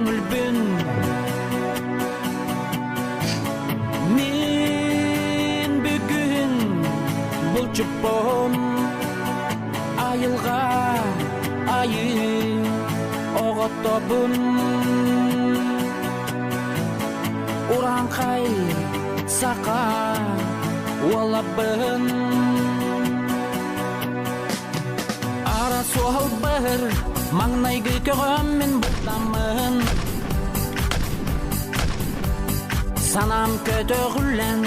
Көҥүлбүн Мин бүгүн булчуппун Айылҕа айыы оҕотобун Урааҥхай саха уолабын Ара суол быһыр маҥнайгы көҕөм мин баттаммын Санаам көтөҕүллэн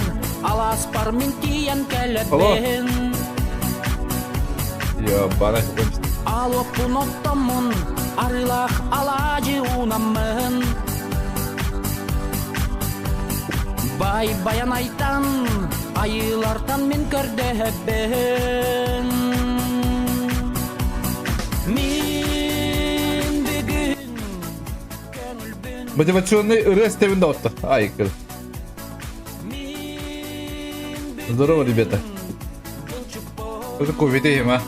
алааспар мин тиийэн кэлэбин Ёбана Алоппун оттоммун арыылаах алаадьы уунаммын Бай баянайтан айыылартан мин көрдөһөбүн Мин бүгүн көҥүлбүн Мотивационный ырыа истэбин да отто. Ай, кыр. Здорово, ребята. Это кофе а?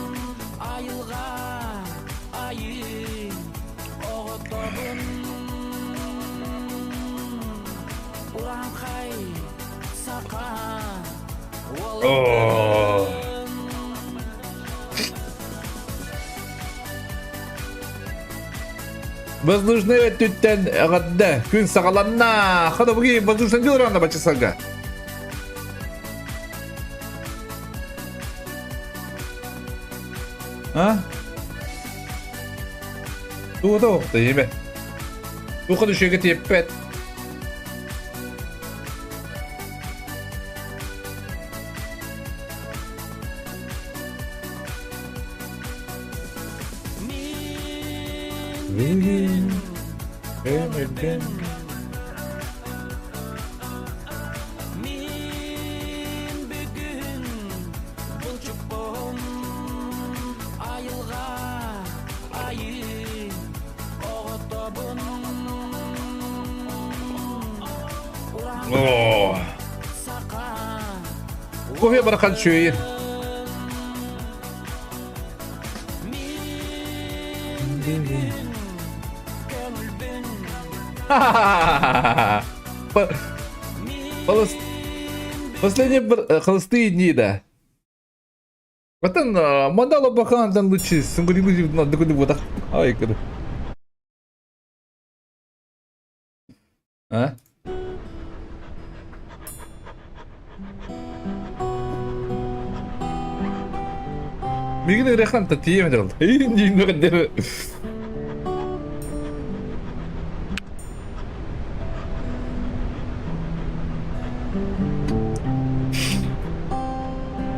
Воздушный өттүттэн эҕэрдэ күн саҕаланна. Хана буги воздушный дылрана бачысага. А? Туга да еме. Туха düşüyor тиэппэт. О, кофе барахан үчүгэйин. Последние холостые дни, да. Ватан мандала бакаантан лучше сынгырибы Ай, кыр. А? Мигин ырахан та тиийэмэт ол.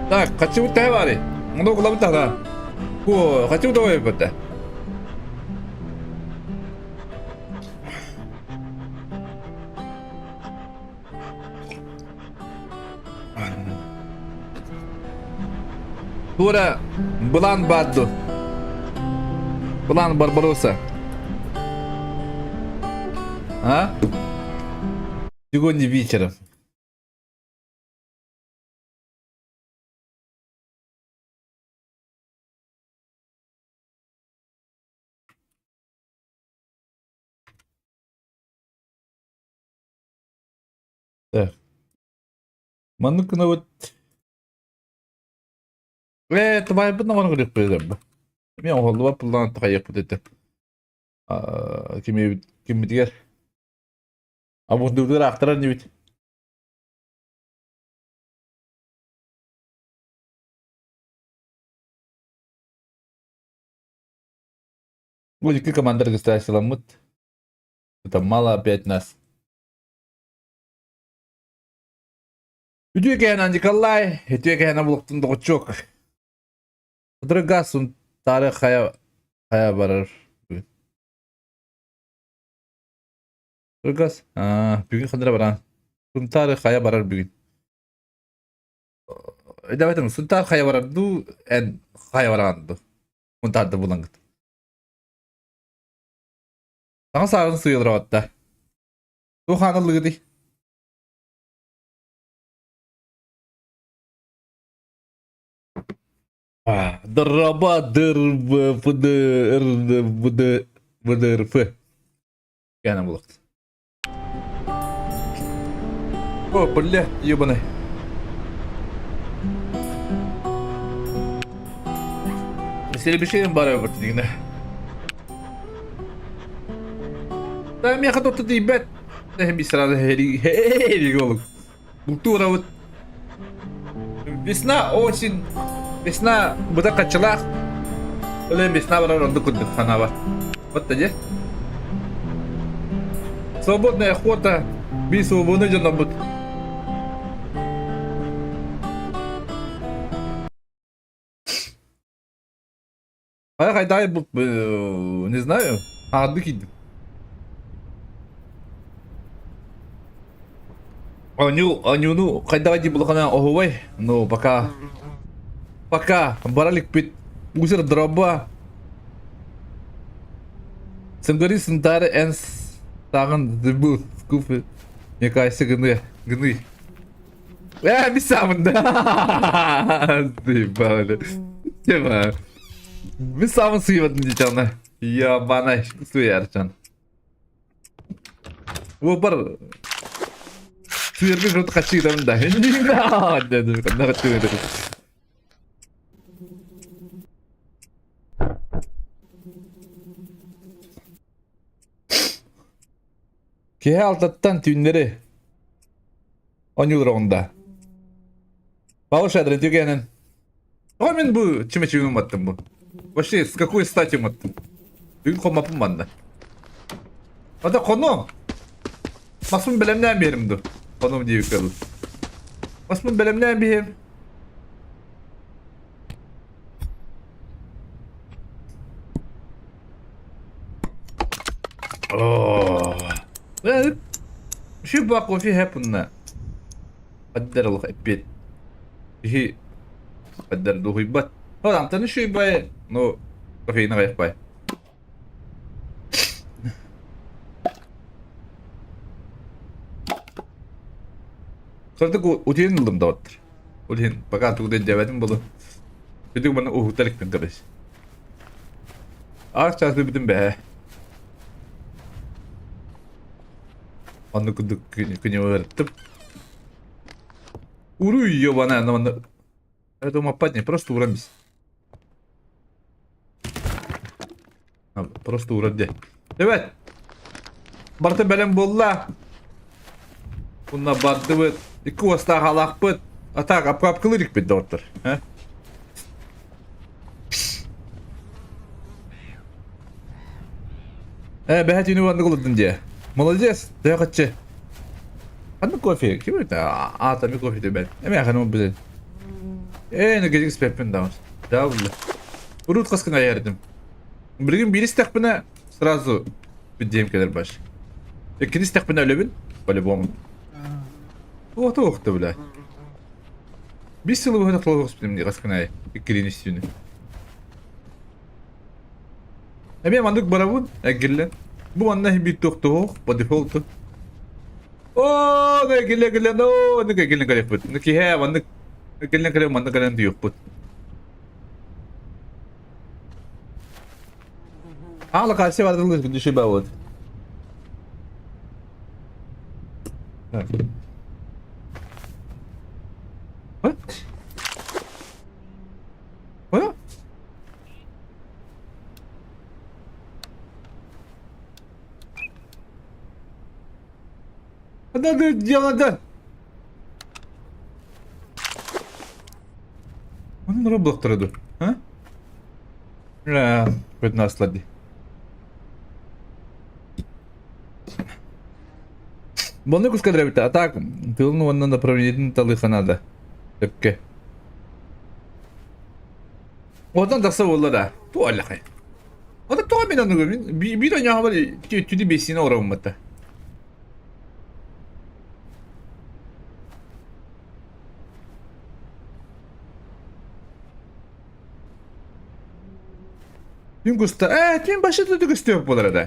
Так, хочу тайвари. Много лабыта. Ку, хочу давай бата. Тура Былан Бадду. Былан Барбароса. А? Сегодня вечером. Так. Маннык гынабыт. Ээ, табайбын оҕону көрүөхпүт Мен оһоллубат пуллаан тахайыахпыт этэ. Кими киммитигэр абундуутугар аахтарар инибит. Бу икки команда регистрацияламмыт. Это мало опять нас. Үтүө кэһэн Николай, үтүө кэһэн булуктун доҕоччуок. Кыдырга Сунтаары хайа хайа барар. Кыдыргас, бүгүн хандыра баран. Сунтаары хайа барар бүгүн. Давайте Сунтаар хайа барар дуу, эн хайа бараан дуу. Сунтаарда булаҥҥыт. Саҥа сааҕын сыыйыллара Туох аналлыгытый? Драба дыр б д р б д б д р ф. Кээнэ булуохтун. О, бля, ебаный. Сирбишин бара бит дигне. Да миэхэ тотто тиийбэт. Эһэми сразу хери голук. Бултуура вот Весна, осень, весна быта хаччылаах. Ол весна барар оннук курдук санаабар. Вот дьэ. Свободная охота, би свободный дьоннорбут. Хайа хайдай не знаю. Аадды киирдим. Оню, онюну хайдаҕа дии булахана оһубай. Ну, пока. Пока. Бара иликпит. Усер дроба. Сымгари сынтары эн саҕын зыбыл скуфы. Мне кажется, гыны. Гыны. Э, мин да. Заебали. Тема. Мин саамын сыйбатын дичаны. Ебана, суярчан. Бу бар суярга кырт качыйдам да. Дедим, кандай качыйдым. Киһи алтаттан түүннэри Оонньуулар оҕунда. Павел Шадрин түгэнин. Ой, мин бу чимэчигин уматтым бу. Вообще, с какой стати уматтым? Бүгүн хоммаппын манна. Ата хонуом. Маспын бэлэмнээн биэрим ду. Хонуом диэбиккэ дылы. Маспын бэлэмнээн биһиэм. Оо. Şu bak кофе хэпунна. Қаддар олох эппиэт. Киһи қаддар дуһуйбат. Ол амтаны шуйбай, ну кофейны кайыкпай. Сырдык утуйан ыллым да оттор. Ол иһин пока тугу дьэбэтим болу. Бүдүг маны уһута иликпин короче. Аас чаас бүтүн бэһэ. Онну курдук күнү ыарыттым. Уруй ебаная, ана манна Я думаю, опять просто уран бис. Просто уран де. Evet. Барыта бэлэм буолла. Уонна бардыбыт. Икки уостаах алаахпыт. А так, апкапкылыр икпит доҕоттор. Э, бэһэ түүнү уонна кулудун дии. Молодец, төһө Ханнык кофе? Ким это? А, там кофе төбәт. Эме ханым билен. Э, ну испеппин даҕаны. Да, булла. Урут хаскын айардым. Билигин биир истэхпинэ сразу бүддиэм кэлэр баш. Иккини истэхпинэ өлөбүн, по-любому. Туох туох бля. Биир сылы быһа тохтолох хаскын ай. Иккилиин үстүүнү. Эмиэ маннык барабын, эргиллэн. Бу манна иһин биир туох по дефолту. Оо, эргиллэн эргиллэн, оо, оннук эргиллэн кэлиэхпит. Ну киһи маннык эргиллэн кэлэн маннык кэлэн түйүөхпүт. Аа, локация бардылы күндүшү бабыт. What? What? Надо дело да. Onun Roblox dur. Ha? Э, 15 ди. Бұны кускадыр эбит. А так, тылын уонна направлениетин талыха надо. Өпке. Оттон тахса буолла да. Туоллахай. Ота тоҕо мин аныгы мин биир оньоһобор түдү бессине ороммата. Түн куста ээ түн башы да көстүөх буолар да.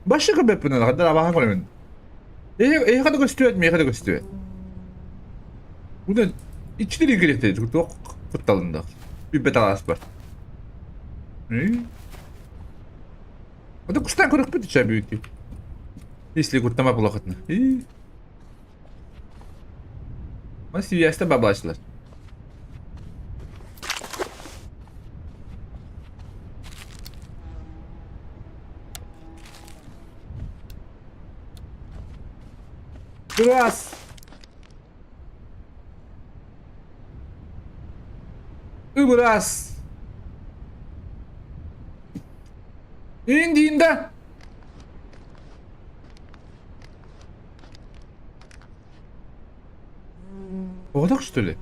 Башы көрбөппүн хаддар абахан көрөмүн. Эһиэхэ да көстүөт, миэхэ да көстүөт. Уна иччитин кириэхтэй туох кутталында. Бүппэт алаас бар. Это кустан көрөхпүт ча бүүтү. Если куттама булахытна. Мас связьта баблачлар. Раз. Ыбырас. Индиинда. Оҕотох что ли?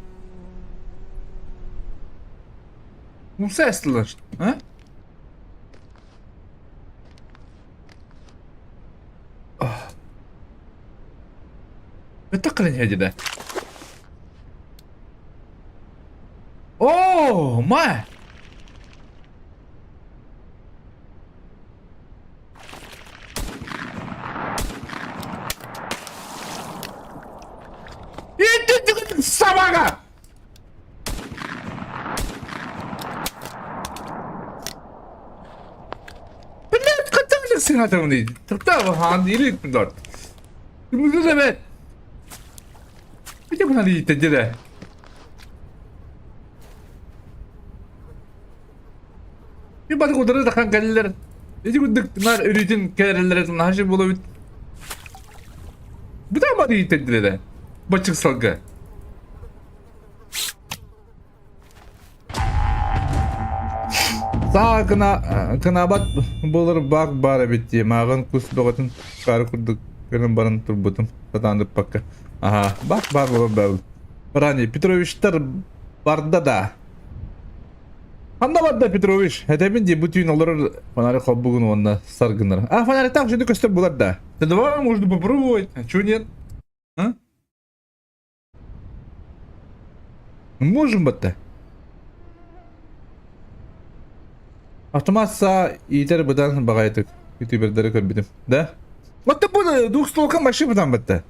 Умса эстилэр, а? Бөтө кылын да. О, ма! Собака! Блядь, хаттан сыҥатамный. Тохтоо хаан илик дот. Мүгүлэбэт. Ити бuna ииттэ Bir бары удары тахан кэллилэр. Ити курдук наар өрүүтүн кэлэрэллэрэ наһаа буолабыт. Быта бары ииттэрдилэр Бачык салга. Саа кына кынабат буолар баак баар эбит дии. Мааҕын кус бөҕөтүн хаары курдук гынан баран турбутум. Сатаан ыппакка. Аха, баак баар буолар баабыл. Рани Петровичтар барда да. Ханна барда Петрович? Этэбин дии бу түүн олорор фонарик холбугун уонна саргынар. А фонарик так жиди көстөр булар да. Да давай можно попробовать. А чего нет? А? Можем батта. Автомат саа иитэр быдан баҕайытык ютубердары көрбүтүм. Да? Вот бу двухстволка машина быдан батта.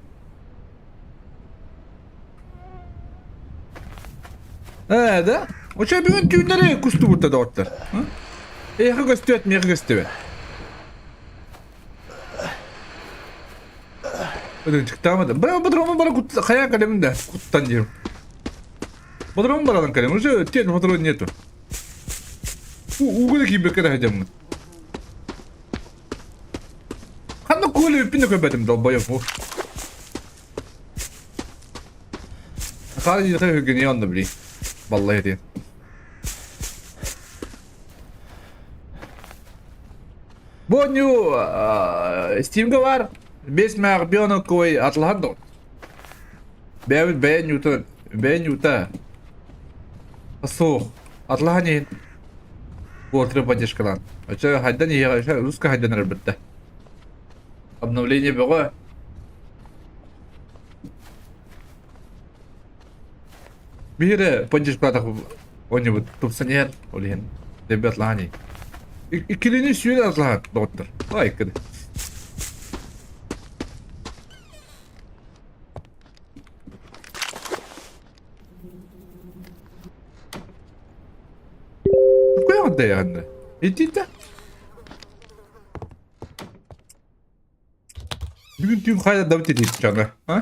Ээ, да? Очо бүгүн түүннэри кустубутта доҕоттор. Эйиэхэ көстүөт, миэхэ көстүбэт. Ырынчыктаамады. Бра патрону бара кут хайаан кэлэмин да куттан диrim. Патрон баралан кэлем. Уже тет патрон нету. Ууга да киирбэккэ да сылдьаммын. Ханна куолу бүппүн да көрбөтүм долбоёб. Хаар дьиэхэ үһүгүнүй онно били. Баллай этиэн. Бу оонньуу Steamга баар. Бес мээх бионоккой атлаһан да Бэйэбит бэйэ ньуута бэйэ ньуута суох атлаһан иһин Уотры поддержкалаан. Очо хайдан иһиэҕэ руска хайдан эрэрбит да. Обновление бөҕө. Биһире поддержкалаатах оонньуубут тупсан иһэр ол иһин дэбби атлаһан иһин. Иккилини сүүрэ атлаһан доҕоттор. Ай иккини. Куйаҕын Итиитэ. Бүгүн түүн хайа да бит дьоно, а?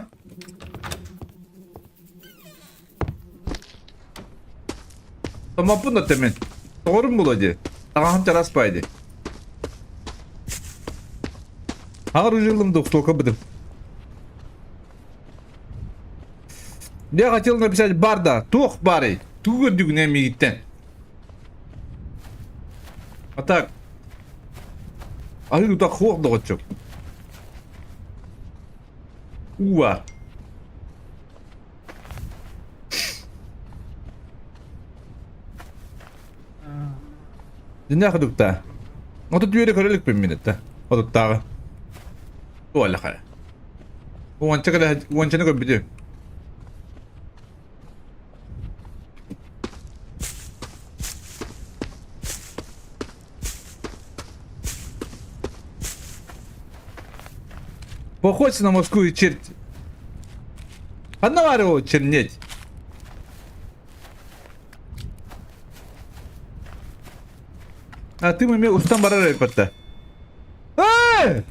Томоппун да темен. Тоҕорум була дии. Таҕаһым чараас бай дии. Аҕар ужылым двухстволка бытым. Я хотел написать барда. Туох барый? Тугу көрдүгүнэ миигиттэн? А так, Аһыы утах хуох доҕоччук. Уу баар. Дьиннээх кудуктаа. Отут үөрэ көрө иликпин мин этэ. Отуттааҕы. Туоллаха. Уонча кэлэ уончаны көрбүтүм. Похож на морскую черть. Ханна баар ол чернеть? А ты эмиэ устан барар эбиппат да. Э!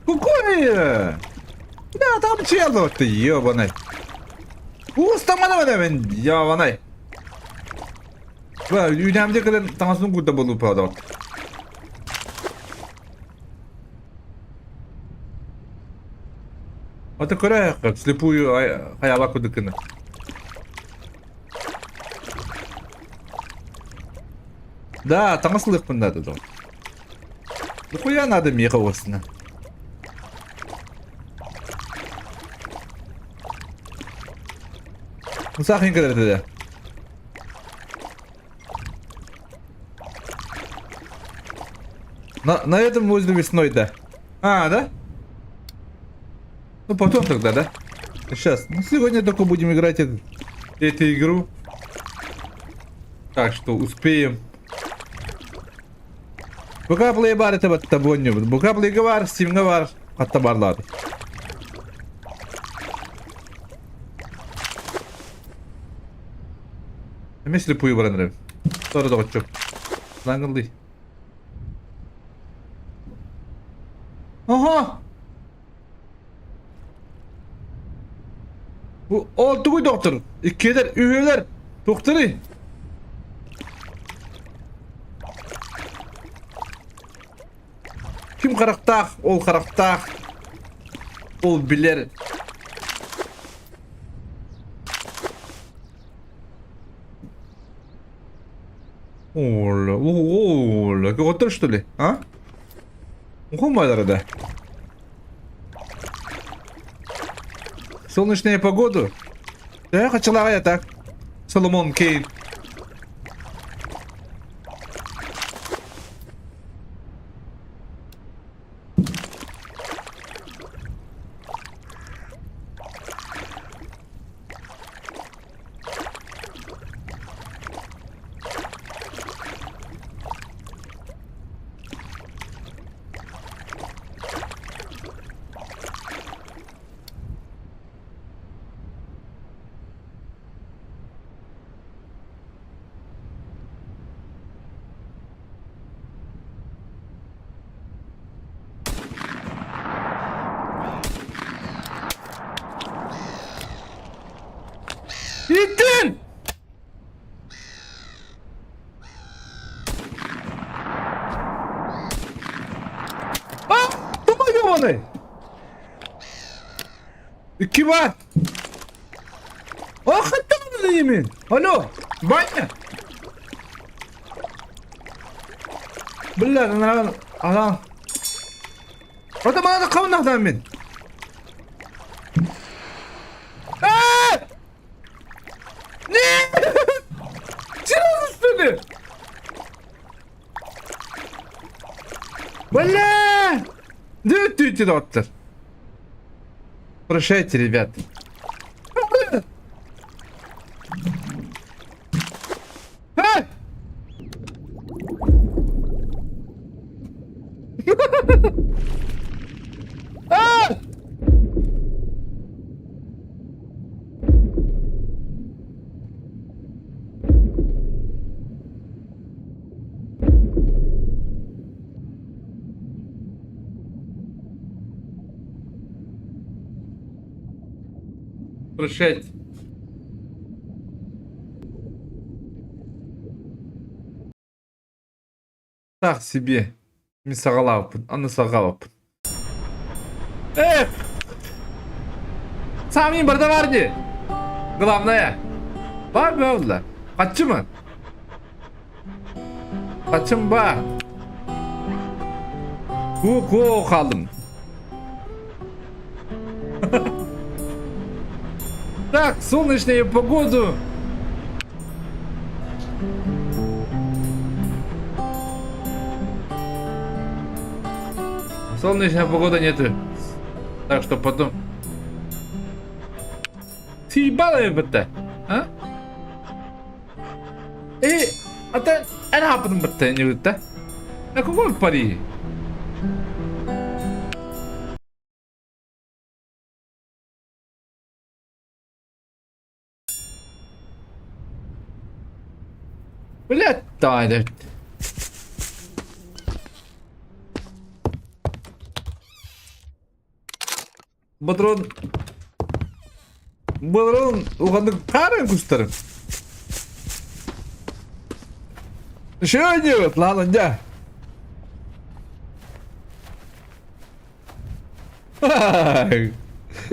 Какой? Да, там чел ты, ебаный. Уустамана мен, ебаный. Үүнээмдэ кэлэн таҥасын курда буолуу правда. Ата көрө слепую хайаба кудыкына. Да, таҥас ылыахпын наада доо. Нахуя надо миэхэ уосна? Сахин кэлэрдэ. На этом возле весной, да. А, да? Ну потом тогда, да? Сейчас. Ну сегодня только будем играть эту игру. Так что успеем. Бука плей бар это вот табоню. Бука плей бар, Steam'га бар, хатта барлады. Эмиэ слепую баран эрэбин. Торо доҕоччук. Лаҥыллый. Ага! Бу ол тугуй доктор? Иккиэлэр, үһүөлэр. Туохтарый? Ким харахтаах, ол харахтаах. Ол билэр. Оля, оля, көҕөттөр что ли, а? Ухумайлара да. Солнечная погоду. Да, хачылаҕай так. Соломон Кейн. Иттин! А! Тумай ёбаный! Икки бар! А хаттан имин! Алло! Баня! Бля, анан анан Ата мана қабыннахтан мин. А! Нет! Серьезно, что ли? Бля! Дүйт доктор. Прощайте, ребят. А! А! Прощайте. Так себе. Мин саҕалаабыппын, аны саҕалаабыппын. Эх! Саамин барда бар дии. Главное. Бар бөөллө. Хаччымы? Хаччым ба. Ку-ку хааллым. Так, солнечную погоду. Солнечная погода нету. Так что потом... Ты ебала это, а? Э, ата эн хаапытын бытта ньыбытта. Э, какой пари? Блядь, таай. Батрон Батрон улаханнык хаарын кустарым. Что делать, ладно, дя.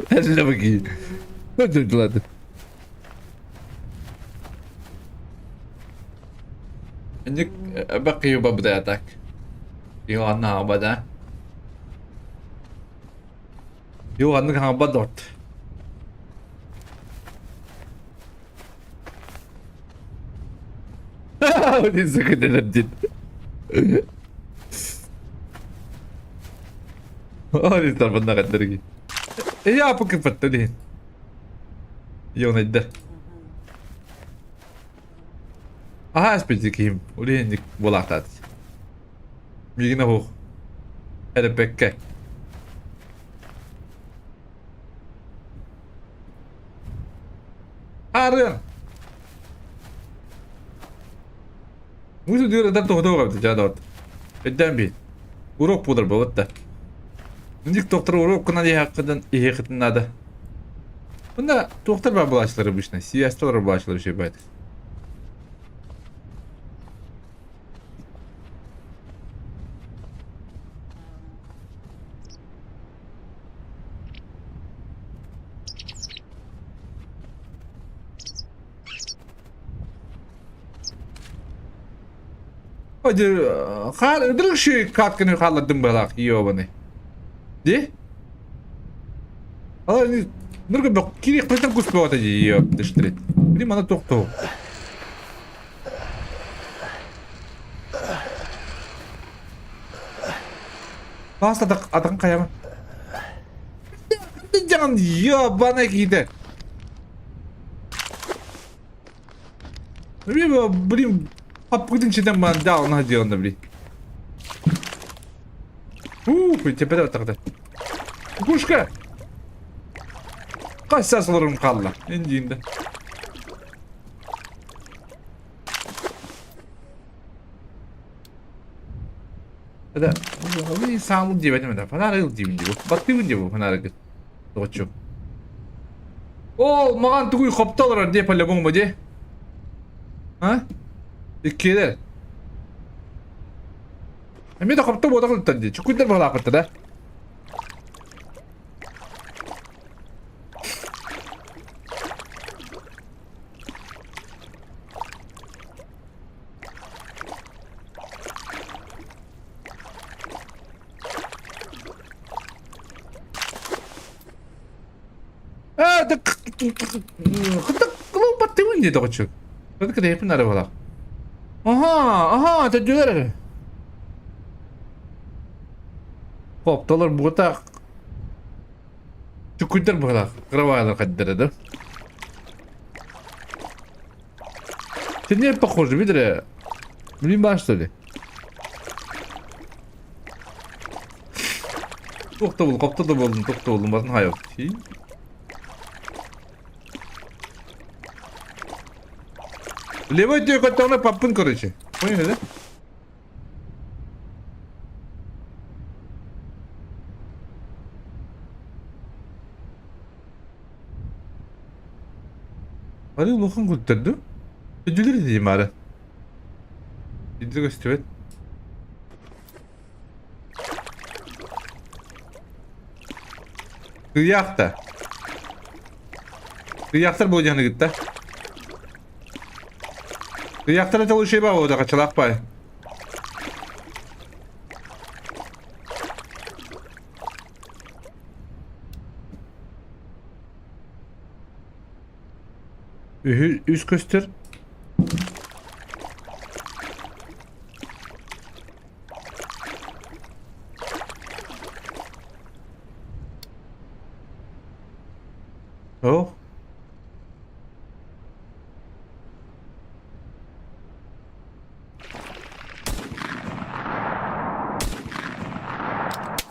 Эллэбики. Ну, ладно. Инник бакыйы бабдатак. Иоанна абада. Иоанны хаҥабат дот. Дин. Ой, тарбанна каддарги. Я покипатта дин. Йонайда. Аһаа испит киһим. Улиһинник буолаахтаат. Миигин оһуох. Эрэппэккэ. Аарыан! Мусу дыырыдан тоһутуох эбит дьаадабат. Өйдөөн биир. Уруок буолар буолбат да. Инник доктор уруок гынан иһээххитин иһиэххитин наада. Мында туохтар баар буолааччылар обычно? Сиэсталар буолааччылар үчүгэй баайдык. Хаар ыдырык ши катканы хааллардым быһалаах ёбаный. Ди? Ала ныргы бөх кириэх бөтен кус бөҕөтө дии ёп дыштрит. Били мана тохтоо. Бас атак атакын каяма. Дьаҥан ёбаный киһитэ. Блин, аппытын читен бан даална диэн блин. Ух, теперь тогда. Кукушка! Хас саас олорум хаалла. Индиинде. Это саамыл диэбэтим это. Фонарь диибин дии. Баттыыбын дии бу фонарь. Тоҕоччу. Ол маған тугуй хопто олорор дии по-любому дии. А? Иккиэлэр. Эмиэ да хопто буотах ыттан дии. Чукуйдар баһылаахпыт да. Аа, баттыбын дии доҕоччук. Кэтэһиппин наада буолар. Аха, аха, төдүлэр эрэ. Хоптолор буотах чукуйдар быһалаах, кровайлар хаддара да. Ты не похоже, видели? Блин, баар что ли? Туох да буоллун, хопто да буоллун, туох да буоллун, батын хайа. Левой өттүгэр көттөҕүнэ паппын короче. Поняли, да? Арыы улахан көрдөрдү. Өдүлэр диим ары. Идде көстүбэт. Кыйаахта. Кыйаахтар буолдьаны кытта. Кыйаахтар это лучше ба ода качалаах бай. Үһү үс көстөр. Оо.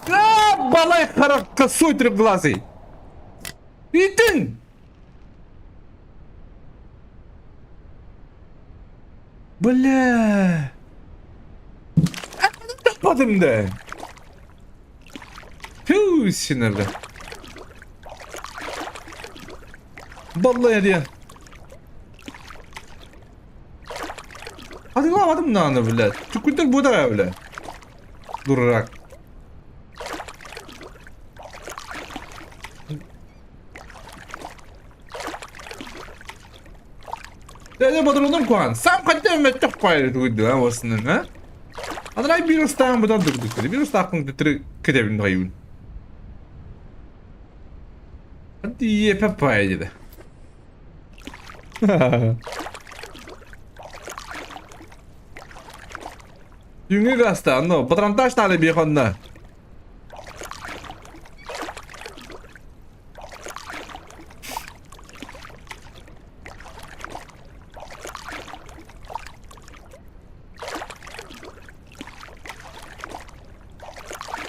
А, балай харах косой трехглазый. Итин! Бля! Таппатым да. Фу, синерді. Баллайа диэн. Хатылаабатым даҕаны, блядь. Чуккуйдар буотаҕа, блядь. Дурак. Дэ бодоруном куһаҕан. Сам хайда мөттөх пайы тугуйду а осынын а? Адрай бир устаан будан дурдук. Бир устаакын төтөрү кетебин дайуун. Ие папай dedi. Түүҥҥү гаста, онно патронтаж таалы биэх онно.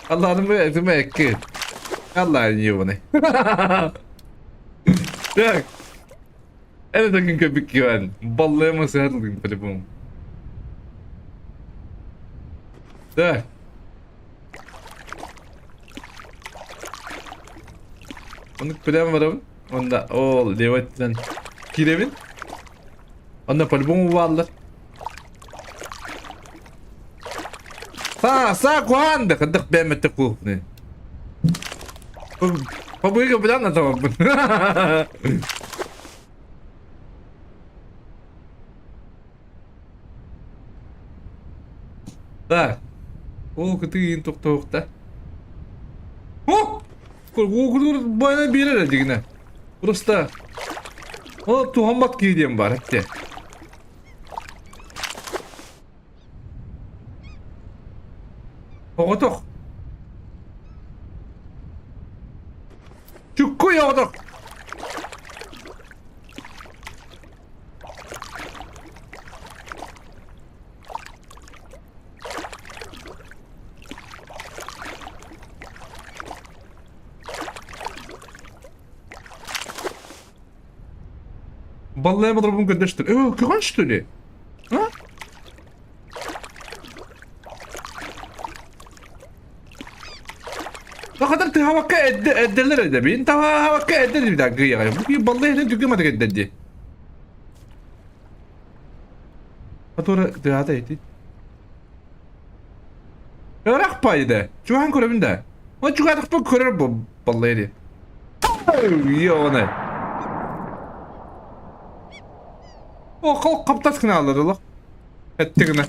Allah'ım этим экки. Allah'ın yuvаны. Так. Это таким капикиван. Баллема сыһатылгын по-любому. Так. Оннук билэн барабын. Онда ол леваттан киирэбин. Онно по-любому бааллар. Саа, саа куһаан да кырдык бээмэтте куухны. Побыга билэн атабаппын. Так. Ол кытыйын тохтоохта. О! Кургур байна биэрэр дигинэ. Просто О, туһаммат киһи диэн бар этте. Оҕотох. Чуккуй оҕотох. Баллая модробун көрдөштүр. Э, көҕөн что ли? А? Хатар тыһабакка эдде эдделер эдебин. Таһабакка эдде дибит гыяга. Бу баллая хен түргө мадык эддерди. Которая тыһата ити. Ыраах пайда. Чугаһан көрөбүн да. О чугаатахпын көрөр бу баллая ди. Йоны. О, хол хаптас гына алар олох. Этти гына.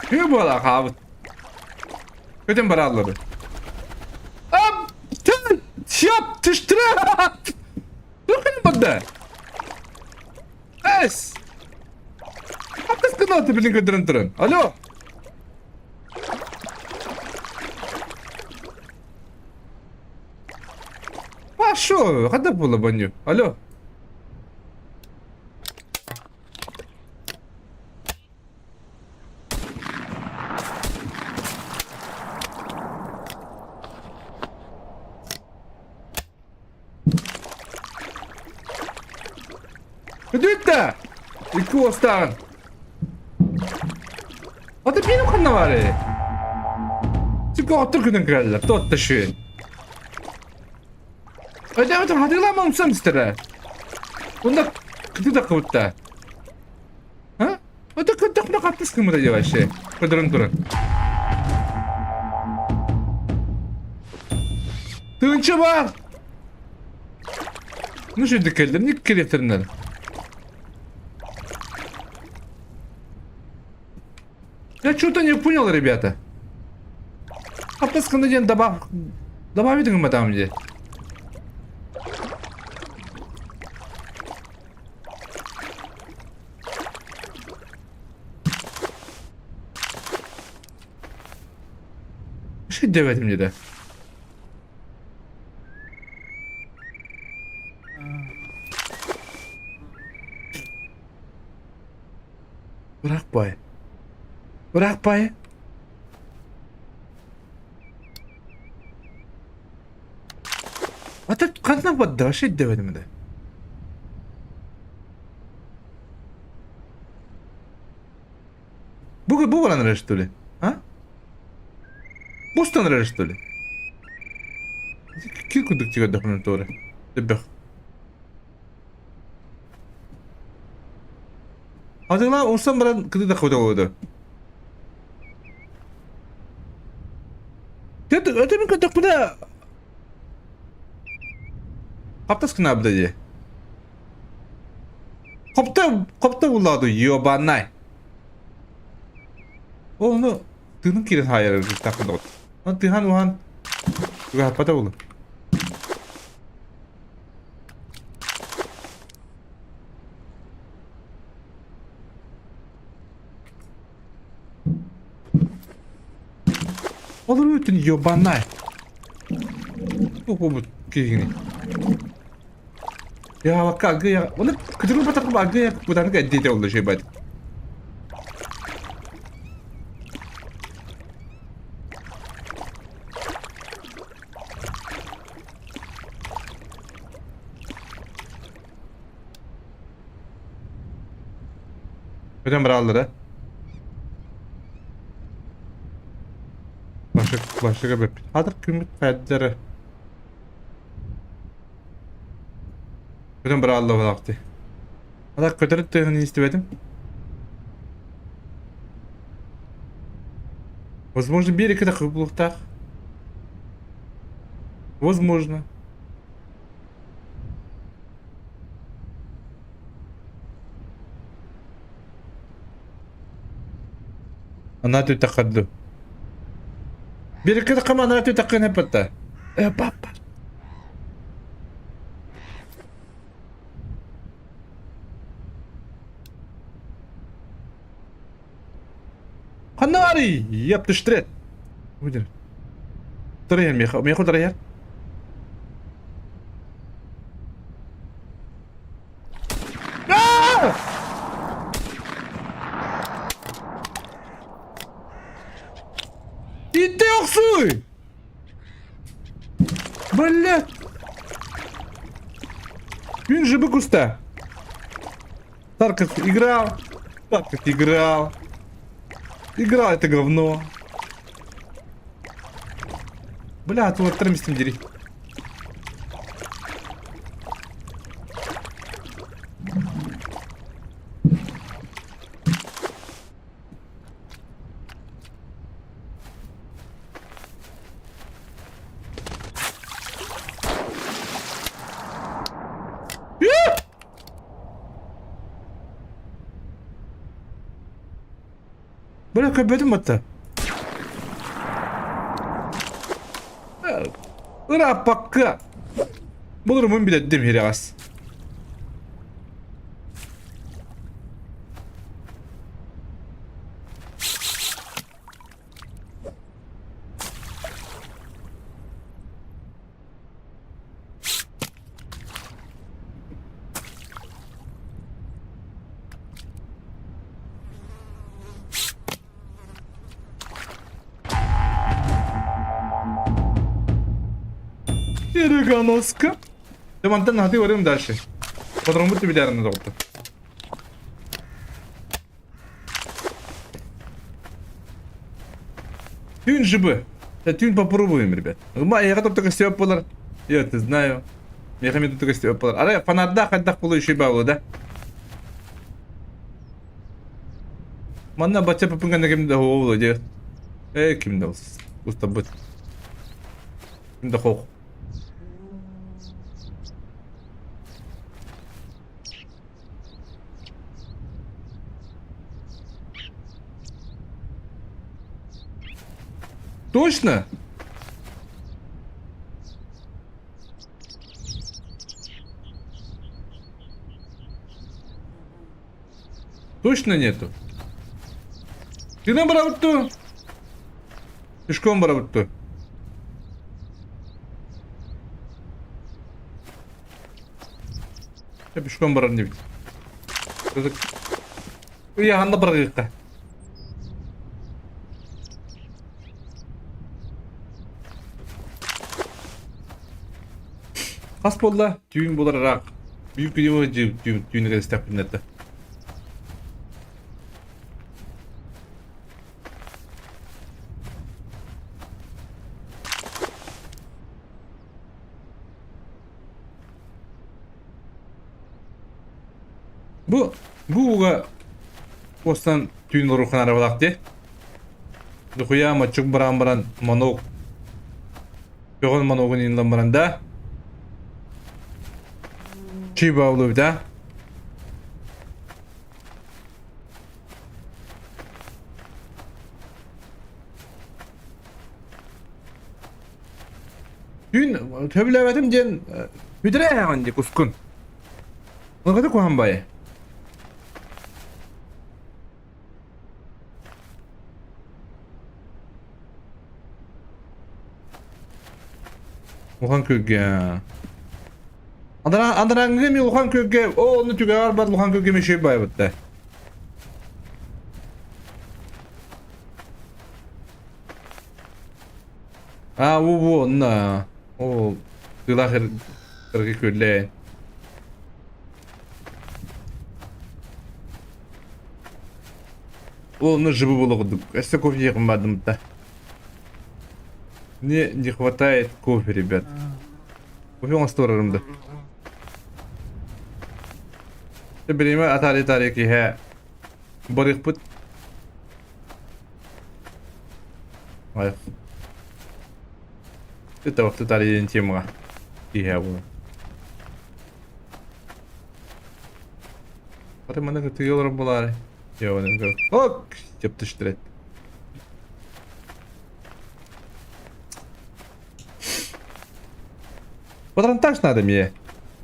Күү буола хаабыт. Көтөн барааллары. Ап! Тön! Чап! Түштүрэ! Түркүн барда. Эс! Хаптас гына билин көдөрөн туран. Алло! Пошел! Хада була баню. Алло! Бүттэ! Икки уостааҕын. Ата биир ханна баар Сикоттор күнүн кэллэр, тотта ши. Өйдөөбөтүм хатыылаама умсан истэрэ. Онда кыты да кыбытта. А? Это кыттахна каттыс кымыта дьэ вообще. Көдөрөн туран. Тыынчы бар! Ну что келдим, не келеттеринер. Я что-то не понял, ребята. Аптасканы диэн добав... Добавить гымма там где. Şey demedim dedi. Bırak bay. Bırak bay. Ата ханна барда вообще өйдөөбөтүм да. эрэр что ли? А? Устан эрэр что ли? Кир курдук тигэрдэхпинэ туора. Төбөх. Атыҥлаа умсан баран кытыы таххыбыта буолуо. Өтөмүн көрдөхпүнэ хаптас гынаабыта дии. Хопто хопто буллаҕа ёбанай. Ол ону тыынын киирэн хаайар таххын доҕот. Оны тыһан уһан тугаһаппата буолу. Олору өтүн ёбанай. Туох буолбут киһини. Яабакка аргыйа оны кытыры батаргым аргыйа бутанка эддиите олду шейбат. Көтөн бараллара. Башык, башыга бэппит. Хатыр күммүт хайдары. Көтөн баралла балакты. Ата көтөр тыгын истибетим. Возможно, бир эки такы булуктаах. Возможно. Анаа түтэххэ Бирикки такым анаа түтэххэ нэппэтэ. Э, папа. Ханна баарый? Яптыштрет. Выдер. Тарайар меха, меха тарайар. Иттэ охсуй! Блядь! Күн жыбы куста. Тарков играл. Тарков играл. Играл это говно. Бля, тут тормистим дери. Бля, көрбөтүм батта. Ырааппакка. Булурумун билэрдим хирэҕэс. Перегоноска. Ты мантан нахты барым дальше. Потом ты билярны доҕоттор. Түүн жыбы. Түүн попробуем, ребят. Я готов только все болар. Я это знаю. Меха мен только все болар. Ара фанарда хайдах болу еще баулы, да? Манна бача папынган ким да хоолу де. Э ким да устабыт. Ким да хоох. Точно? Точно нету? Ты набрал ту? Пешком барабыт Пешком барар диэбит. Ыйаһанна барыахха. Хас буолла? Түүн буолар ыраах. Бүүр күнү түүнү кэлистэхпинэ. Бу бу ууга куостан түүн олоруохха наадалаах дии. Духуя моччук баран баран манок көҕөн маногун инлан баран да Чи баулу да? Түүн сөбүлээбэтим диэн бүтэрэ ээҕин дии кускун. Ылгыты куһан бай. Улахан күлгэ. Андара андараңгы ми улахан күлгэ о онну түгэҕэр бар улахан күлгэ ми шөй байбытта. А бу бу онно ол тыылаах кыргы күллэ. Ол онно живы было курдук. Өссө кофе жиэхин бардым да. Мне не хватает кофе, ребят. Кофе оҥосторорум да. Бириэмэ атаары-атаары киһэ барыахпыт. Это таарыйан темаҕа киһэ буолан. Аты манна кытыйа олорор буолаары. Ок! Деп түштүрет. Патронтаж надо мне.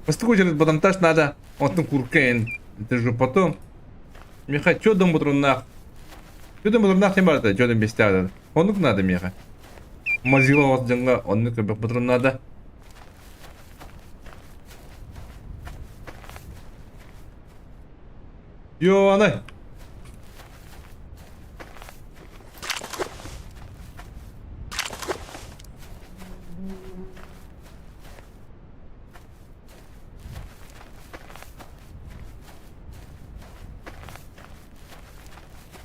Бастакы очередь патронтаж надо. Онтон куркаин. Это же потом. Миха, чё дом патроннах? Чё дом патроннах не барда? Чё дом бестяда? Оннук надо миха. Мазила вас дьоҥҥо оннук элбэх патрон надо. Йоанай!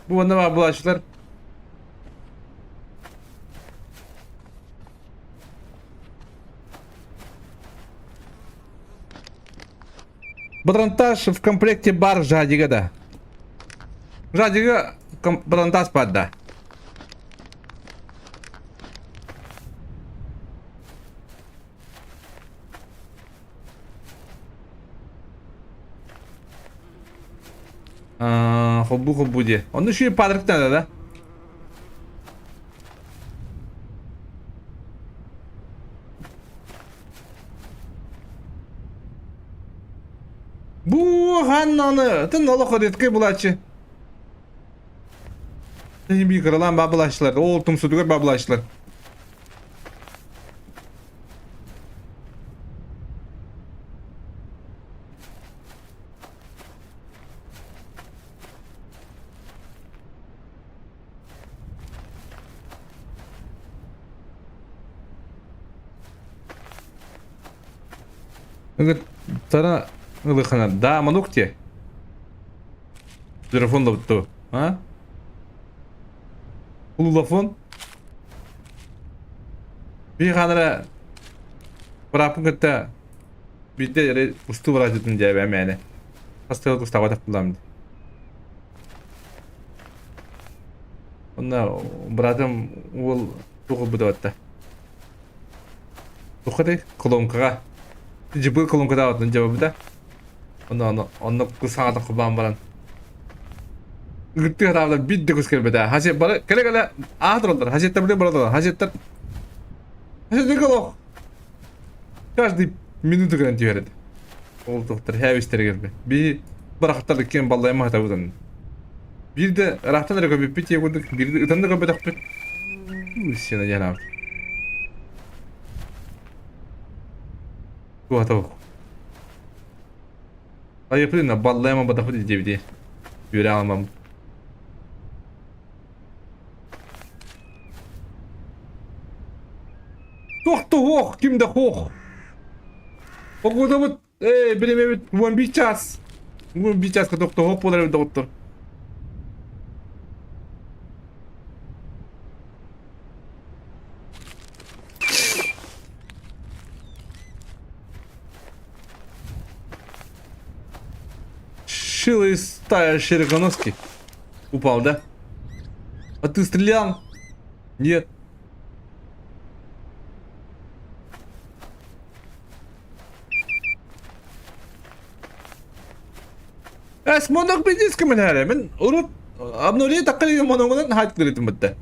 Бу манна баар булааччылар. Патронтаж в комплекте бар Жадига да. Жадига патронтаж бар да. Хоббу хоббу диye. Онно еще и подарок надо, да? Бу ханнаны, тын олох редкий булачы. Тени кыралан бабылачылар, ол тумсудугар бабылачылар. Тара ылыхана да манук те. Телефон да бутtu. А? Улафон. Bir ханара бырапын кытта биирдэ эрэ устуу барааччытын дьээбэ мээнэ. Хас тыал кустаабатах булам дии. Онно быраатым уол туох ылбыта батта. Туохха этэй? Колонкаҕа. Дьыбы колонкадаабытын дьабабыта. Онно онно онно кус саҥата холбоон баран ыгыттыы сатаабыта биир да кус кэлбэтэ. Хасет бары кэлэ-кэлэ ааһа тураллар. Хасеттар биле бара тураллар. Хасеттар Хасеттар олох каждый минута кэлэн түһэр этэ. Ол доктор хэбистэр кэлбэ. Би барахтар иккиэн баллайма хатабытын. Биирдэ ыраахтан эрэ көбүппүт диye курдук, биирдэ ытан да көрбөтөхпүт. Сена дьанаабыт. Туохата Айыппытына баллайма батахпыт диэбити. Үөрэ аламам. Туох туох, ким да хуох. Погодабыт, ээ, биремебит 11 час. 11 часка тохтоһуох буолар эбит доҕоттор. Шила из стая широконоски. Упал, да? А ты стрелял? Нет. Эс монок бизнес көмөлөһөрө. Мин урут обновление такка деген моногунан хайт кырытым бытта.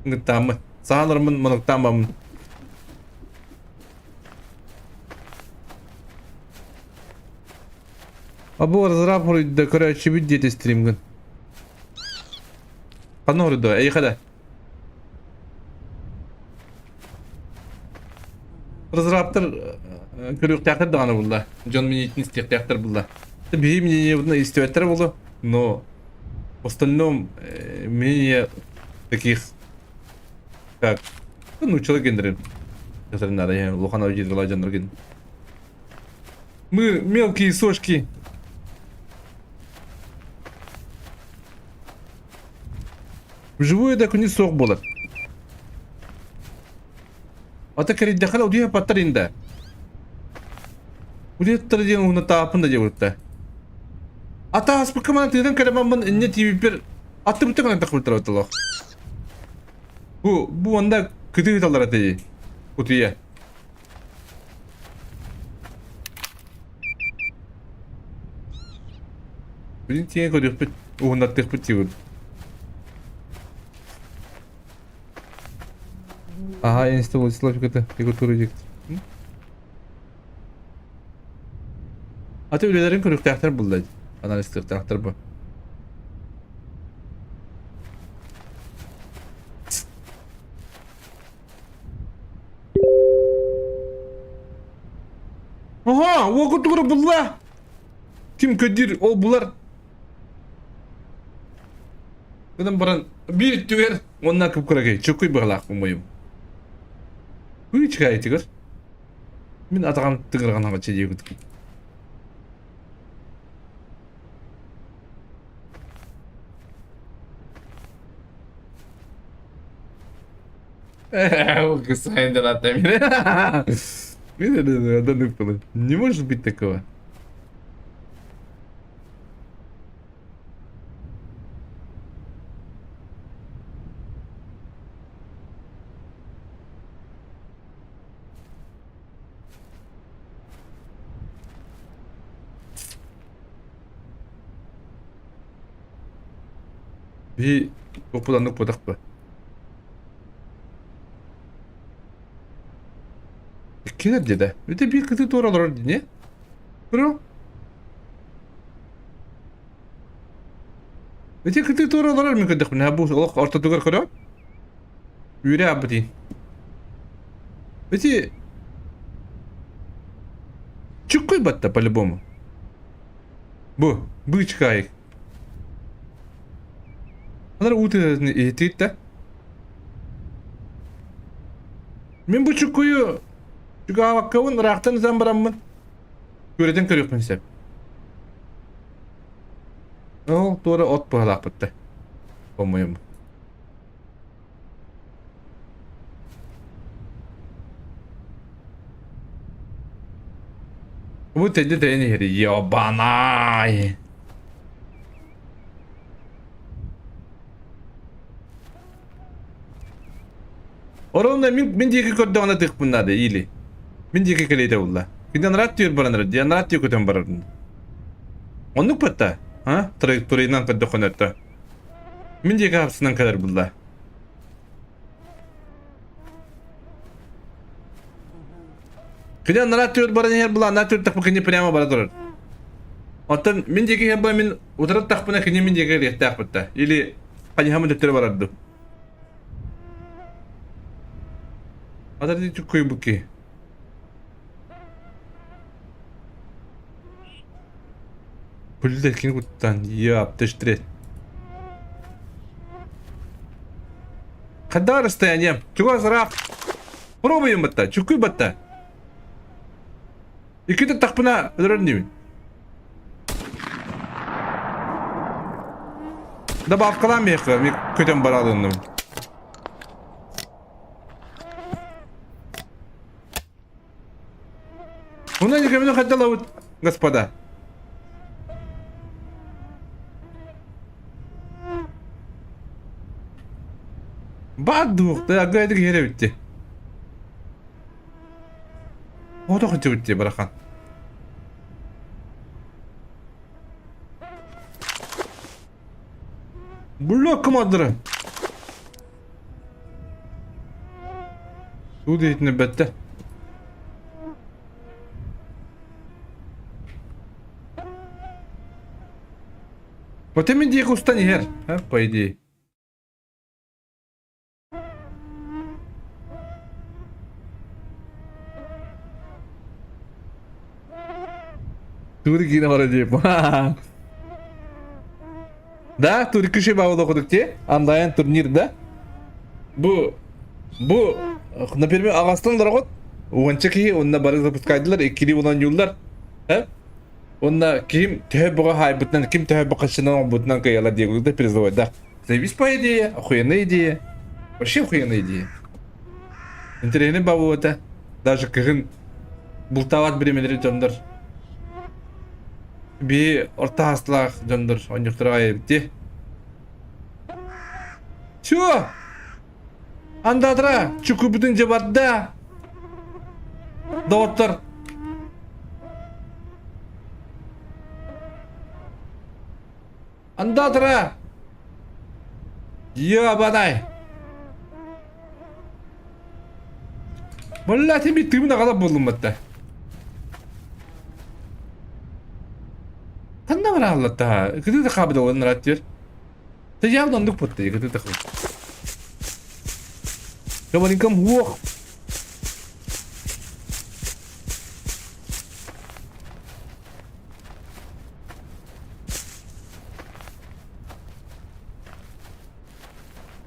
Ыңыттааммын. Саанармын моноктааммын. Абу разраб хоруйда көрөөччүбүт диэтэ стримгын. Ханна хоруйда? Эйиэхэ да. Разрабтар көрүөхтээхтэр даҕаны булла. Дьон мнениетин истиэхтээхтэр булла. Биһи мнениебытын истибэттэр буолуо, но в остальном мнение таких как ну человек гендерин надо улахан аудитория дьонноргин Мы мелкие сошки. Вживую да күнүс суох буолар. Ата кэрийдэххэ удуйа паттар инда. Удуйаттар диэн уһуна таапын да диэбитта. Ата аспыкка мана тыынан кэлэмаммын инне тиибиппер аттыбыттан гынан тахбыттар Бу бу онда кытыы талар этэ утуйа. Билин тиийэн көрүөхпүт, уһуннартыахпыт диибин. Ага, инста Владислав это фигуртура диэкт. Аты үлэлэрин көрүөхтээхтэр булла анализтыахтаахтар бу. Аха, уокутугура булла. Ким көдүр, ол булар. Гынан баран биир түгэр уонна кып-кыракый чукуй быһалаах по-моему. Кыычка этигэр. Мин атаҕам тыгырҕан аҕаччы диэбит. Не может быть такого. Би оппутаннык путахпы. Кэлэр диэтэ. Ити биир кытыы туора олорор дии, не? Көрүө? Ити кытыы туора олорор мин көрдөхпүнэ, бу олох ортотугар көрөө. Үүрэ аабытый. Ити чуккуй батта по-любому. Бу, бычкайык. Анар уу тыаһын иһиттигит да? Мин бу чуккуйу чугаабаккабын ыраахтан ытан бараммын күөрэтэн көрүөхпүн сөп. Ол туора от быһалаахпыт да. По-моему. Бу тэйдэ тэйэн иһэр. Ёбанай! Оронна мин мин диэки көрдөҕүнэ тыхпын наада или. Мин диэки кэлиэтэ булла. Кинден рад түөр баран эрэр, диэн рад түө көтөн барар. Оннук батта, а? Траекториянан көрдөххүнэ Мин диэки хапсынан кэлэр булла. Кини анараа түөрт баран иһэр була, анараа түөрт кини прямо бара турар. Оттон мин диэки иһэр була мин утарыттахпына кини мин диэки кэлиэхтээх да. Или хайыһамын төттөрү барар дуу. Атар чуккуйбуки. Блин, кини куттан, яп, тэштрет. Когда расстояние? Чего зрак? Пробуем батта, чукуй батта. Иккитэ тахпына өлөрөр нибин. Добавкалаан миэхэ, ми көтөн баралынным. Уна никому хотела господа. Баар дуох, да агайдык иһэр эбитти. Ото хачыбыт дии барахан. Бля, командира. Туу диэһитинэ бэттэ. Вот мин диэки устан иһэр, а, по идее. Тури киинэ бара диэп. Да, туркиши баҕа кудук те, онлайн турнир да. Бу бу например аҕастан дорогот уонча киһи онно бары запускайдылар иккили булан юллар. Онно ким төһө бөҕө хаайбытынан, ким төһө бөҕө оҥорбутунан кыайалар диye да призовой да. Заебись по идее, охуенная идея. Вообще охуенная идея. Интэриэһинэй бабуота. Даже кыһын бултаабат бириэмэлэри дьоннор би орто хаастылаах дьоннор онньуктара айабытти. Чё? Андатра, чукубутун же барда. Доҕоттор. Андатра! Ебаный! Блядь, эми тыымын аҕала буоллум батта. Ханна барааллаттаха? Кытыы да хаабыда олан раттер. Ты явно оннук бутта, кытыы да Говорим, хуох.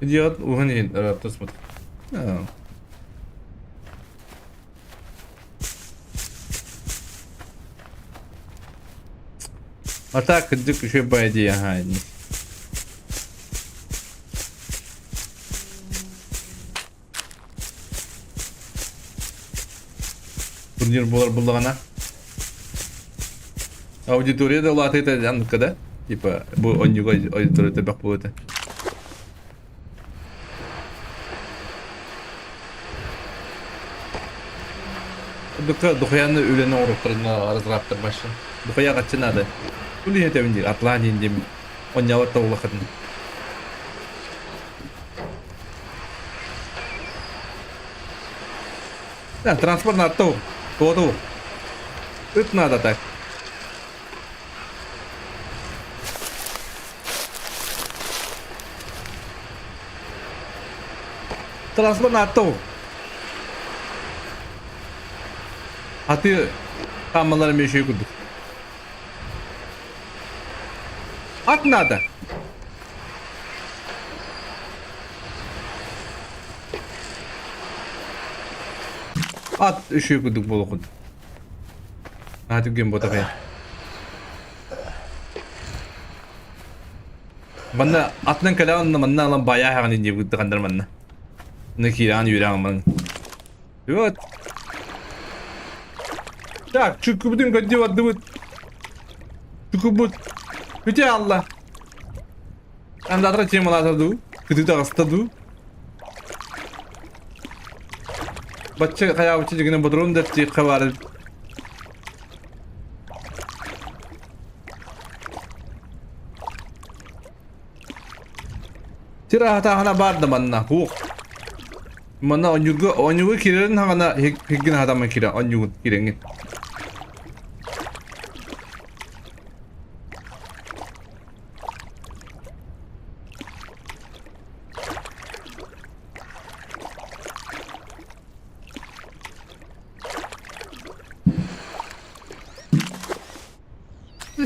Идиот уһун иһин ырааттаспыт. А так кырдьык үчүгэй баайы дии аһаа инник. Турнир буолар буллаҕына аудитория да улаатыыта анныкка да типа бу онньуга аудитория төбөх буолуо Духуя духуяны үлэни оҥоруохтарына разраптар башы. Духуя хаччы наада. Бу диэтэбин диир, атлаан диэн диэн онньообот да улахатын. Да, транспорт надо то, Ыт надо так. Транспорт надо Аты хаамалар эмиэ үчүгэй курдук. Ат надо. Ат үчүгэй курдук буолуоххун. Аа түргэн буотах Манна атынан кэлэҕин манна ылан баайа аһаҕын диye быттахандар манна. Манна киирэҕин үөрэҕин манна. Вот. Так, чүккүбүтүн көрдүү бардыбыт. Чүккүбүт. Бүтэ алла. Андатра темалата дуу, кытыы таҕыста дуу. Бачча хайаабычча дьигинэ бодрон да тиэххэ баар. Сир аһатааһына баар да манна. Хуох. Манна онньуга онньуга киирэрин хаҕана хиггин аһатаммын киирэ онньугун киирэҥҥин.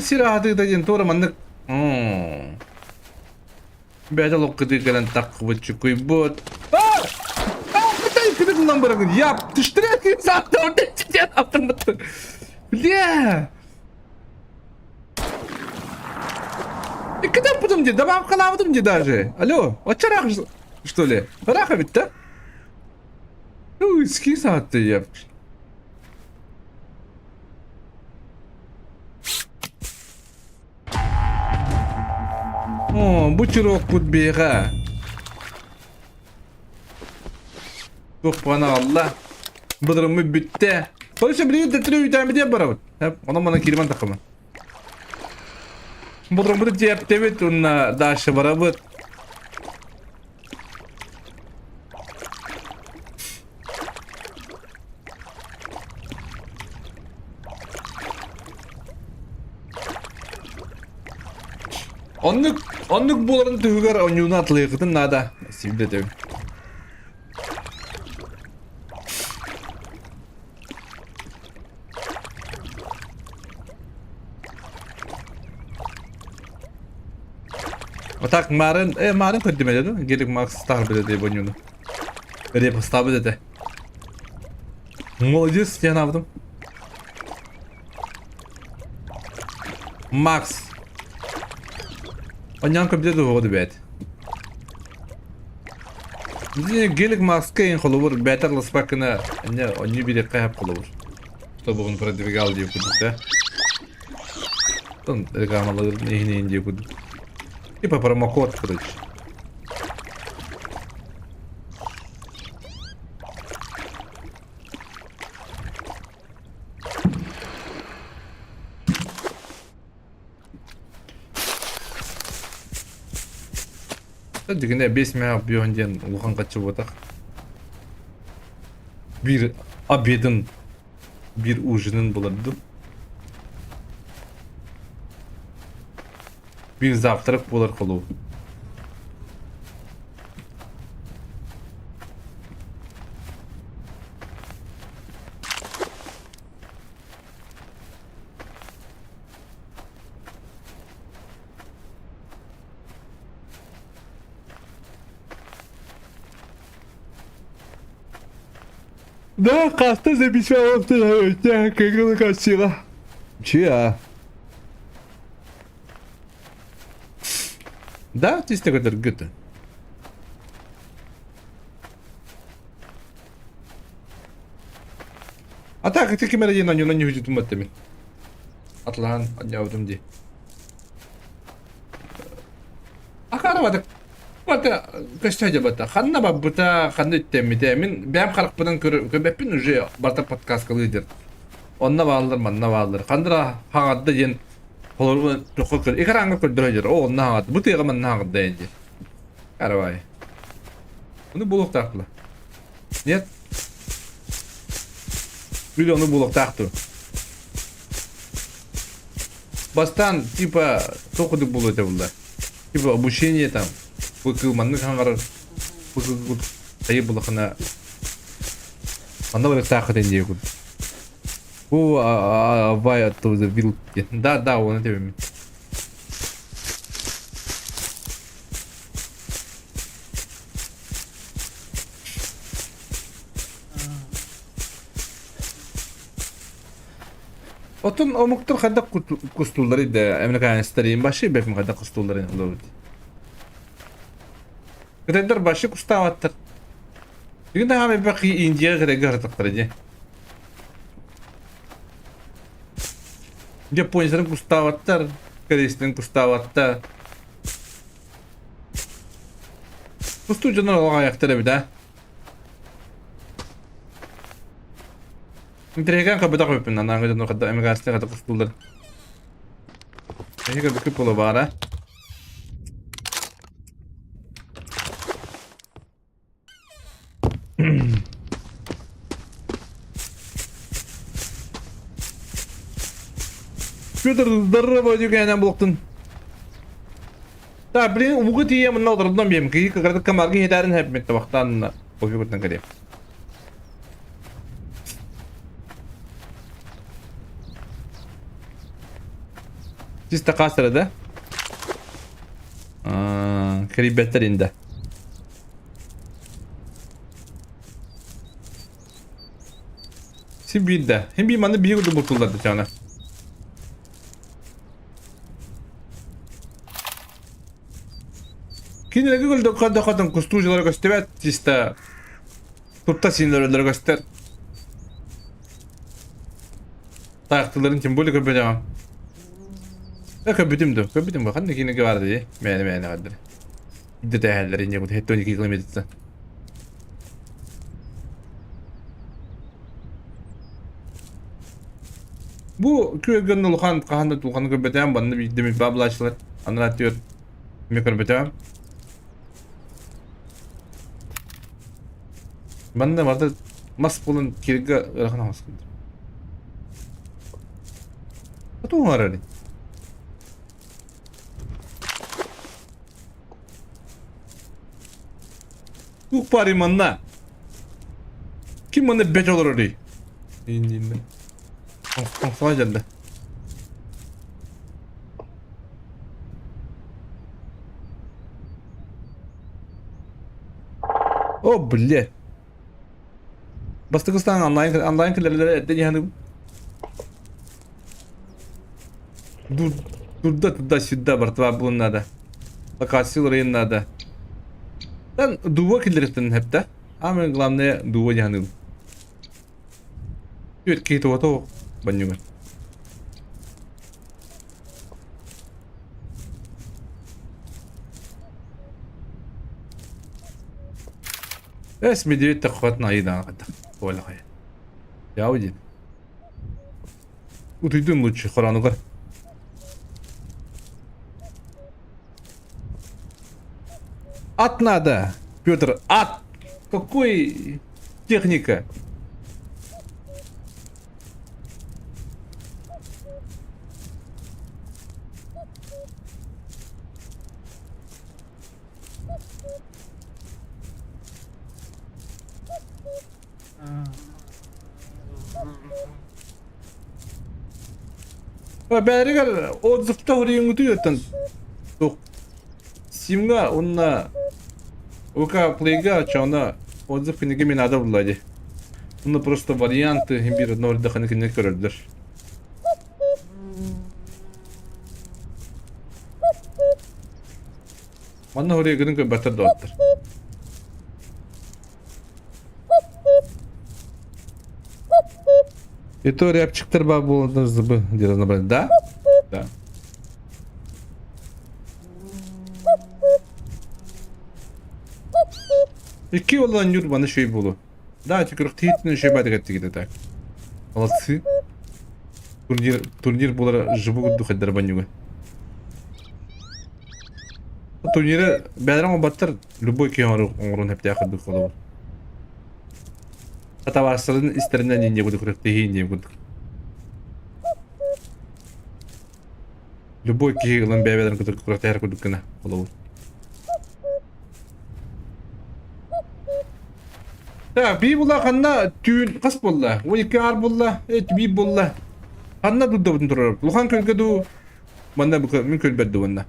Сир аһатыыта диэн туора маннык Бэйэтэ олох кытыы кэлэн таххыбыт чукуйбут. Кытай кытыы барагын. Я ты что Бля! Кытап потом где? Добавкалаабытым где даже. Алло, очарах что ли? Ыраах эбит да? Ски саатты я. О, бу чурокпут биэхэ. Туох аҕалла. Быдырыммыт бүттэ. Короче, билигин төттөрү үүтээммитигэр барабыт. Онон манан киирмэн таххамын. Быдырыммыты тиэптэбит уонна дальше барабыт. Оннук, оннук буоларын түһүгэр онньууну атылыахытын наада. Сибдэтим. А так марын, марын көрдүм да? Гелик Макс тахыр бит этэ бонньууну. Репостабыт этэ. Молодец, я навдым. Макс. Онньоон көбүтэ дуһуоҕу бэт. Гелик Макска ин холобур бээтэр ласпакына не онньу бириэххэ хэп холобур. Чтобы он продвигал диye курдук да. Тон рекламаларын иһин диye курдук. Типа промокод, короче. Дьигинэ 5 мэ бүөн диэн улахан хаччы буотах. Биир обедын, биир ужинын булардым. Биир завтрак буолар холуу. Да, хаста записала как красиво. Чья? Да, чисто көтөргүт. А так, ити ким эрэ диэн онньуна ньүһүтүтүм баттамин. Атлаһан анньаабытым дии. Акаарабатык бата көстө дьабата. Ханна барбыта, ханна үттэммитэ. Мин бэйэм харахпынан көрбөппүн уже барыта подкасткалыы дир. Онно бааллар, манна бааллар. Хандра хаҥарда диэн холору тохо көр. Экраҥҥа көрдөрө дьэр. О, онно хаҥарда. Бу тыаҕа манна хаҥарда диэн. Каравай. Ону буолуохтаах була. Нет? Или ону буолуохтаах дуо? Бастаан типа туох курдук буолуо этэ булла? Типа обучение там бу кыл маннык хаҥарар бу кыл айы булахына манна барыктааххыт диye курдук. Бу вай оттуда вил Да, да, оны тебемин. Оттон омуктар хайдах кустуулларый да американецтар баши бэпим хайдах кустуулларын олорбут. Кытайдар баши кустаабаттар. Бүгүн даҕаны элбэх Индия кытайга сырытахтара дии. Японецтарын кустаабаттар, корейцтарын кустаабаттар. Кустуу дьоннор олох аҕыйахтар эбит аа. Интэриэһиргээн көрбөтөх эбиппин анаан дьоннор хадда эмигаастыы хата кустууллар. Эһиги көрбүккүт буолуо баара. Петр, здорово, дюкэнэн булуктун. Так, блин, ууга тиийэ мунна олордон биэм. Киһи кыгырдык камарга хитарын хэпмит табахтан кофе кутан кэлиэм. Чисто кассера, да? Кирибеттер инде. Син биирдэ. Хин биир манны биир курдук бултуллар дечана. Кинилерге көлдөккө дохотон кустуу жылары көстүбэт чисто тутта синлер көстөр. Таахтыларын тем более көрбөтөҕүм. Э көрбүтүм да, көрбүтүм бу. Ханна кинигэ бар дии. Мээнэ мээнэ кадыр. Идде тэһэллэр инне бу 72 километрта. Бу күөлгөн улахан хаһан да улаханы көрбөтөм, банны биирдэ баблаачылар анараа түөр эмиэ көрбөтөм. Манна барыта мас буолан киргэ ыарахан оҥос курдук. Тугу оҥорорый? Туох баарый манна? Ким манна бэт олорорый? Иннинэ. Тоҥсоҕо дьалла. О, блядь. Бастакы ыстаан онлайн онлайн кэлэрэлэрэ эрдэ дьаһаныбын. Туда туда сюда братва булун надо. Локациялар ыйын надо. Дан дуба киллэриттэн хэптэ. Самое главное дуба дьаһаныбын. Түөрт киһи тугата банньугар. Эс медведь таххат наида Оля хай. Я уйдин. Утуйдун лучше хоранугар. Ат надо, Петр, ат! Какой техника? Бээригэр отзывта хоруйуҥҥутуй туох Steam'га уонна ВК Play'га оччоҕуна отзыв кинигэ мин наада булла дии. Уонна просто варианты биир одно эрдэххинэ кинилэр көрөллөр. Манна хоруйгытын көрбөттөр доҕоттор. И то рябчиктар баар буолан зыбы разнообразие. Да? Да. Икки олан юрбаны шөй болу. Да, теперь тиитин шөй бадык эттигите так. Молодцы. Турнир, турнир булар жыбы курдук хайдар банюга. Турниры бэйэлэрин оҥорботтор, любой киһи оҥоруон сөптөөх курдук холобур. Табаарыстарын истэринэн инньэ курдук күрэхтэһии инньэ курдук. Любой киһи ылан бэйэ-бэйэлэрин кытары күрэхтэһэр курдук гына холобур. Так, бии була ханна түүн хас буолла? 12 аар буолла, бии буолла. Ханна дурдабытын турар? Улахан күнгэ дуу Манна бу мин көрбөт дуонна.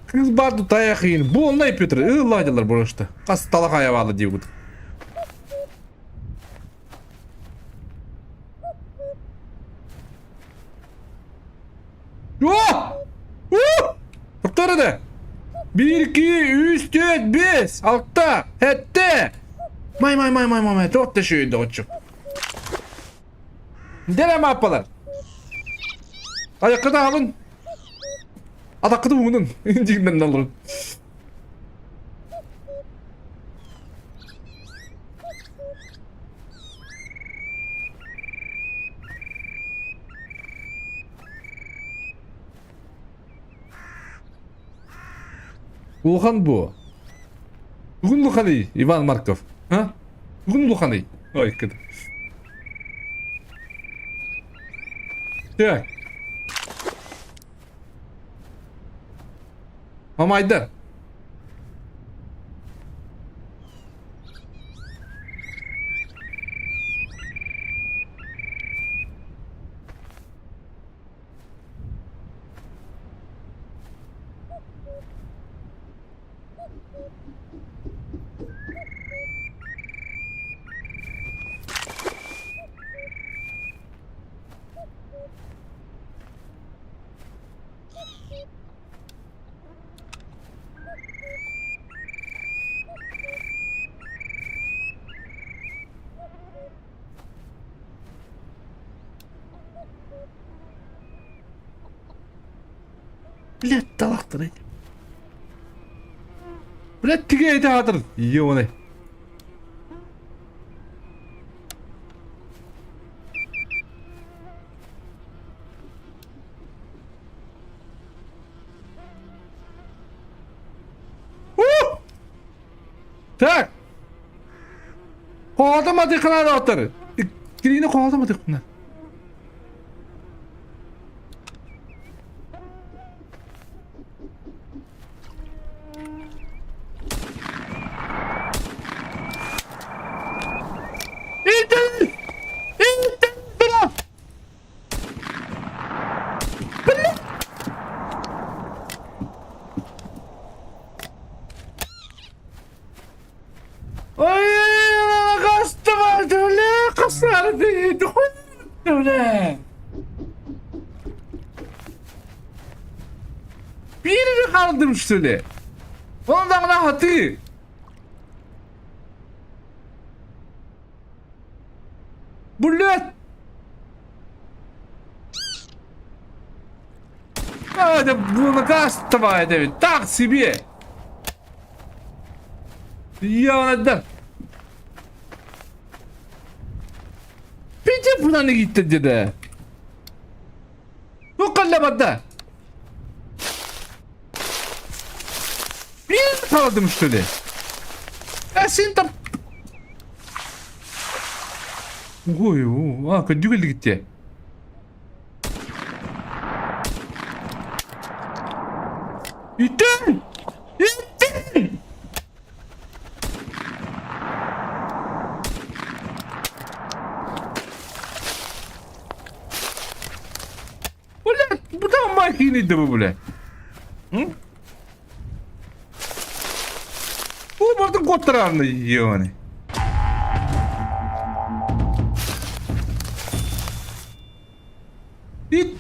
Кыз бар тутаях иин. Буолнай Петр, ылладылар просто. Хас талахая баала диэбит. О! О! Тоқтар еді. 1, 2, 3, 4, 5, 6, 7. Май, май, май, май, май, май. Тоқ да шүйінді отчук. Дere маппалар. Аяққыда алын. Атаққыды уунун. Дигинен алын. Улахан буо. Тугун улаханый, Иван Марков? А? Тугун улаханый? Ой, кыт. Так. Мамайдар. Блядь, талахтарай. Блядь, тигэ театр. Ёбаный. Так. Хоҕотоматык ханаа Кинини хоҕотоматык ханаа. Ийтэн! Ийтэн! Бля! Бля! Ой, Бля! Биир хаалдым что ли? Ондаҕына хатыы. Блядь! А, это накастовая, это так себе! Я да. Пите пунаны gitti dedi. Bu kallamada. Bir kaldım что ли? А сен там... Ой, а, көдүгөл gitti. Итин! Итин! Бля, бу да махины да бля. Бу бардын куоттараарны ебаный. И...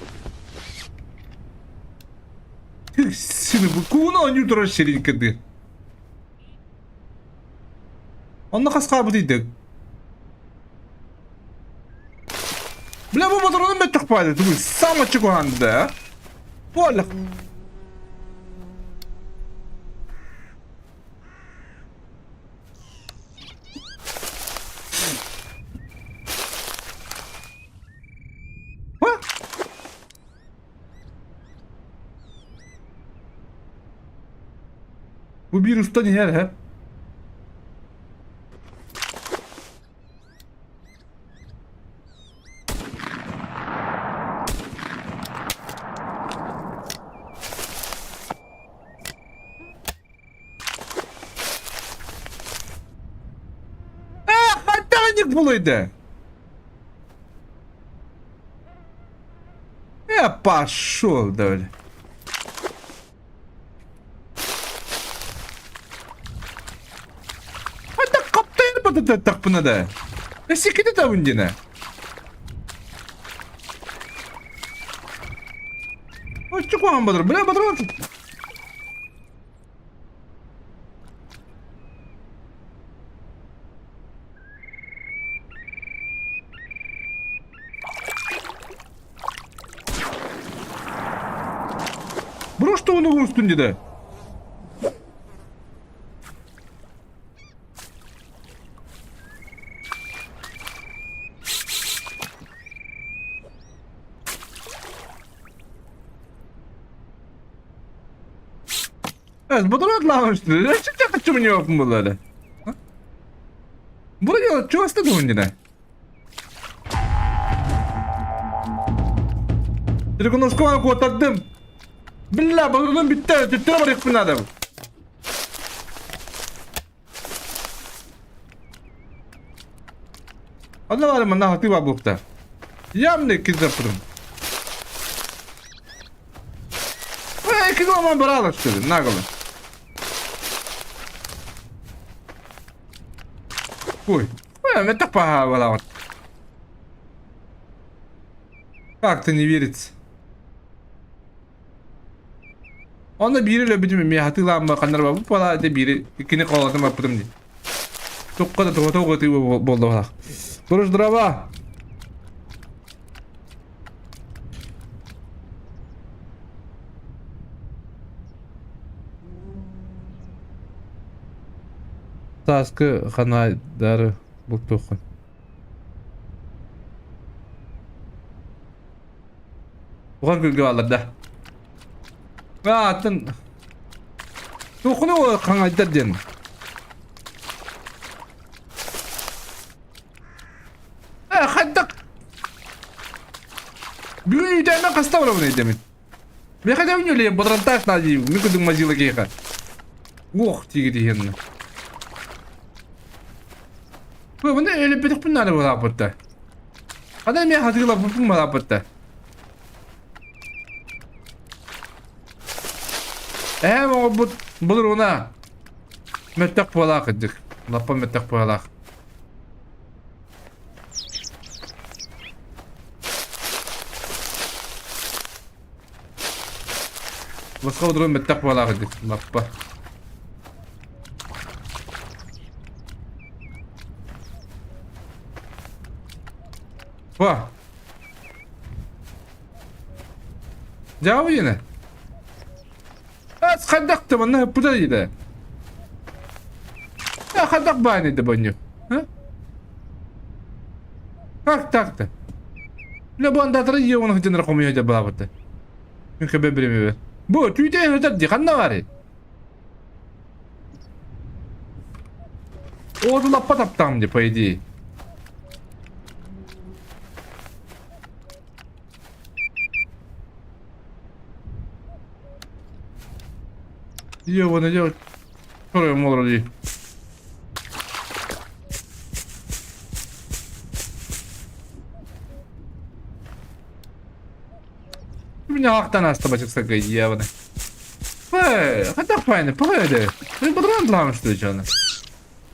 Сыны, бу кууна оонньуу турар сирин кырдыы. Онно хас хаабыт ыйдык. Бля, бу ботуруну мөттөх баады, тугуй, самочы куһаанды да. Буоллах. Бу биир устан иһэр һэ. Ээ, хайдаҕынньык булуйда? Э, пошел, да, бля. Хайдах хаптайын бататахпына да. Эсикити табын дина. Оччукуан бадыр. Бля, бадыр. Брош тугун устун диде. Evet, bu da лавышты. Чүм не оқын бұл Бұл чуасты дуындина. Телефоносконы куоттардым. Бля, бұның бітті, түттіре бар екпін адам. Аналары манна хаты бар бұқта. Ямны кизапырым. Эй, кизаман баралар что ли, наголо. Ой, это пора. Как-то не верится. Онно биири өлөрбүтүм эмиэ хатыылааммы ханнарба бу пала этэ биири иккини холотон барбытым дии. Тукка да туга туга тыы буолла Туруш дрова! Сааскы ханаайдары бултуоххун. Улахан күлгэ бааллар да. Атын Туохуну хаҥайдар диэн. Э, хайдах Бүгүн үүтээннэн хаста барабын өйдөмүн. Миэхэ да үнүлэйэн бодорантаах наадыйым. Мин кудуҥ мазила киһиэхэ. Уох тиги тиһиэннэ. Бу маны өлөппөтөхпүн наада буолааппытта. Ана эмиэ хатыылаппыппын буолааппытта. Эһээм оҕобут былыр мөттөх буолаах кырдьык. Лаппа мөттөх буолаах. Босхо бодурун мөттөх буолаах кырдьык. Лаппа. Ба. Дьаабы диэнэ. Хайдах да манна ыппыта диэтэ. Хайдах баан да бонню. Как так-то? Ле бу андатары ие оны хытыныр хомуйа да балабыты. Мен көбө биремебе. Бу түүтэ өтөр ди ханна бары? Оду лаппа таптаам ди по идее. Ебаный делать. Что я дии. Меня ахтан аста бачыксака ебаный. Пэ, хатах пайны, пэ Мен бадран дламын что ли,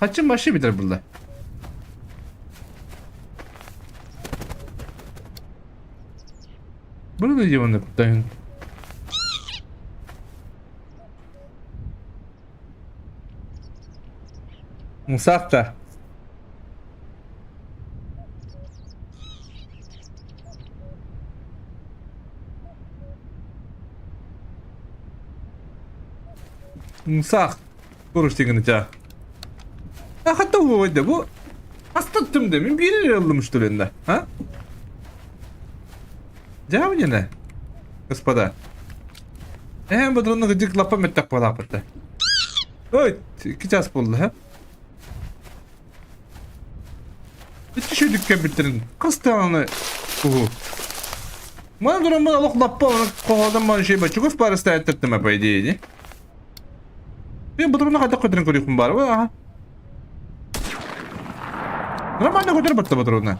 Хачым башы битер булда. Bunu da ебаный куттайын. Мусахта. Мусах. Курус тигин ча. Хатта буойда бу. Астаттым да мен биир ыллым что ли А? Дявнина, господа. Эм бодронны гыдык лапа меттак балапырта. Ой, 2 час болды, ha? Ити шүдүккэ бүттерин. Кыстааны куху. Мана дуран олох лаппа оны коходан ман шей бачугус парыста эттеттеме по идее, не? Мен бодронны кайда көтөрөн көрүкүм бар, ага. Нормально көтөр батты бодронны.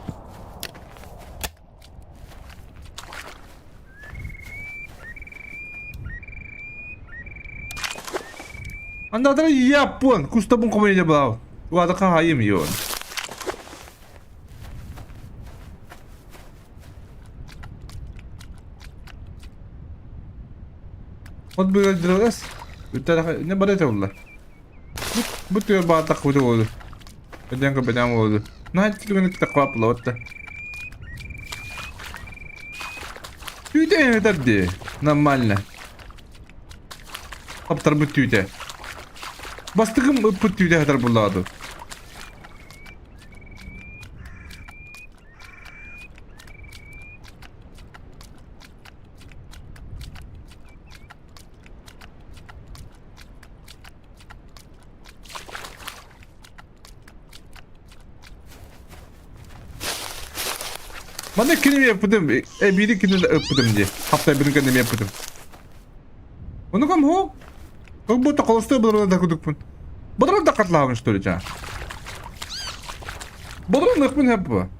Андатара япон, кустабун комедия была. Уада кахайым йон. Вот бы дрогас. Не барете улла. Бу түөр баатак бу болду. Беден беден болду. На килограмм таквап лотта. Түүтэ этэрди. Нормально. Аптар бу түүтэ. Бастыгым ыппыт түүтэ хатар буллаады. Манна киними ыппытым, биири кинини ыппытым дии. Хаптай бирин кэнними ыппытым. Ону ком хо? Как будто холостой бодрон да кудукпун. Бодрон да катлаабын что ли чаа? Бодрон ыкпын хэппа.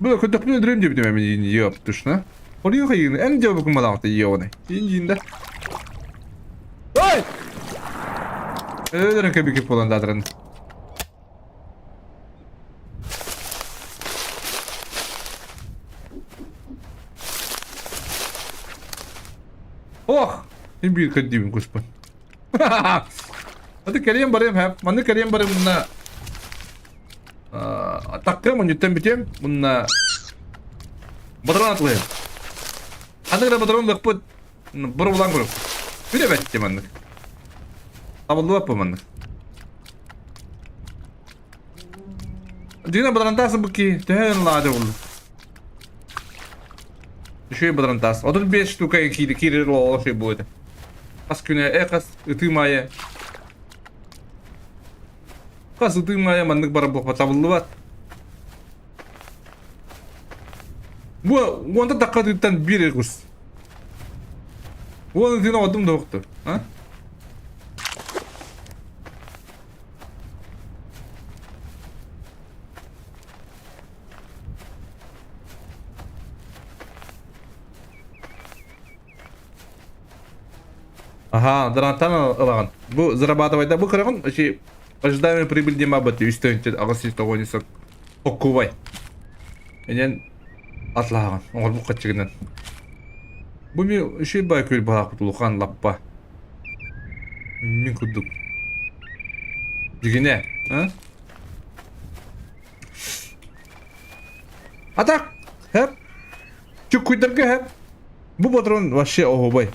Бу көтөкпүн өдүрөм диэбитим эми ёптушна. Орыйын хайыгын эн дьобукун малаахта йоны. Инжинда. Ой! Өлөрөн көбүкүп болан дадрын. Ох! Мин биир көрдүүбүн куспун. Аты кэлиэм барыам хэп. Манны кэлиэм барыам мунна таккым унньуттан бүтүөм. Мунна бодрон атылыам. Ханнык эрэ бодрон лыкпыт бур булан курдук. Бүтэ бэттим маннык. Табыллыбат бу маннык. Дьиҥэ бадарантаас бу киһи төһө ыллаады булла. Үчүгэй бадарантаас. 35 штука киири киирэр ол шей будет. Хас күнэ э хас ытыы маайа. Хас ытыы маайа маннык бара буолба табыллыбат. Бу уонта тахха тыыттан биир кус. Уон ытыын оҕотум да охту. А? Аха, дранттан ылаҕын. Бу зарабатывайда бу кыраҕын ичи ожидаемый прибыль диэн баабыт үс тыһыынча аҕыс сүүс тоҕуон сок хоккубай. Инен атлааҕын оҥорбут хаччыгынан. Бу ми үчүй бай күл баһаахпыт улахан лаппа. Мин курдук. Дьигинэ, а? Атак! Хэп! Чуккуйдарга хэп! Бу патрон вообще оһуобай.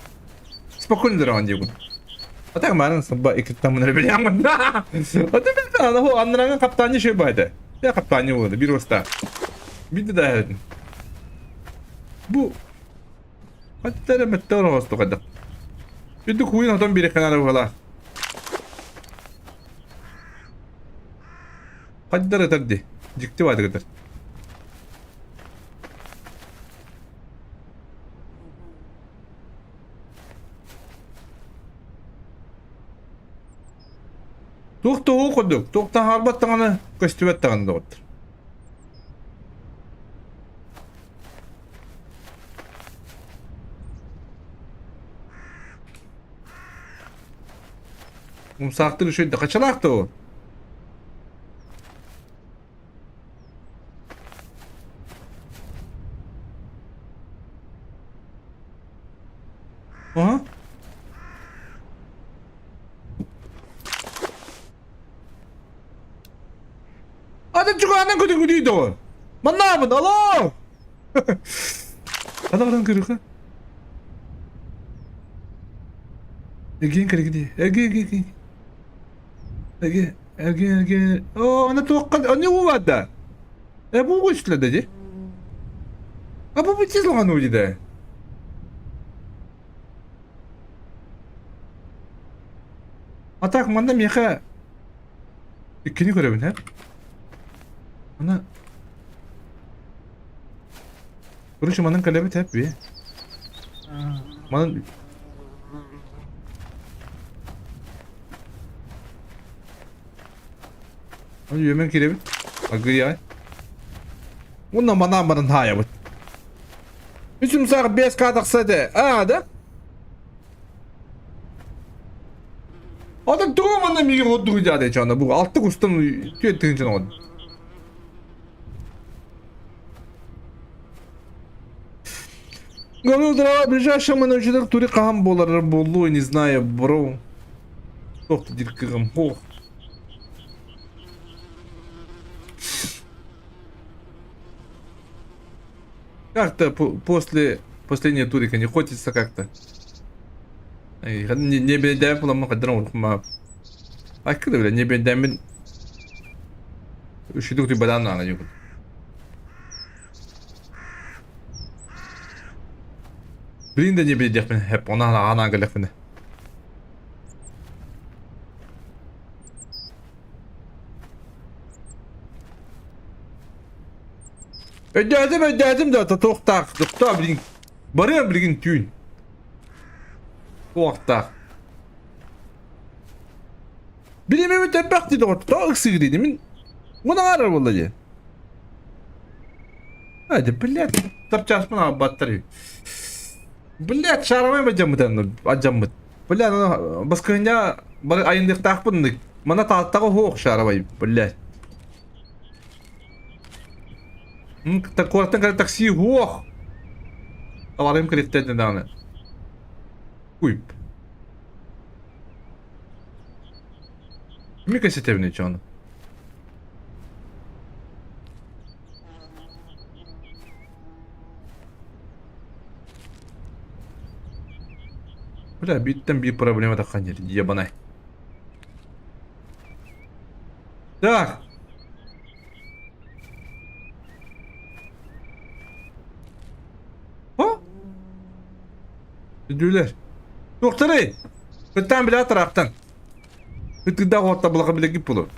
Спокойно дыраҕан диэбин. А так маанан сабба иккиттан мын билиаммын. Ата анныраҥа каптаанньа шөй баайда. Я каптаанньа буолда бир уоста. Бидде да эһэтин. Бу Хаттара мэтте ороҕосту хайдах. Үрдүк хуйун отон бири канара буһала. Хаддар ытар ди. Дьикти баатык ытар. Туох туһу курдук, туох таһаарбат даҕаны, көстүбэт даҕаны доҕоттор. Умсаахтыр үчүгэй да хачалаах да ол. Aha. Атын чугаанан көтүгүдүй доҕор. Маннаабын, алло! Ана баран көрүхэ. Эгин кэригди. Эги эги эги. Эги эги эги. О, ана туохха аны уу баада. Э бу көстүлэ ди. А бу битис логан уу диде. А так манна миэхэ иккини көрөбүн һэ. Ана Короче, манан кэлэбит һэп би. Манан Үөмэн кирэбит. Агыйай. Уонна манаан баран хаайабыт. Үс умсаах 5 к тахса этэ. Аа да? Атын тугу манна миигин ордук дьаады чана бу алты кустан түөрт тыһыынчаны оҕон. Говорил, дрова ближайший менеджер тури хаһан буолар буолуо, не знаю, бро. Туох да диир кыаҕым суох. Как-то после последнего турика не хочется как-то. Не, не бедэм буламмын хайдан оҥорбуппун Айкы да бile не бэдэммин үчүдүк түйбадаан наана дьукут. Билин да не билдиэхпин хэп она анаан кэлэхпинэ. Өйдөөтүм, өйдөөтүм да туохтаах, туохтаах билигин барыам билигин түүн. Туохтаах. Билимэбит элбэх дии доҕор, тоҕо ыксыыр дии мин мунаҕар буолла дии. Ай, блядь, тапчааспын аҕабаттар үһү. Блядь, шаровай бадьаммыт адьаммыт. Бля, баскыһынньа бары айынныахтаахпын мана тааттаҕа суох шаровай, блядь. Куораттан кэлэр такси суох. Табаарым кэлиттэн даҕаны. Уйп. Кими кэсэтэбиний чону? Бля, бииртэн биир проблема таххан диэри, ебанай. Так. О? Үдүлэр. Туохтарый? Ыттаан билэ тараптан. Ыттыгдаах уотта булаха билэ булу.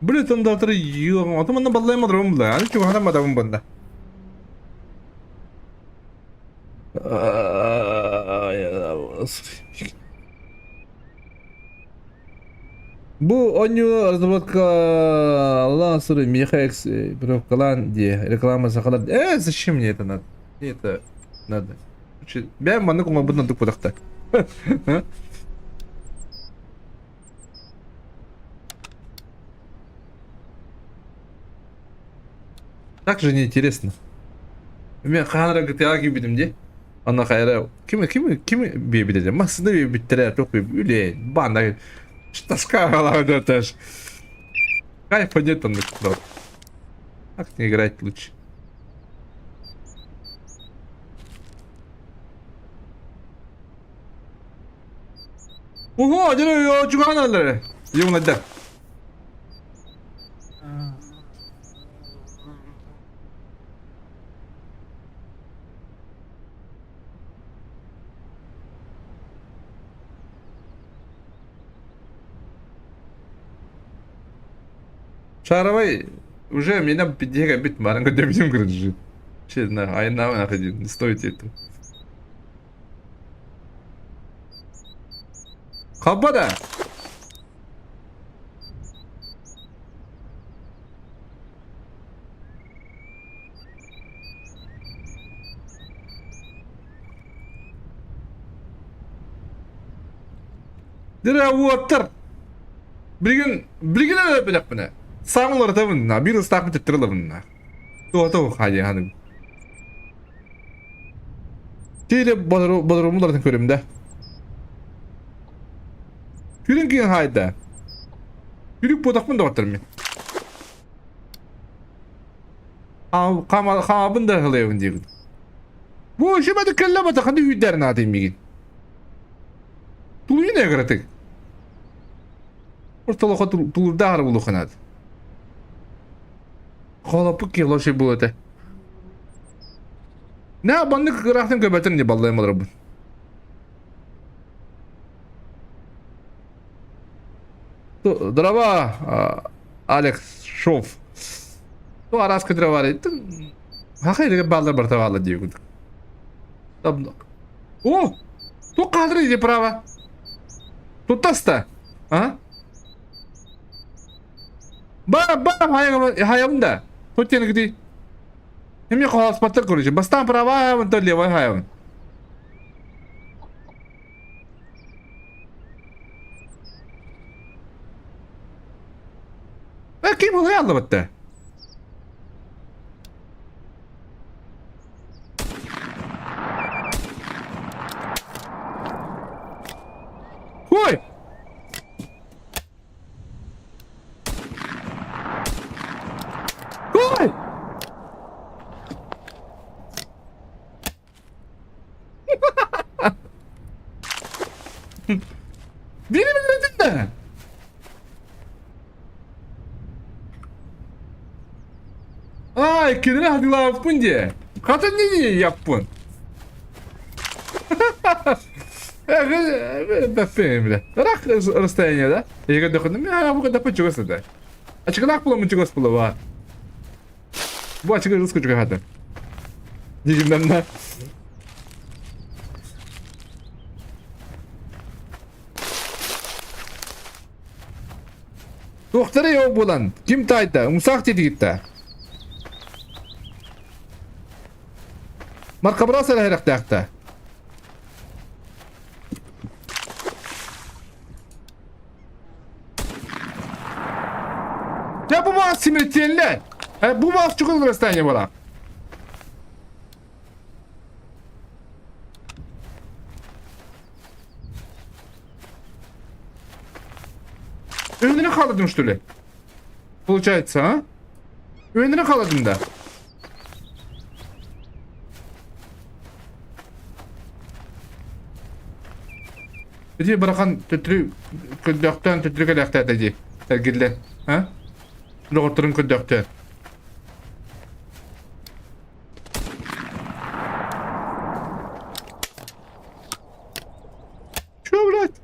Блин, там да три Ото манна баллайм адром бла. Аны чугахана мадабын банда. Бу оонньуу разработкалаан сыры миэхэ экспировкалаан диэ реклама сахалар зачем мне это надо? Мне это надо. Бэйэм маннык оҥорбут ордук буолахта. Так же неинтересно. Мен хаһан эрэ GTA киирбитим дии. Аны хайра ким ким ким биэбит Массыына биэбиттэрэ туох үлэ баанда тоска это ж. Кайфа нет оннук. Так не играть лучше. Ого, дьэ чугаан аллары. Юнайда. Шаровой уже меня пидега бит маленько дебзим короче. Честно, а на нахуй не стоит это. Хабада! Дирэ уоттар! Билигин, билигин эрэ билэхпинэ. Саҥалартабын, биир ыстаахпын төттөрү ылабын. Туото хаайыһаным. Тииле бодорумуларын көрүм да. Күрүн киин хаайда. Күрүк буотахпын доҕоттор мин. Хаамабын да хылайабын диэбин. Бу шимады кэллэ ханды үйдәрін атын мигин. Тулуйун эгратык. Ортолохо тулурдаахар булуханат. Холоппут кило шей был это. На баннык ыраахтан көбөтөн не баллайым олоробун. Дрова Алекс Шов. Ну, араска дрова. Хахай баллар барта балла диегут. О! Тут кадры иди право. Тут таста. А? Ба, ба, хайабын да. Тут тенігді. Эми холоспаттар короче. Бастан права, вон то левая хайабын. Ким ол аллабатта? Ой! Ой! Beni bildirdin de. Ай, кинини хатылаабыппын дии. Хата не яппын. Рах расстояние, да? Я говорю, ну, бу когда чугас это. Ачыгылаах буламын чугас була Бу ачыгы руску чугахата. Дигимнан Туохтара yok булан. Ким таайта? Умсаах титигитта. Маркабрас эрэхтэхта. Я бу маас смертельно. Бу маас чугул расстояние была. Önüne kaldırdım что ли? Получается, а? Önüne kaldırdım da. Ити барахан төттөрү көрдөөхтөөн төттөрү кэлээхтээтэ дии. Эргиллэн. А? Доҕотторун көрдөөхтөөн. Чё, блядь?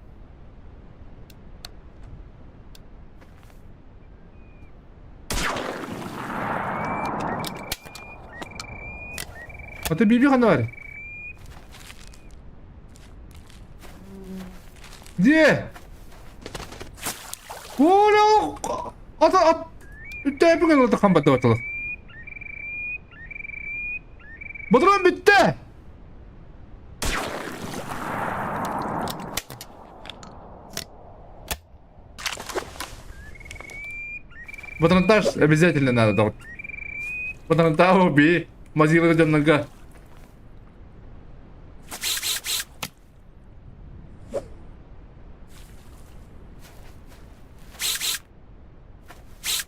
А ты биби ханна бар? Где? Оля, ата ат үттээпин ылата хамбатта батылы. Батыран бүттэ! Патронтаж обязательно надо доҕор. Патронтаж убей. Мазилы дьоннорго.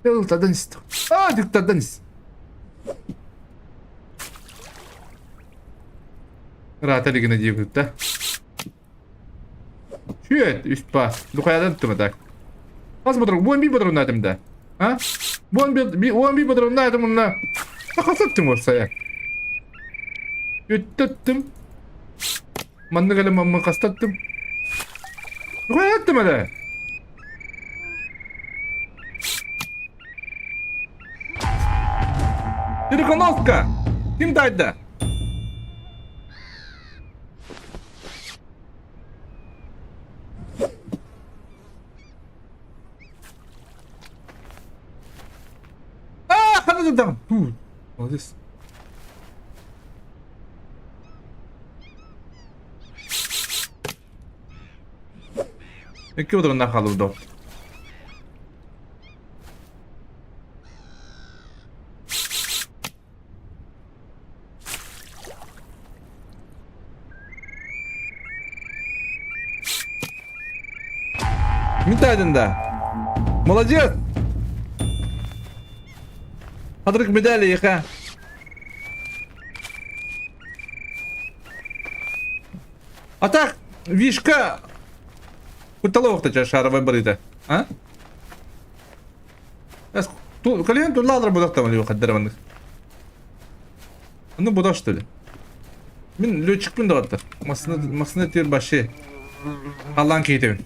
Тылтадан исто. А, диктадан ис. Рата лигина диэбитэ. Шүөт, үс па. Духаядан тума так. Хас бодрон, буон би бодрон наадым да. А? Буон би уон би бодрон наадым мунна. Хасаттым орсая. Үттөттүм. Маннык эле маммын хастаттым. Духаяттым эле. Переконовка! Ким тайда? А, хана там. Молодец. Икки удурунна хаалбыт Мин таайдым да. Молодец! Хатырык медали яха. А так, вишка кутталоохта шаровой барыта. А? Калин туллаалар будахтамын хаддараманнык. Ну буда что ли? Мин летчикпин доҕоттор. Массына массына тир баши. Аллан киитебин.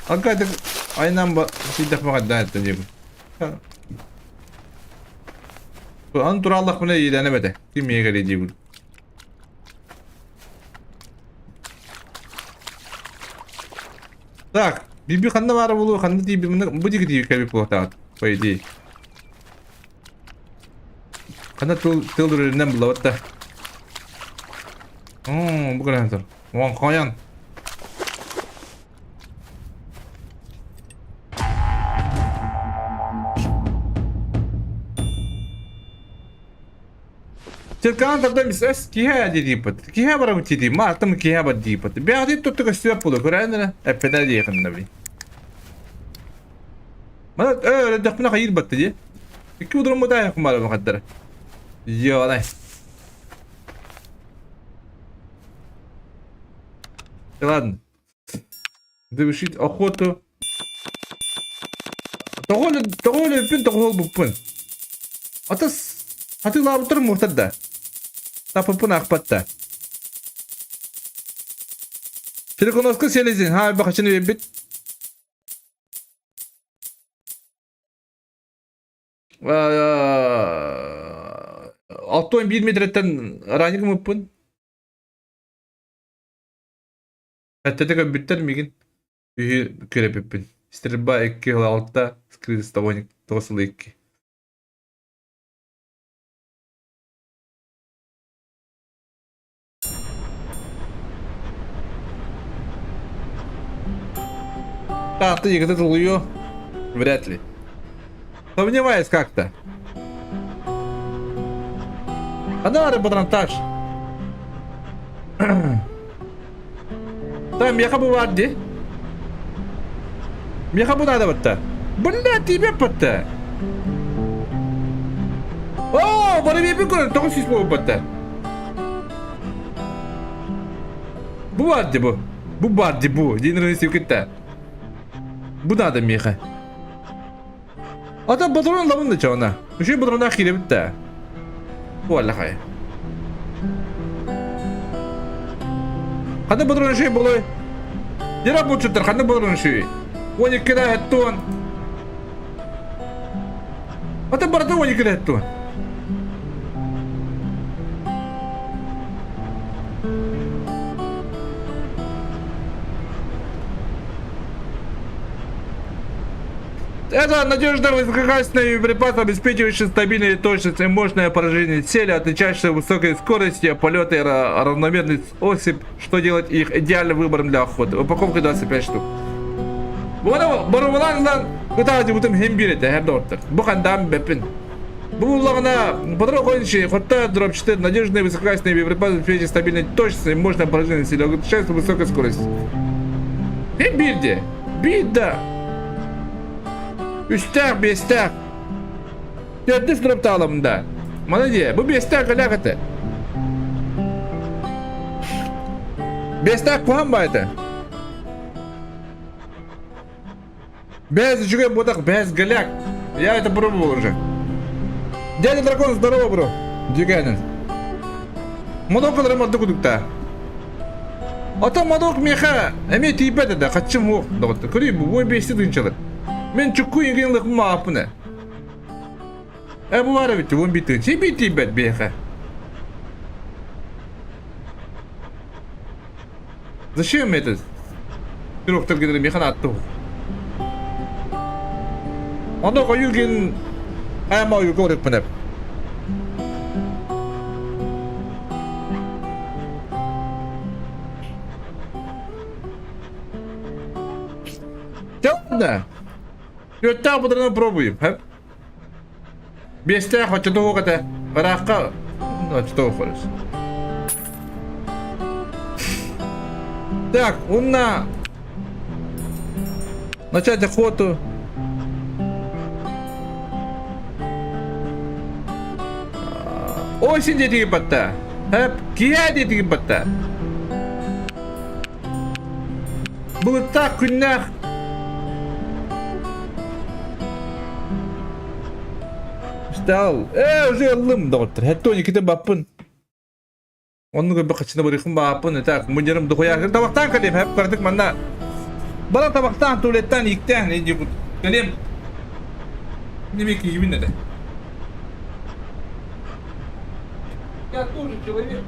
Аккайтык айнан ба сийдэх баҕайдаан эттэн диэбин. Аны турааллахпына иилэнэ бэтэ. Ким миэ кэлиэ диибин. Так, биби ханна баара буолуо, ханна тиийби бу диэки тиийби кэлбит буолуохтаах, по идее. Ханна тыл тыл үрүнэн буллабыт да. Оо, бу гынан тур. Уон хойон. Черкаан тардан эс киһэ дииппит. Киһэ барабыт дии, маатым киһэ бар дииппит. Бэҕэһээ тутту көстүбэт буолуо, көрөөн эрэ, эппэтэ диэхиннэ били. Мана ээ өлөрдөхпүнэ хайыыр батта дии. Икки ударым бутаайахпын баар бахаттара. Йоонай. Ладно. Завершить охоту. Тоҕо тоҕо өлөппүн тоҕо буолбуппун. Атас атыылаабыттар муохтар да. Тапыппын аахпат да. Телеконоска селезин ха бахачын биэрбит. Алтон биир метреттен ранник мыппын. Сэттэтэ көрбүттэр миигин үһү күрэппиппин. Стрельба 2 6, скрытый 9 2. Таатта дьиэкэтэ тулуйуо? Вряд ли. Сомневаюсь как-то. Ханна баар патронтаж? Там меха бу баар дии. Меха бу надо батта. Бля, тебе батта. Оо, бары биэпин көрөн 900 буолбатта. Бу бар ди бу. Бу бар ди бу. Дин рынысы кытта. Бу надо миэхэ. Ата патрон лабын да чоҕуна. Үчүгэй патроннаах киирэбит да. Буоллахай. Ханна патрон үчүгэй буолуой? Дера булчуттар ханна патрон үчүгэй? 12 да хэттуон. Ата барыта 12 да хэттуон. Это надежный высококачественный припас, обеспечивающий стабильную точность и мощное поражение цели, отличающийся высокой скоростью полета и равномерность осип, что делает их идеальным выбором для охоты. Упаковка 25 штук. Буна боруобалаан ылан ытаадьыбытым иһин биир этэ эр доҕоттор. Бу хандаан бэппин. Бу буллаҕына патрон хончи хотта дробчаты надежный высококачественный боеприпас, обеспечивающий стабильной точность и мощное поражение цели, отличается высокой скоростью. Хин биирде. Биир да. Үстээх, биэстээх. Төрдүс дроп таалабын да. Маны дии, бу биэстээх кэлээх этэ. Биэстээх куһаан баа этэ. Бэс үчүгэй буотах, бэс голяк. Я это пробовал уже. Дядя дракон, здорово, бро. Дюгянин. Модок ыларым ордук кудукта. Ото модок меха эмиэ тиийбэт да хаччым уох доҕоттор. Көрүй бу бой бэсти тыынчалар. Мен чукку иген лыхым мааппын. Э бу бар эбит, уон бит тыынча би тиийбэт биэхэ. Зачем это? Пирогтар генер механ атты. Онно хойуу гин ама ойууга орыкпын Ладно. Түөртээх быдырынан пробуем. Хэп. Биэстээх оччотуох этэ. Ыраахха оччотуох көрүс. Так, умна. Начать охоту. Осень диэтиги батта. Хэп, киһэ диэтиги батта. Былыттаах күннээх Стал. Э, уже ыллым, доҕоттор. Хэттон иккитэ баппын. Оннук элбэх хаччына барыахым бааппын. Так, мунньарым дохуяакын табахтаан кэлиэм. Хэп, кыратык манна. Бара табахтаан, туалеттаан, ииктээн, кэлиэм. Неме киһибин этэ. Я тоже человек.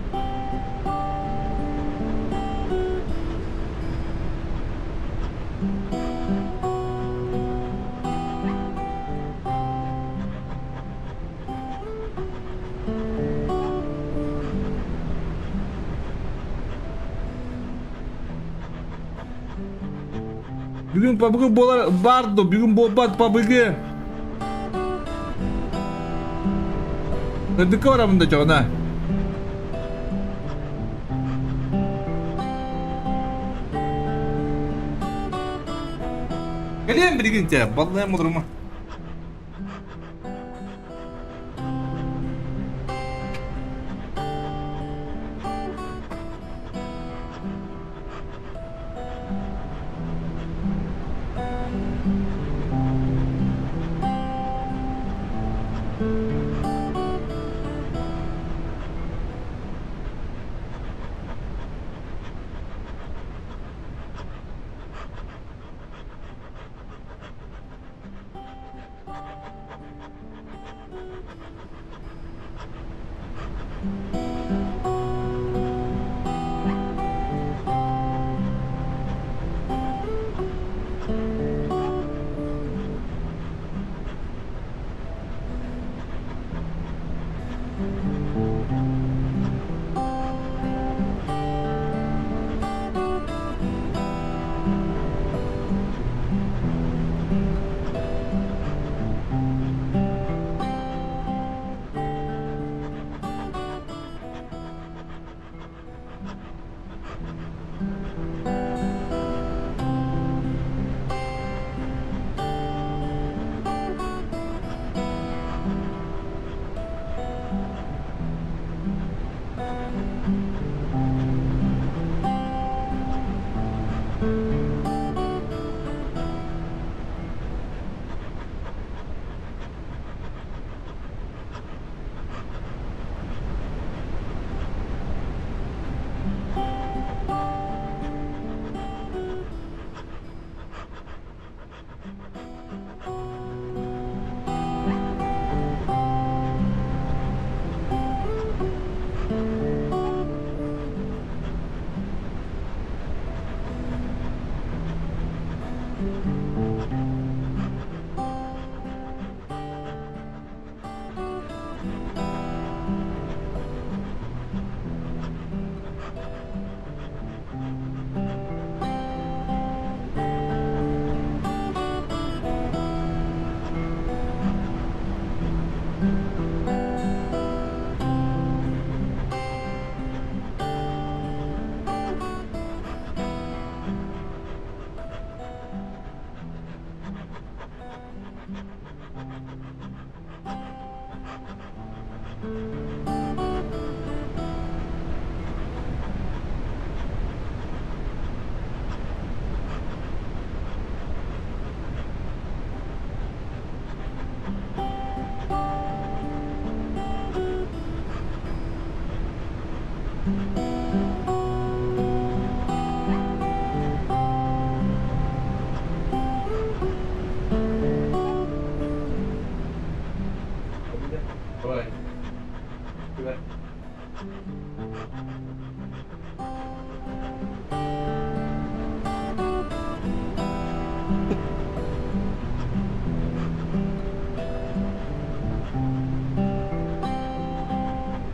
Бүгүн пабыгы буолар баар до бүгүн буолбат пабыгы. Сырдыкка барабын да чоҕуна. Кэлиэм билигин чэ, баллайам олорума.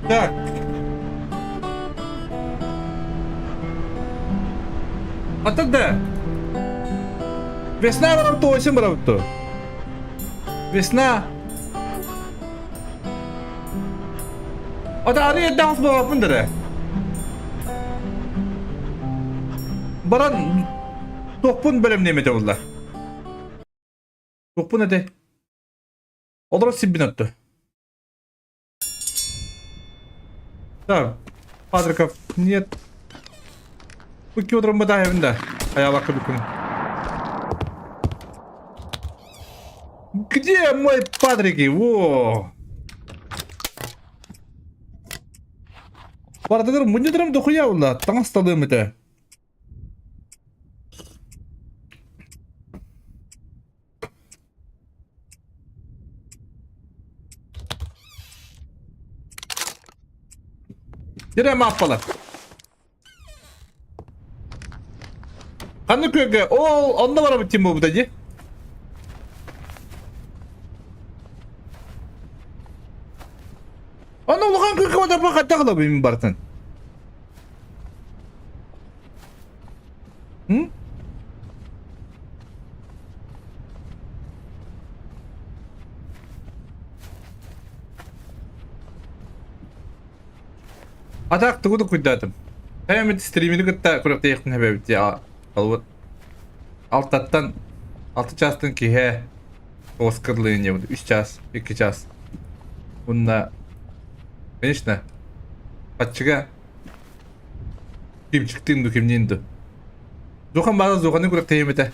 Так. Ата да. Весна барабыт, осень барабыт. Весна. Ата арый эрдэҕэс буолаппын дэрэ. Баран туохпун бэлэмниэм этэ булла. Туохпун этэ. Олорор сирбин отту. Так, Патриков, нет. Бу килодром бадаһыбын да. Хайалакка бүкүн. Где мой Патрики? Во! Бардыгар мунньутарым дохуя улла. Таҥас талыам этэ. Дирэ мааппалар. Ханна күөгэ? Ол онно барабыт тим буолбута дии. Онно улахан күөгэ бадарба хайдах ылабын барытын? М? А так тугу да куйдаатым. Эмит стримини кытта күрэхтэһиэхпин эбэбит дии албыт. Алтаттан алты чаастан киһэ Оскарлыын диэбит. Үс чаас, икки чаас. Уонна конечно аччыга Кимчиктиин ду кимниин ду. Зухан баара Зуханы күрэхтэһиэм этэ.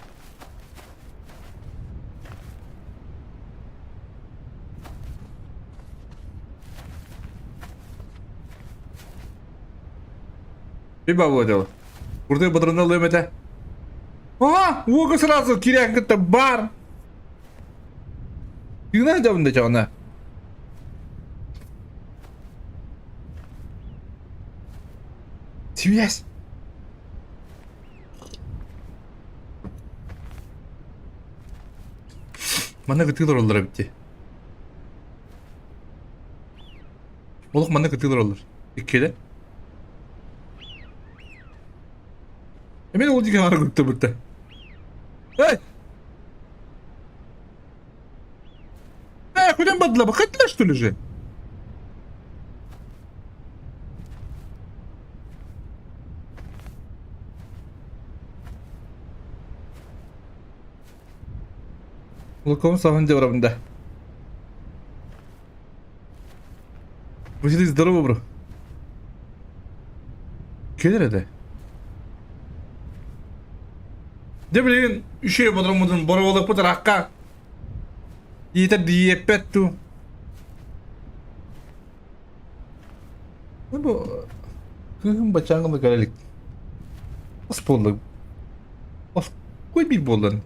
Bir бабыла дело. Курдук бодоруна ылыам этэ. А, уога сразу кирээн кытта бар. Тыына дьабын да чаҕына. Связь. Манна кытыы олороллор эбит дии. Олох манна кытыы олороллор. Иккилэ. Эмиэ ол диэки хаара куттабыта. Эй! Э, куда бадлаба? Хотела, что ли же? Луком саһын дьабарабын да. Василий, здорово, бро. Кэлэр этэ. Дьэ билигин үчүгэй бодороммутун боруобалыахпыт ыраахха. Иитэр диэппэт туу. Бу кыыһым баччааҥҥа кэлэ илик. Ас буолла. Ас кой биир буоллан.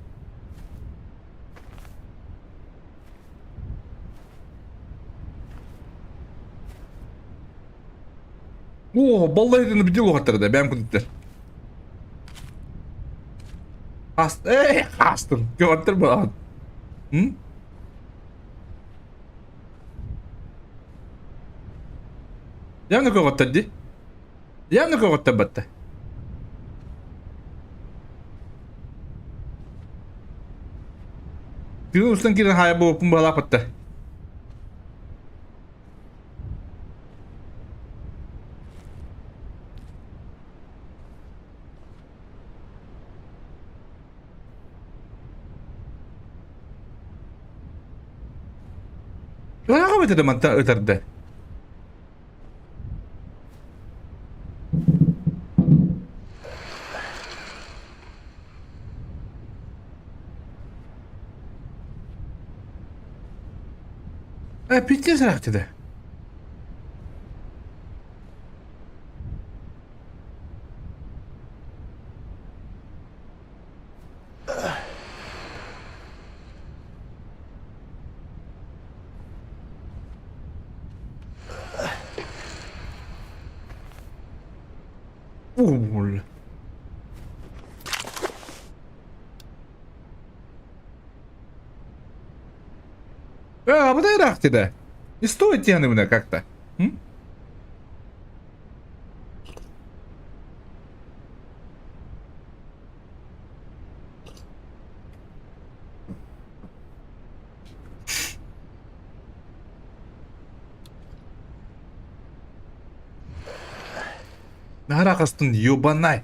Оо, баллайдыны били уһаттар да, бэм кудуттар. Ас, эй, астым. Көттөр буолан. М? Явно көҕөттөр ди. Явно көҕөттөр батта. Тыын устан киирэн хаайа буолуппун баалаах батта. Ыраах эбит этэ манта ытарда. Э, пиздец ыраах этэ. Уул. А, вот и рахти, да. Не стоит тянуть как-то. М? Наһаа хастын ебанай.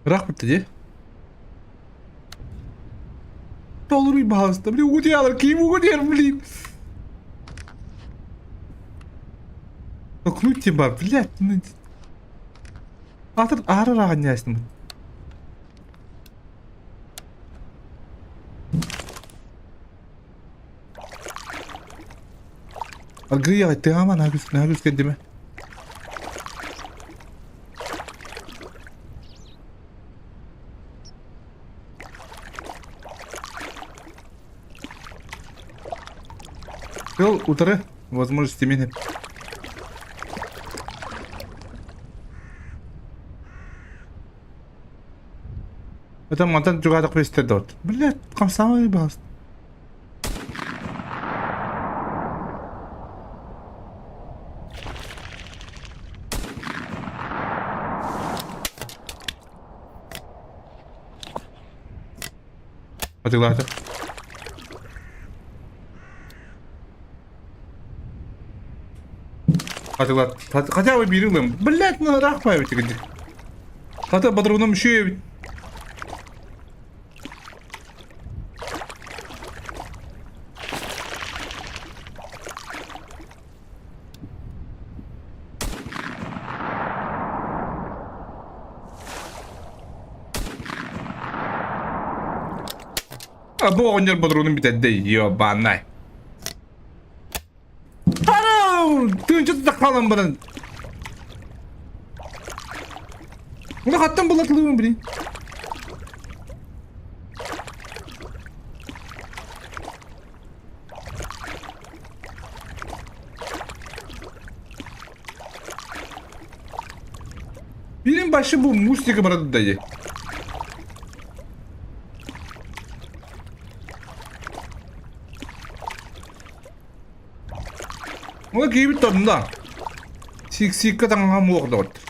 Ыраах бүттэ дии. Толоруй баһаалыста. Блин, угутуйалар, ким угутуйар, блин. Окнуть тебя, блядь. Атыр аарар аҕынньаастым. Аргыый тыаама наһаа наһаа күүскэ Тыл утары возможности мин Это мантан чугаадах истер дот. Блядь, хамсаамай баас. Атыылаата. Атыылаат. Хотя бы биир ылым. Блядь, ну ыраах эбит кырдьык. Хата патроном үчүгэй эбит. А бу оҕонньор бодоруунун бүтэрдэ ёбанай. Тарау! Тыынча тутах хаалан баран. Уна хаттан булатылыбын блин. Бирин башы бу мустика барады дайы. Ол киһибит тонна. Сик-сикка таҥаһа муох доҕоттор.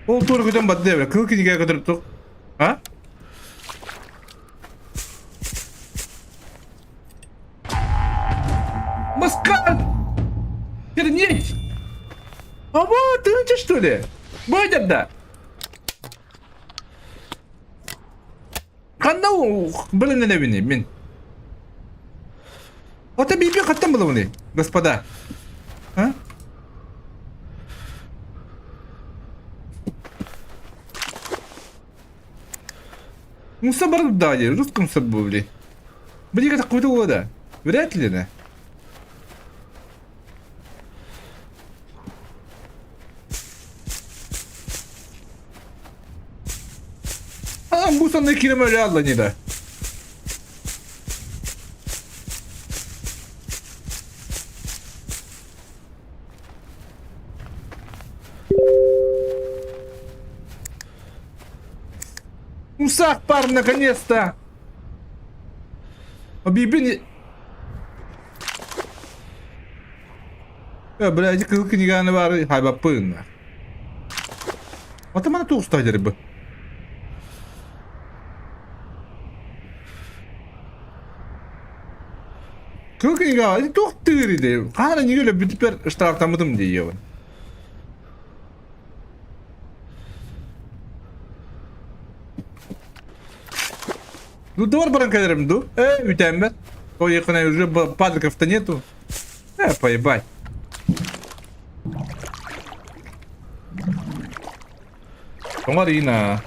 Ол туора көтөн барды эбэ. Кыл кинигэ көтөртүк. А? Москва! Вернись! А вот, ты что ли? Бойдер да! Ханна билиннэнэбиний мин? Ата биби хаттан булабыный, господа? А? Муса бар да, жестко мусор был, блин. Блин, это какой-то да. Вряд ли, да. А, бу сонно кирем өлө алла не да. Мусак пар, наконец-то! Объебени... Э, бля, кыл книганы бар, хайбаппын. Атамана туғыстай бу. Кыл книга, туох тыыр иди. Хаана нигеле бүтүпер штрафтамытым дейебин. Ну, двор баран кэлэрим ду. Э, үтэммэт. Поехали, уже падриков-то нету. Э, поебать. Тоҥор Ина.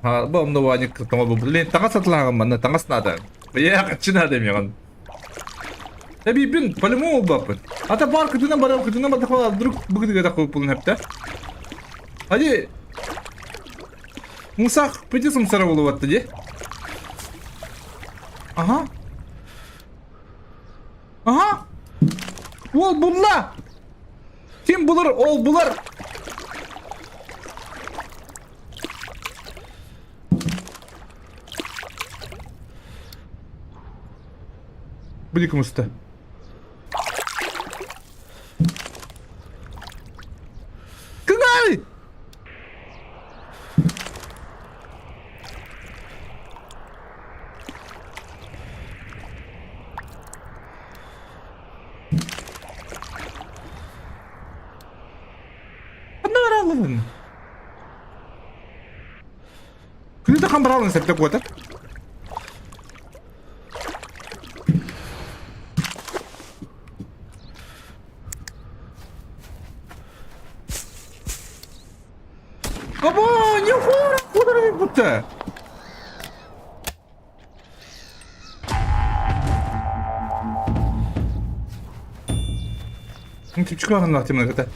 Буомнубаник тоҥор блин таҥас атылааҕым манна таҥас наада. Бэйэ хаччы наада эмиэҕин. Эбииппин по-любому ылбаппын. Ата баар кытынан барам, кытынан бардахпына вдруг быгытыга тахпыппын хэптэ. Hadi Мусах пити сымсара болуп атты ди. Ага. Ага. Ол булла. Ким булар, ол булар. Били кымыста. Кыңай! Ханна бараллыбын? Күнү да хан баралын сәптек уота. Або, не хора, куда будто. Чучкаҕын тимир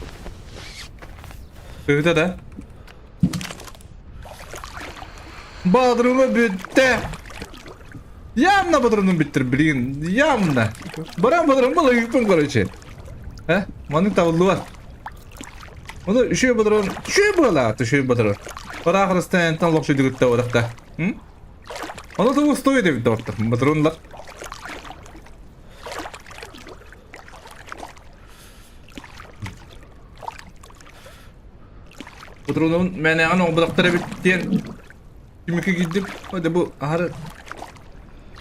Ыыта да. Баадырыма бүттэ. Явно бадрыным бүттүр билигин. Явно. Баран бадрым балыгыппын короче. Э? Маннык табыллыбат. Ону үчүгэй бадрон, үчүгэй буолаат, үчүгэй бадрон. Бараах расстояниеттан лохшуйдугутта барахта. Ону того стоит эбит доҕоттор. Батронлар. Патронун мэнэҕин оҥорботохтор эбит диэн түмүккэ киирдим. О, бу аһары.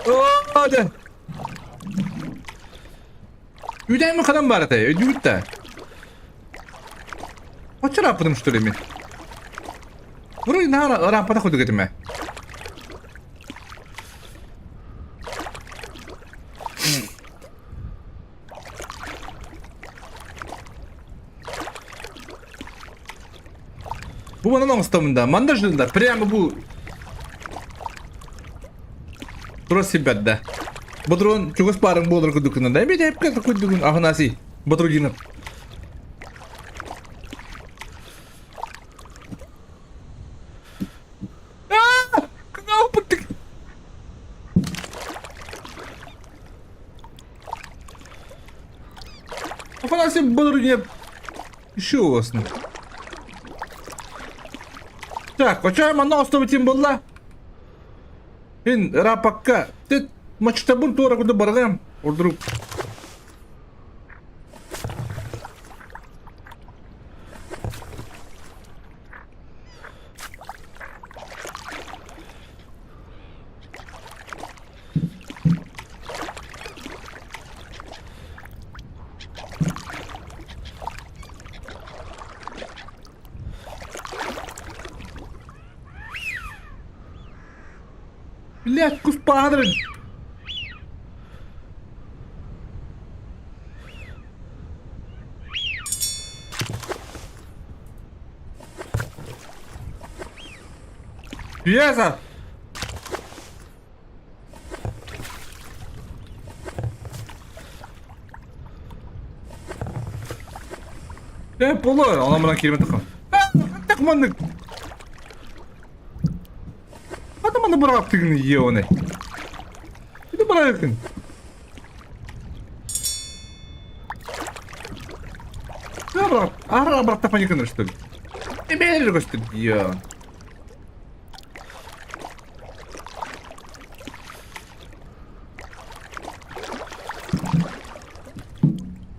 О, да. Үүдээммин ханан баар этэй? Өйдүүгүт да? Оччо ырааппытым что ли мин? Вроде наһаа ырааппатах курдук этим ээ. Бу манан оҥостомун да, манна да, прямо бу Тура сибэт да. Бодрон чугас баарыҥ буолар курдуккунан да, эмиэ эпкэ курдугун Афанасий Бодрудинов. Афанасий Бодрудинов еще оосно. Так, оча манна оставить буолла. Ин рапакка ты мачтабын туора курдук баралыам ордурук. Блядь, куспаадырын! Пьеса! Ээ, болор, онон баран киирбэтэххин. Хайдах маннык? Хата манна быраҕаттыгын ионы. Ити быраҕыккын. Ара бырахта паниканыр что ли? Эбээлер көстүр дион.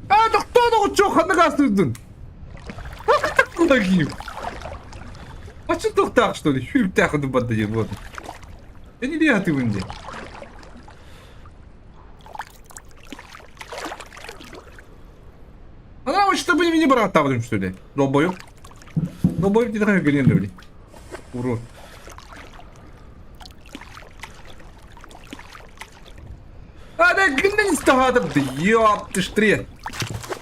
Аа, тохтоо доҕоччуок, ханна гаастыырдын? Куда киим? Ачы тохтаах что ли? Хүлтээх барда диэн вот. Эни не атыбын диэн. Она вот чтобы не братавлым что ли? Долбоёб. Долбоёб не такая галина, блин. Урод. А, да, гыннан истаһаатым, ёп, ты штре.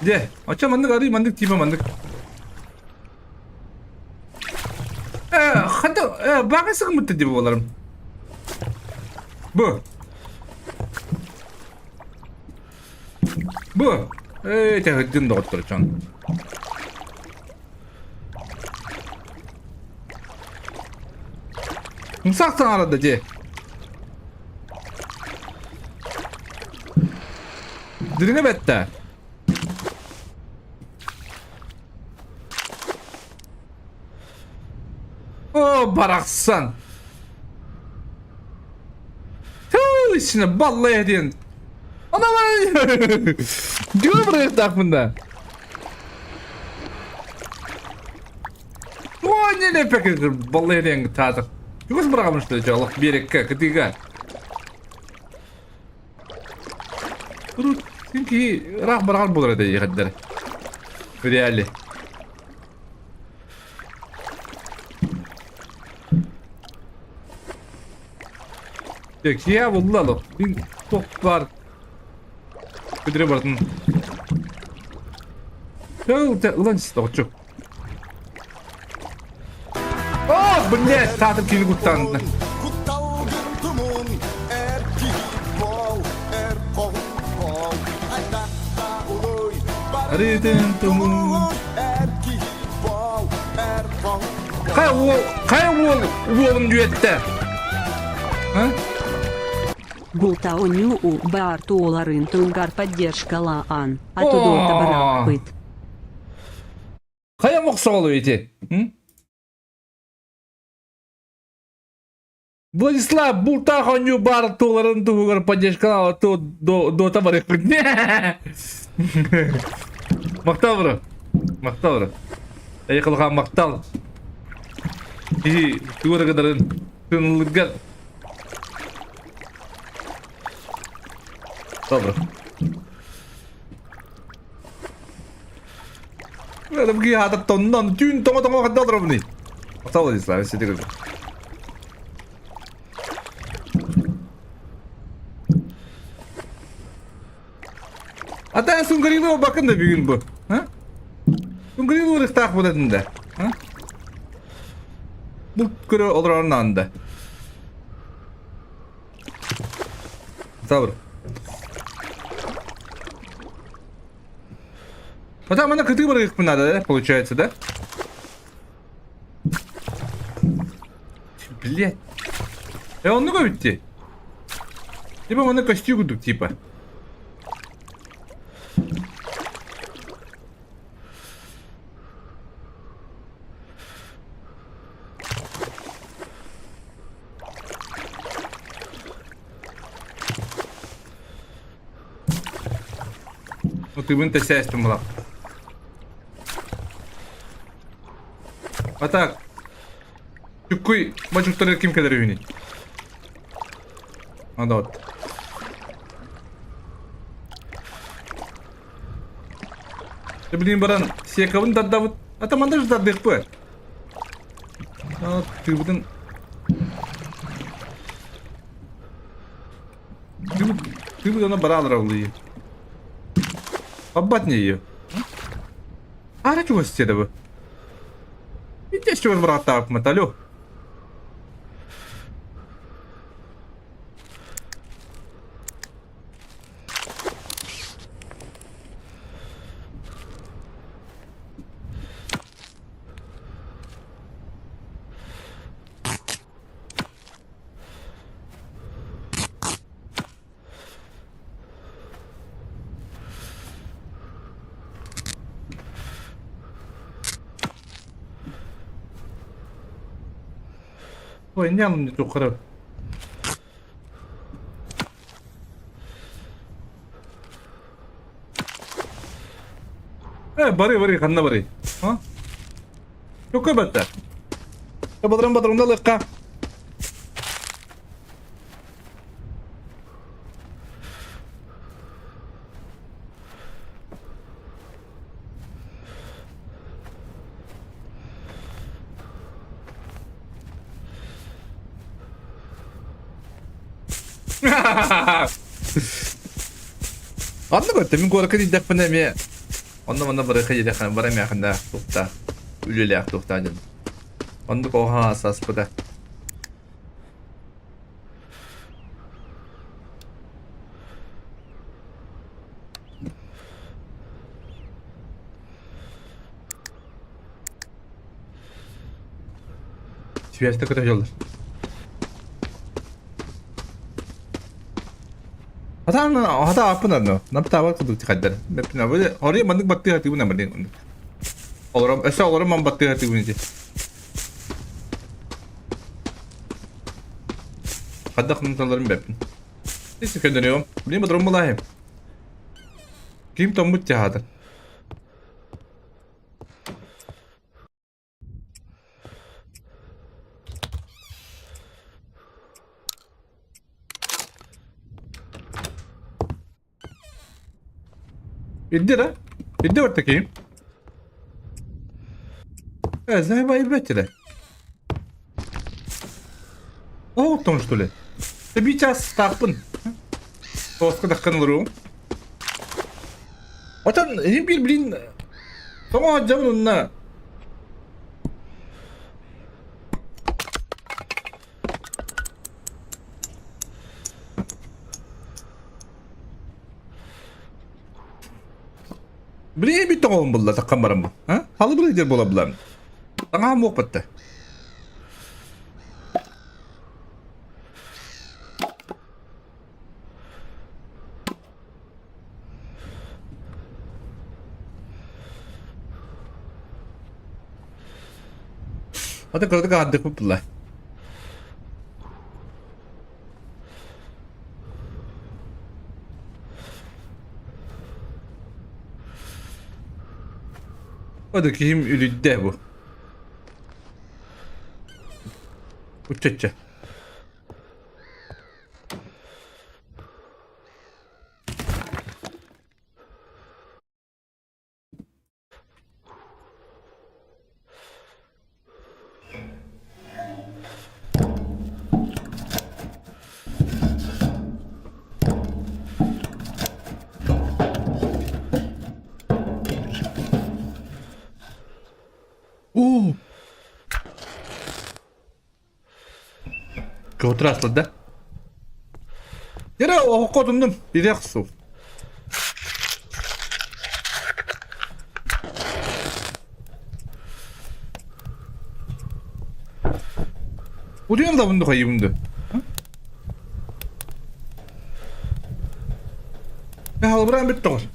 Дьэ, оччо маннык арый маннык тима маннык. Э, хата, э, баҕа сыгыммыт дии буоларым. Бу. Бу! Эй, тэһирдин доҕоттор дьон. Умсах саҥарда дии. Дириҥэ бэттэ. О, барахсан. Туу, içine vallahi diyen. Ana Diyor buraya takmında. О, не не пекер, vallahi diyen tadır. Югас бырағамышты жалық берекке, кытыга. Урут синки ыраах барған болар еді ехаддер. В реале. Кия булла Мин тоқ бар. Көтүрэ бардым. Ылан тоҕоччу. О, блядь, таатым кини куттанды. Хай уол, хай уол уолун үөттэ? А? Булта онньуу баар туоларын туһугар поддержкалаан, а то дота бырахпыт. Хайа мохсоҕолу ити? Владислав бултаах оонньуу баар туоларын туһугар поддержкалаан дота барыахпыт. Махтал бро. Махтал бро. Эйхылҕаан махтал. Киһи тугу эрэ гынарын тынылыгар. Добро. Адамги хата тоннон түүн тоҥо-тоҥо ханна олоробуный? Махтал Владислав, сити көрдүм. Ата Сунгарилова бакын да бүгүн бу. А? Сунгарилова ырыктаах буолатын да. А? Бу көрө олорорун аанда. Сабыр. Потом она кытыы барыахпын надо, да, получается, да? Блять. Э, оннук эбит Типа манна костюм курдук типа. Утуйбун тэсээстим була. А так, Чуккуй бачуктары ким кэлэр үһүнүй? Ада вот. Блин, баран секабын дардабыт. Ата манда же дардык Тыыбытын Тыыбыт она баралар улыы. Аббат не ее. Ара чугас сиэдэ бу. Итес чугас бырааттаабыт алло. Ой, не тухары. Э, бары, бары, ханна бары. А? Чөкө бэтэ. Бадрым бадрымда лыкка. Онно көртө мин куоракка тиийдэхпинэ эмиэ онно-манна барыахха диэтэххинэ бар эмээхиннээх туохтаах үлэлээх туохтаах дьон. Оннук оһо саспыта. Связьта көтө Хатаан хата ааппын анно. Наптаабат курдук тихайдар. Ори маннык баттыы хатыыбын амардын. Олором өссө олором ман баттыы хатыыбын ити. Хаддах нуталарын бэппин. Ис көннөрүөм. Билим бодром булаһым. Ким томмут тяхатыр. Ирдэ да? Ирдэ барта киһим. Э, заеба ирбэт О, том что ли? Ты час таахпын. Тоска таххан олоруум. Отон иһин биир блин тоҥо сылдьабын уонна Блин бит тоҥоһун булла таххан бараммын. А? Халыбыр диэн буола булан. Таҥаһым буолбатта. Ата кыратык аһардык булла. Ода киһим үлүйдэ бу. Уччачча. Уу! Кыотура да? Yere оһоххо отундум. Ириэх суох. Утуйан да бунду хайыбынды. Халбыран бүттө ғой.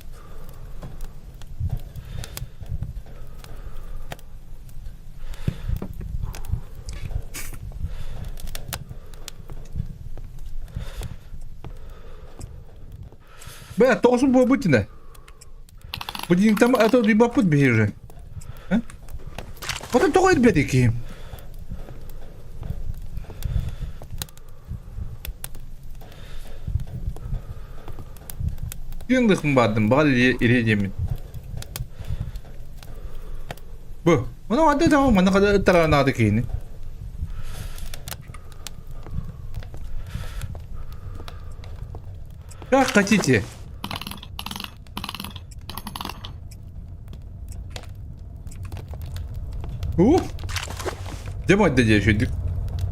Бля, тоҕусун буолбут ine. Бу там это рибаппыт биһиги уже. Потом тоҕо ирбэт киһим. Күн бардым, баҕар ире диэммин. Бу, ону ады таҕа манна хада ыттаранаады киһини. Как хотите. Ух! Дьэ мадда дьэ үчүйдүк.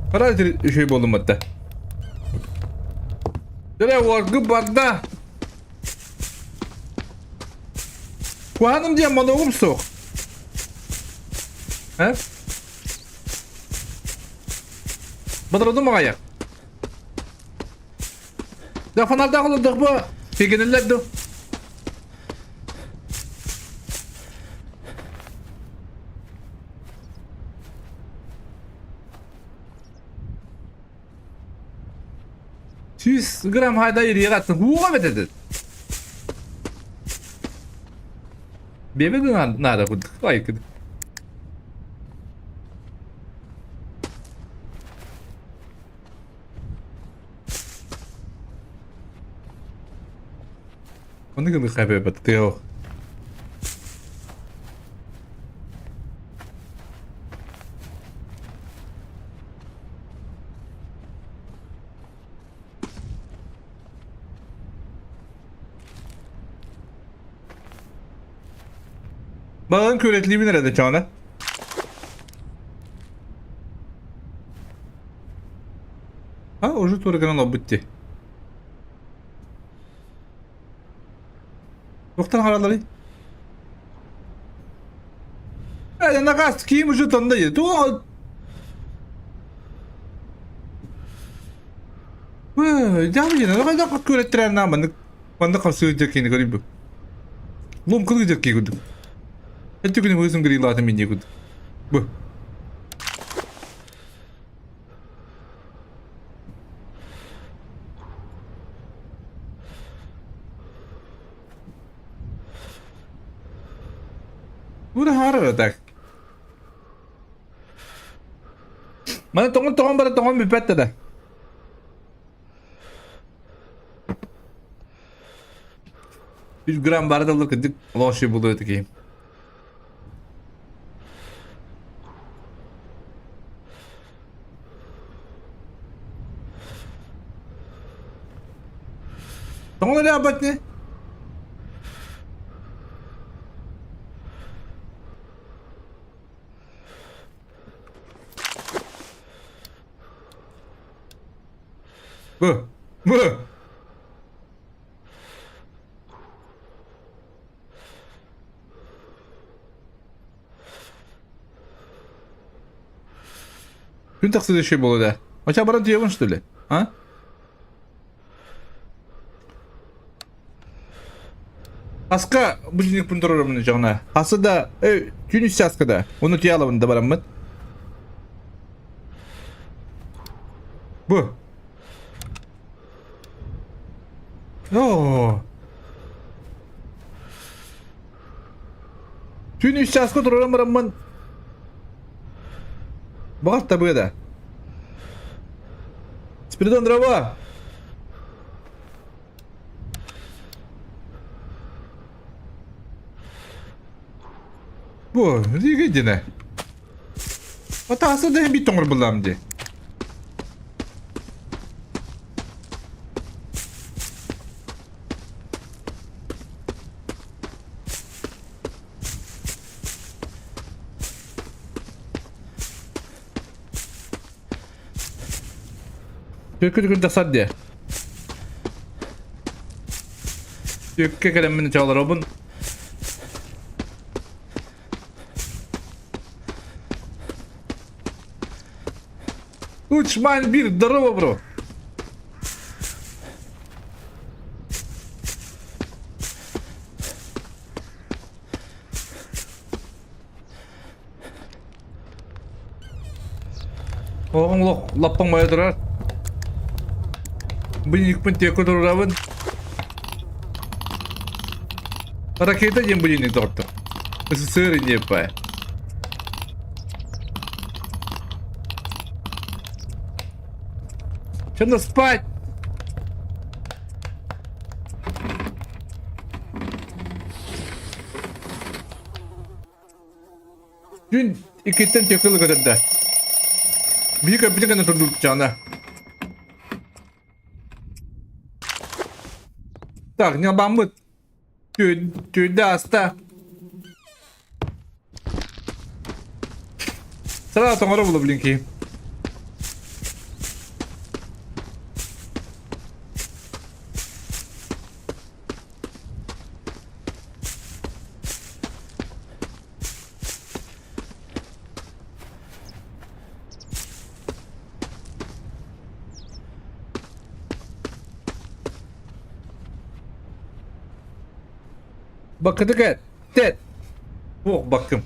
Хара үчүй буоллум матта. Дьэ уоргу барда. Куһаным диэн моногум суох. Э? Бодородум аҕайах. Да фонардаах олордохпо тигиниллэр ду. 100 грамм хайда ириэҕэ аттын ууга бэтэтин. Бебе да наада курдук. Ай Оннук ылыхха бэбэт тыа Балан күрэтилибин эрэ да чоона. А, уже тура гынан олбут дии. Туохтан харалларый? Э, наказ ким уже тонда дии. Туох. Дьаабыйына хайдах күрэттэрэр наа маннык маннык хамсыыр дьэккиини көрүйбүт. Лом кылыы дьэккии курдук. Эти күнү быысын грилаатын миннии курдук. Бу. Ура харара так. Маны тоҥон тоҥон бара тоҥон бүппэт да. Үс грамм бары да кырдьык лоши буолуо этэ Тоҥон эрэ абат не? Бу. Бу. Күн тахсыда буолуо да. Оча баран тиийэбин что ли? А? Аска будильникпын туруораммын дьоҕуна. Асы да, э, түүн үс чааска да. Ону тиийэ алабын да бараммыт. Бу. Оо. Түүн үс чааска туруоран бараммын. Баҕар табыа да. Спиридон, здорово! Бу, диге дьинэ. Атаасы да бит тоҥор буллам ди. Түөккэ тахсар диэ. Түөккэ кэлэммин чаҕыларобун. Учман бир, здорово, бро. Оҕоҥ олох лаппаҥ байа турар. Будильникпын тиэккэ турарабын. Ракета диэн будильник доҕоттор. СССР инниэппэ. Чем спать? Күн иккиттэн текыл көтөрдө. Биһи көппүтүн гына турдубут чаана. Так, ньабаммыт. Түүдэ аста. Сразу тоҥоро була блин киһи. Бакытык тет. Ох, баккым.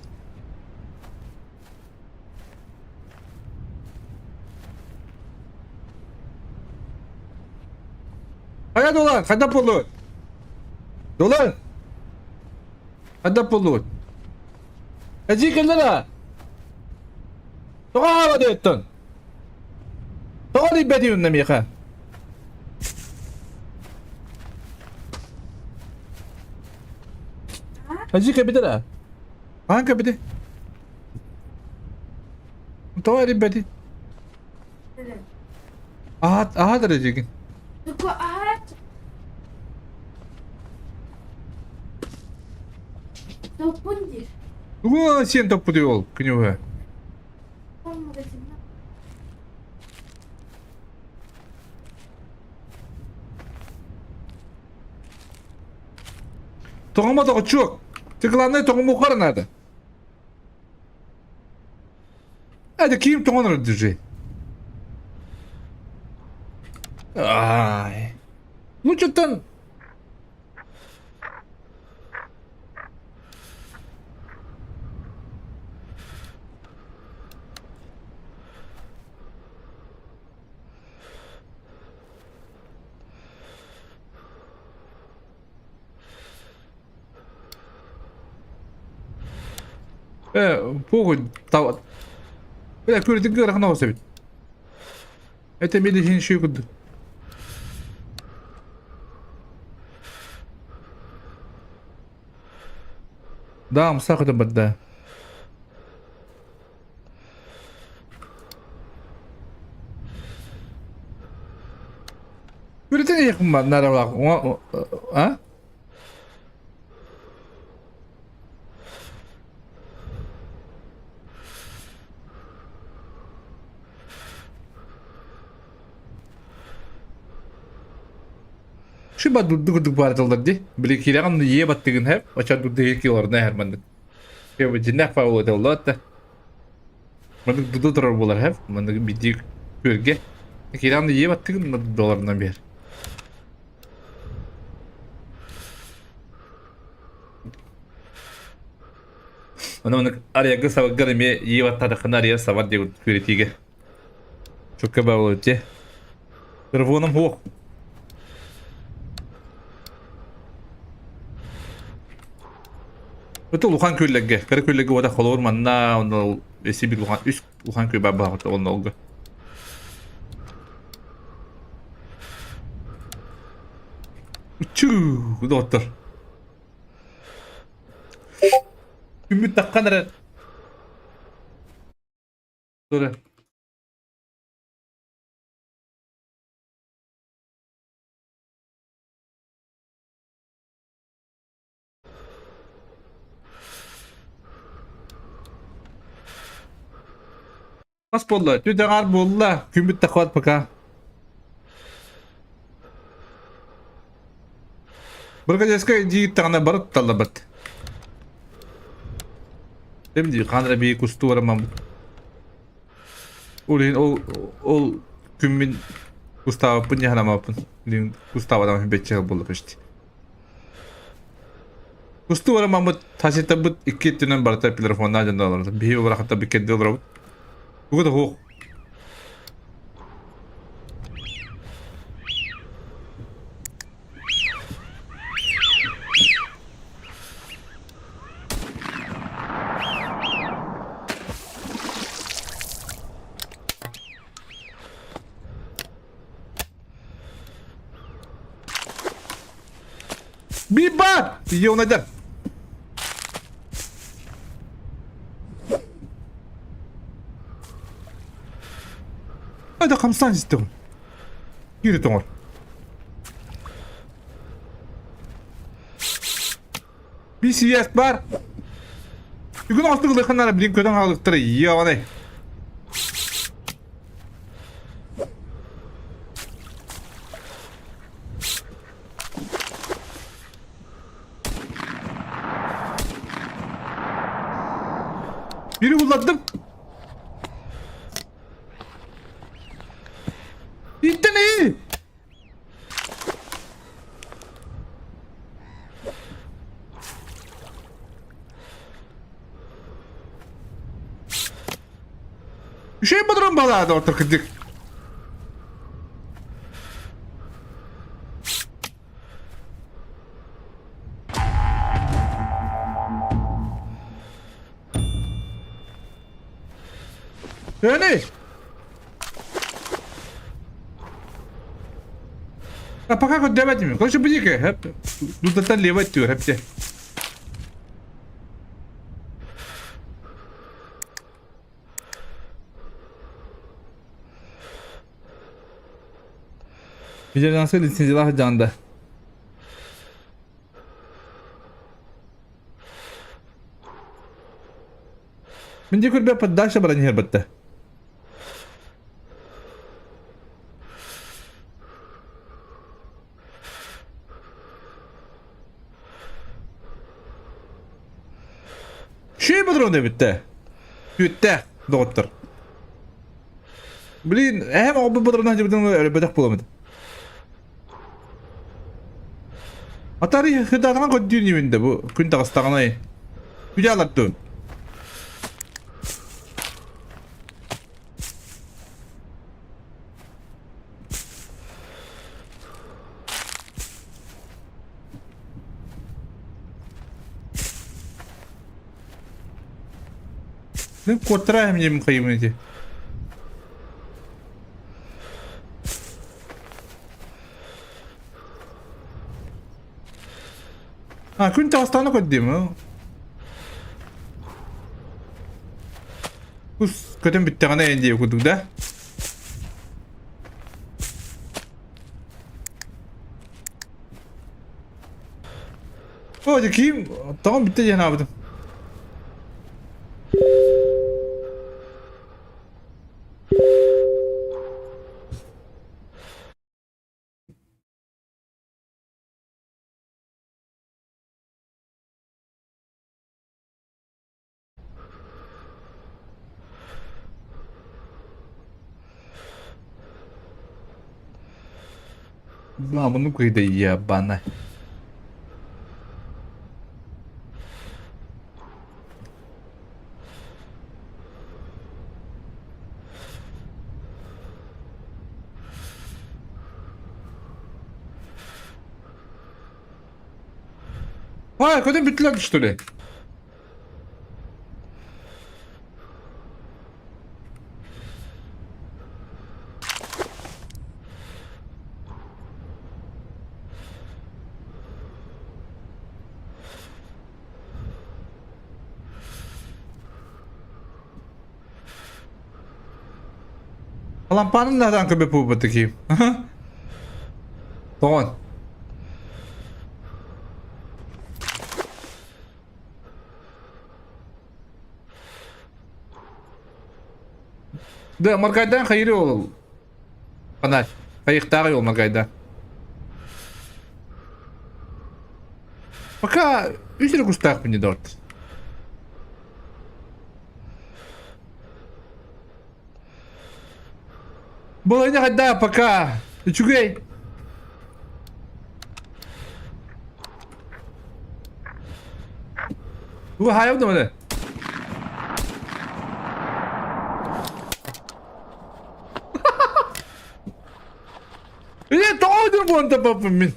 Хайа долан, хайда болу? Долан. Хайда болу? Эжи кэллэ Тоҕо аһаабат диэттэн? Тоҕо диэбэтий онно миэхэ? Эжи кэбитэр аа? Хаһан кэбити? Тоҕо эрийбэтий? Аһаат, аһаат эрэ дьигин. Топпун диир. Тугу сиэн топпутуй ол күнүһэ? Магазинна. Тоҕомо тоҕочуок. Ты главное тоҕомуоххар надо. Это ким тоҕонор держи. Ай. Лучше Э, похуй, та... Бля, күрдүк ыарахан оҕус эбит. Это медицина еще курдук. Да, мсах это бадда. Күрдүк якын ба, наралак. А? Шиба дурду курдук баар тыллар дии. Били киирэҕин ийэ баттыгын хэп, оча дурду иһи килорна эһэр маннык. Кебе дьиннээх фаул этэллэ Маннык дуду турар буолар хэп, маннык биирдии күөлгэ. Киирэҕин ийэ баттыгын долларынан биэр. Ону маннык арыйарга сабаргар эмиэ ийэ баттаатаххына арыйар сабар диэн күөрэтиигэ. Чукка баҕалыыр Телефоном суох. Это улахан күөллэргэ, кыра күөллэргэ уота холобур манна, онно эси бир улахан, үс улахан күөл бар баҕата онно олга. Чүү, доҕоттор. Күммүт таххан эрэ. Тура. Хас буолла? Түдэҕэр буолла. Күммүт таххат пока. Бригадирскай дии таҕына бары таллабат. Дем дии хаан эрэ бии кустуу бараммаммыт. Ол иһин ол ол күммүн кустаабаппын дьаһанамаппын. Билигин кустаабатаҕым бэччэ буолла почти. Кустуу бараммаммыт хасыйтарбыт икки өттүнэн барыта телефоннаах дьон олорор. Биһи барахаттар биккэрдии олоробут. Тугу да суох. Бибат! Йонадер! Hadi хамсаан истэҕин. Киири тоҥор. BCS бар. Бүгүн оҕостук ылыахханара билин көтөн хаалыктара иэҕанай. Biri kullandım. Bitti mi? Үчүгэй бодрон балаада орто кырдьык. Öyle. А пока хоть давайте мне. Короче, буди-ка. Тут левая тюр, хепте. Видеодансы лицензиялаах дьаанда. Мин дии көрбөппүт дальше баран иһэр батта. Шей патрон эбиттэ. Бүттэ, доҕоттор. Блин, эһэм оҕобут патроннаах дьыбытын өлбөтөх буоламмыт. Атары хыдаатаҕа көрдүүр ньимин да бу күн таҕыстаҕына Күдэ алардын. Ну, куоттара эмнем хайымын ити. А, күн таҕыстаҕына көрдүм. Кус көтөн бүттэҕинэ эн диэ курдук да? О, ким тоҕо бүттэ диэн аабытым. Маманы кыйда ебана. А, көтөн бүттүлэр что ли? Алампаанын надан көбө буолбут киим. Тоҕон. Да, Маргайдан хайыры ол. Фонарь. Хайыктааҕы ол Маргайдан. Пока үс эрэ кустаахпын дии доҕор. Балайна хайда пока. Үчүгэй. Бу хайа да маны. Э, тоҕо диэн буолан таппаппын мин.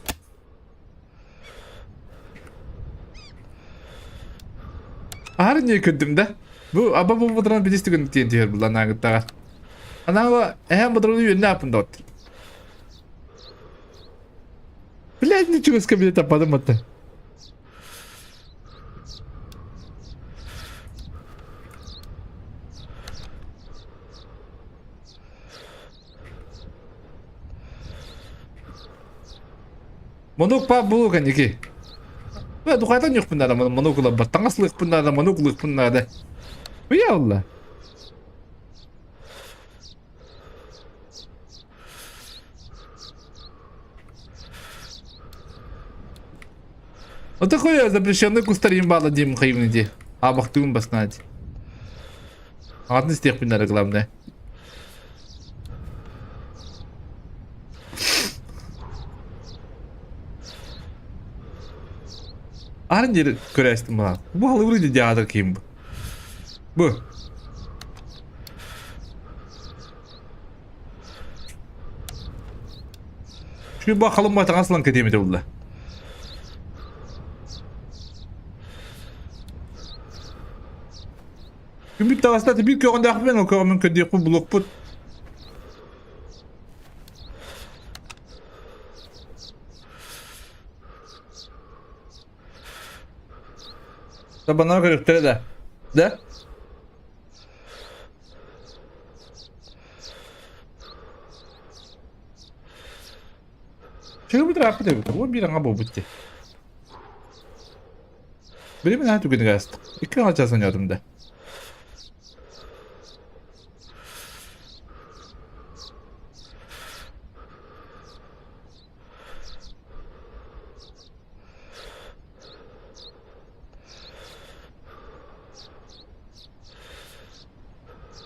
Аһары не көрдүм да. Бу аба бу будран билис түгэн тиэн түһэр булла наагыттаҕа. Анаава эһэм будраны үөннэ аппын доҕоттор. Блядь, ничего с кабинета подумать-то. Монук пап булу кэнники. Бэ духайтан юхпун наада, монук ылаббат. Таҥас ылыахпын наада, монук ылыахпын наада. Уя олла. Вот такой запрещенный кустарин баала диим хайыбын ди. Абахтыын баснаати. Атын истиэхпин наада главное. Арын жери көрөстүм мына. Бу халыбыр ди театр кийим бу. Бу. Şu bakalım бу таҥаслан кэтиэмите булла. Күммүт таҕыста биир көҕүндэхпин, ол көҕүмүн көрдүөхпүт булуохпут. Табанара көрүктэрэ да. Да? Чыгыбыт ырааппыт эбит. Ол биир аҥа буолбут дии. Билимин аһа түгэнигэр астык. Икки аҥа чаас оонньоотум да.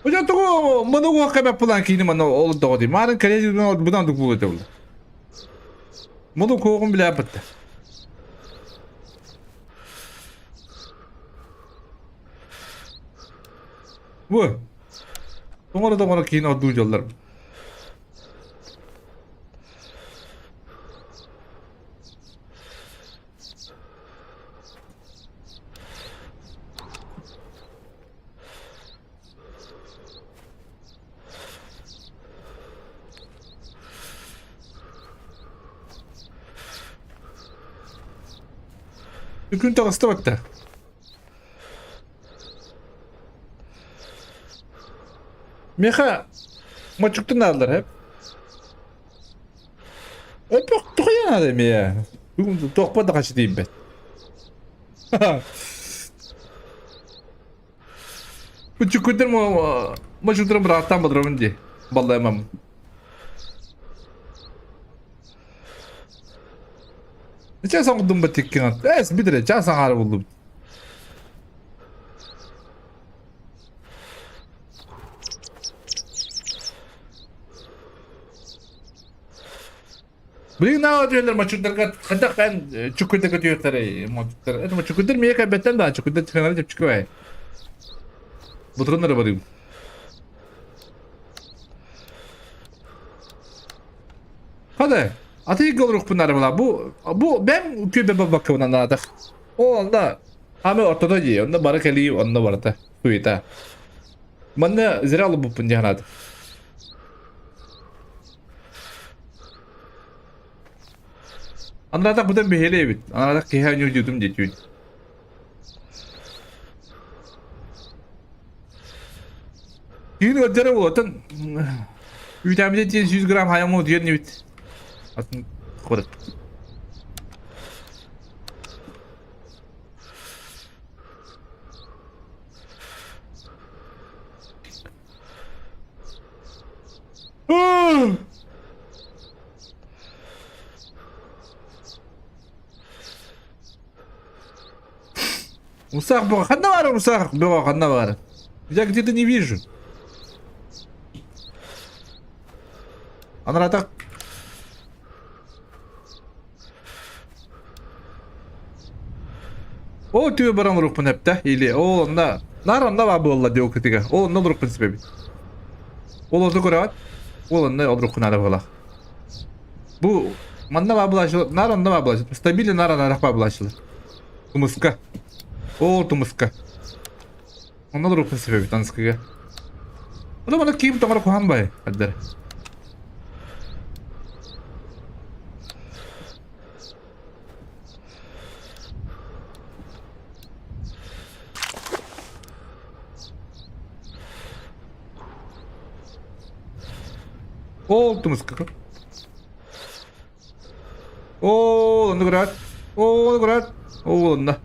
Hocam тугу маны уохка баппылаан киини манна олордоҕо дии. Маарын кэлэ будан дук буолуо этэ буолла. Муну куоҕун билээппиттэр. Бу. Тоҥоро-тоҥоро киин ордуу дьоллор. Күн таҕыста батта. Миэхэ мочуктун наадалар эп. Өпөх тухуйа наада эмиэ. Бүгүн туохпа да хачы тиийбэт. Чүкүдэр мочуктарын бырааттаан бодоробун дии. Баллаймам. Чаас оҥордум ба тиккин Эс битире чаас аҥаара буллубут. Блин, наадыйалар мочуктарга хайдах эн чүкүдэ көтүөхтэрэй мочуктар. Это мочукудар миэхэ кэлбэттэн да чүкүдэ чыканары чөпчүкү Бутуруннары барыым. Hadi. Атыйга олоруохпун наада Бу бу бэм күөбэ бабаккабынан наада. Ол онно ами ортото дии, онно бары кэлии, онно барыта. Суета. Манна зря олорбуппун дии санаатым. Анраатах бутан биһиэлэ эбит. Анраатах киһи аньуу дии түүн. Түүн ыалдьара буолуотан үүтээбитэ диэн 100 грамм хайаҥҥа утуйан эбит. Атын курат. Усах бөҕө ханна баар усах бөҕө ханна баар? Я где-то не вижу. Анаратах О түө баран урукпун эптэ или ол онна нар онна баа буолла диэ кытыга ол онна олорукпун сибэбит ол оту көрөҕүт ол онна олорукпун ара буолах бу манна баа булаачылар нар онна баа булаачылар стабильно нар анарах баа булаачылар тумуска ол тумуска онна олорукпун сибэбит анскыга Ону маны киим тоҥор куһан бай аддар Ол тумуска. Ол онно көрөөт. Ол көрөөт. Ол онно.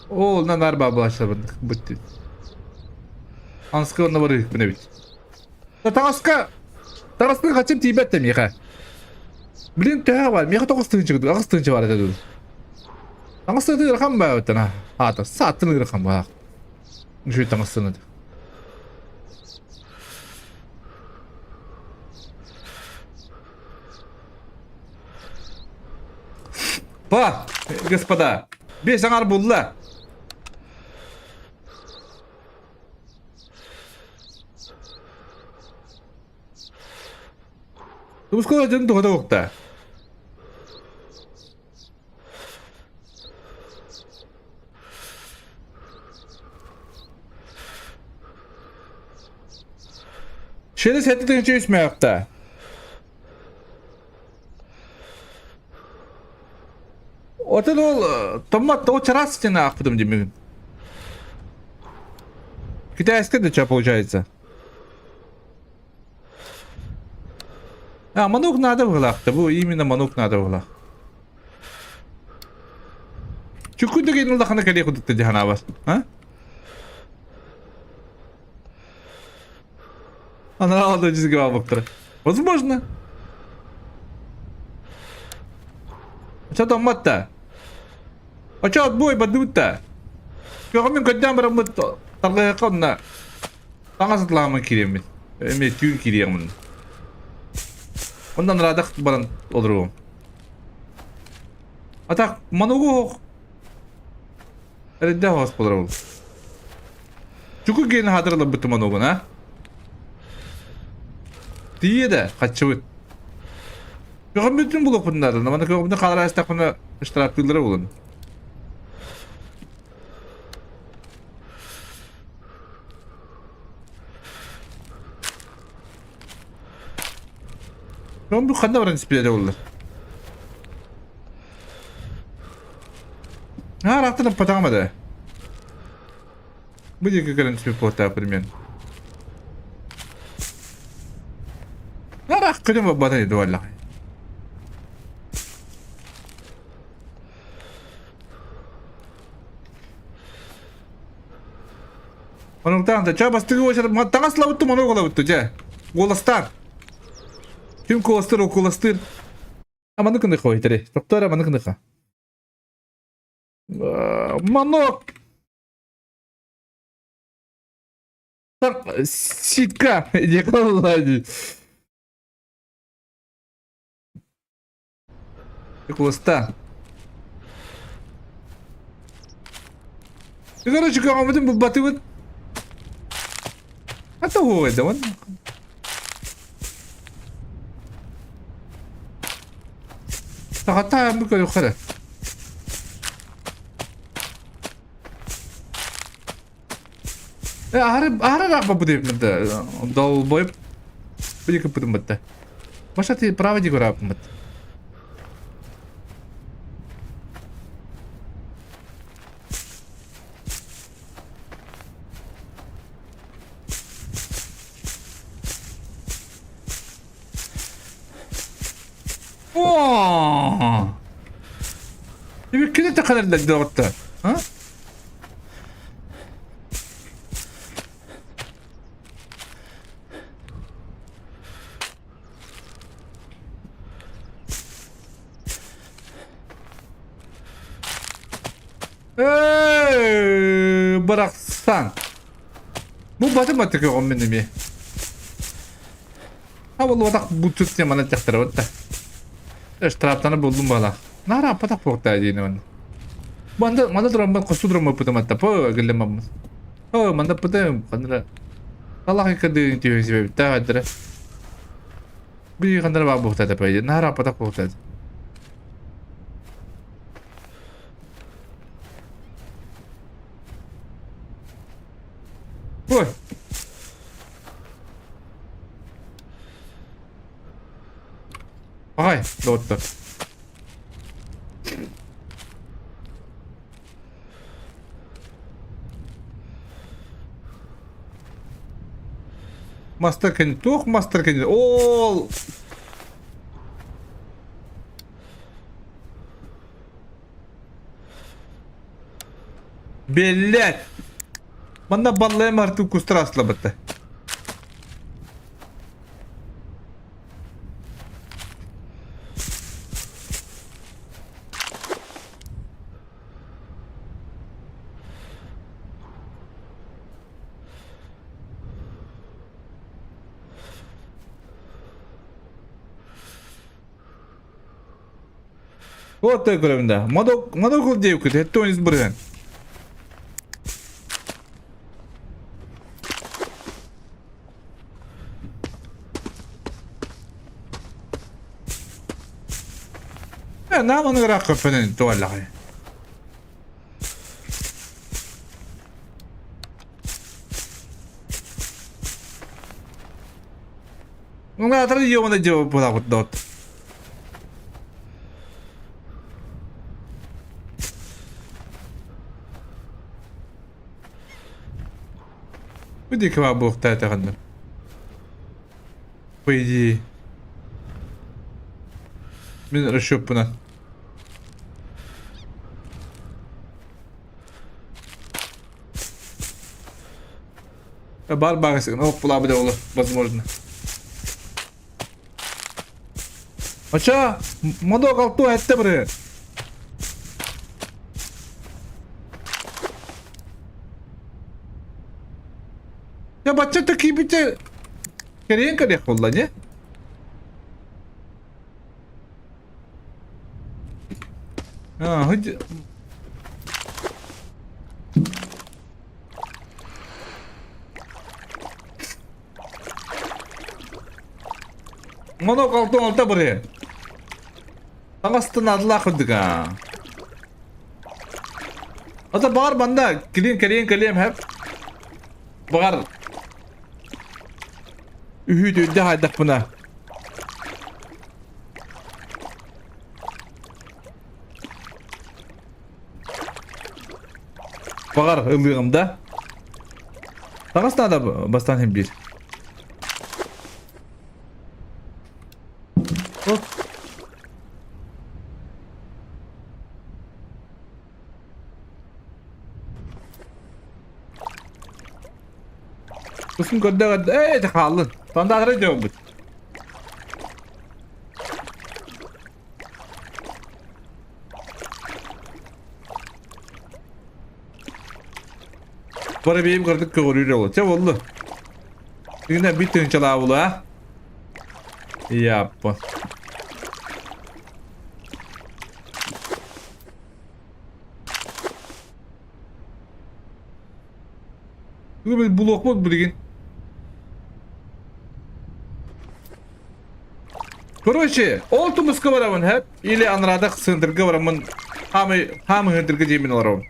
Ол онно нар баабылааччылар быттын. Анска онно барыахпын эбит. Таҥаска таҥаска хачым тиийбэт да миэхэ. Блин, төһө бар? Миэхэ тоҕус тыһыынча кытыы, аҕыс тыһыынча бар этэ дуу. Таҥас сыата ыарахан баа эбиттэн аата. Сааттын ыарахан баа. Үчүгэй таҥас сыаната. Па, господа, бес аҥар булла. Тумускала дьон туһата уохта. Шелес хэттэ үс мөөхтө. Отон ол томмот того чараас стена аахпытым диммин. Китайская да что получается? А, манук надо было Бу именно манук надо было. Чукку деген улахана кэлиэ кудукта дьаһанаабас. А? Она алда жүзге бабыктыр. Возможно. Что там матта? А что отбой бадыбытта? Көҕүмүн көддөөн бараммыт тарҕайахха онна таҥас атылаамын кириэммин. Эми түүн кириэмин. Оннан радах баран олоруом. А так манугу Эрдэ хос болор ол. Чуку гиэн хаатырыларбыт маногун, а? Тиийэ да, хаччыбыт. Көҕөммүтүн булуохпутун наада, маны көҕөммүтүн хаалара астахпына штрафтыыллара булун. Бу ханна баран испиэдэ буллар? А, рахтан аппатаҕым да. Бу диэки кэлэн түспүт буолтаа примерно. Арах күнүм баббата дуоллах. Онуктаан да ча бастыгы очер таҥас лабыттым ону олабытту дьэ. Уоластаан. Ким куоластыр ол куоластыыр. Аманы кыныха ойтери. Токтор аманы кыныха. Манок. Ситка. Иди Куоста. Короче, көҕөммүтүн булбатыбыт. А то хуой да он. Сахата бу көрөхөрө. Аһары аһары рахба бу дейбин да. Долбойып бу кыппытым бытта. Баша ты право ди көрапмыт. О! Кини тахалар доҕоттор. А? Эй, бырахсан. Бу батым атык оҕом мин эмиэ. А болуотах бутсут теманы тахтарабыт да. Штрафтаны булдум бала. Нара аппатах буохта диин он. Манда манда тураммын хосу тураммыппытым атта по гиллемаммын. О, манда пытым ханра. Аллах кады түйен себеп та хадра. Би хандра ба буохта та пай. Нара аппатах буохта. Ой. Ай, доҕоттор. Мастер кэнни туох мастер кэнни ол Биллет! Манна баллайым артык кустараслабыта. Вот той көрөбүн да. Модок, модок диэбиккит, хэттэ он бырыһан. Наам аны ыраах көппөнөн туаллаҕай. Ну, атар ёбана дьэ буолабыт дот. Бу диэки баар буолуохтаах этэҕиннэ. По идее. Мин расчеппунан. Бар багасыгын оп булабы да olur, возможно. Ача, модок алту этте бiri. Я бачча кийбите кэрийэн кэлиэх буолла не? А, хоть... Монок 66 бырыһыан. Таҥастан адлаах курдук аа. Ата баҕар манна килиэн кэлиэн кэлиэм хэп. Баҕар үһүү түрдэ хайдахпына. Баҕар ылыаҕым да. Таҥас наада бастаан иһин биир. Оп. Тусун көрдөҕө ээ хааллын. Тандаатара дьоҥбут. Бары бэйэм кырдык көҕүрүүр ол. Чэ боллу. Игнэ бит тыынчалаабыла. Яппа. Бүгүн булуохпут билигин. Короче, ол тумуска барабын хэп или анраадах сындырга барамын хаамы хаамы хындырга диэмин олоробун.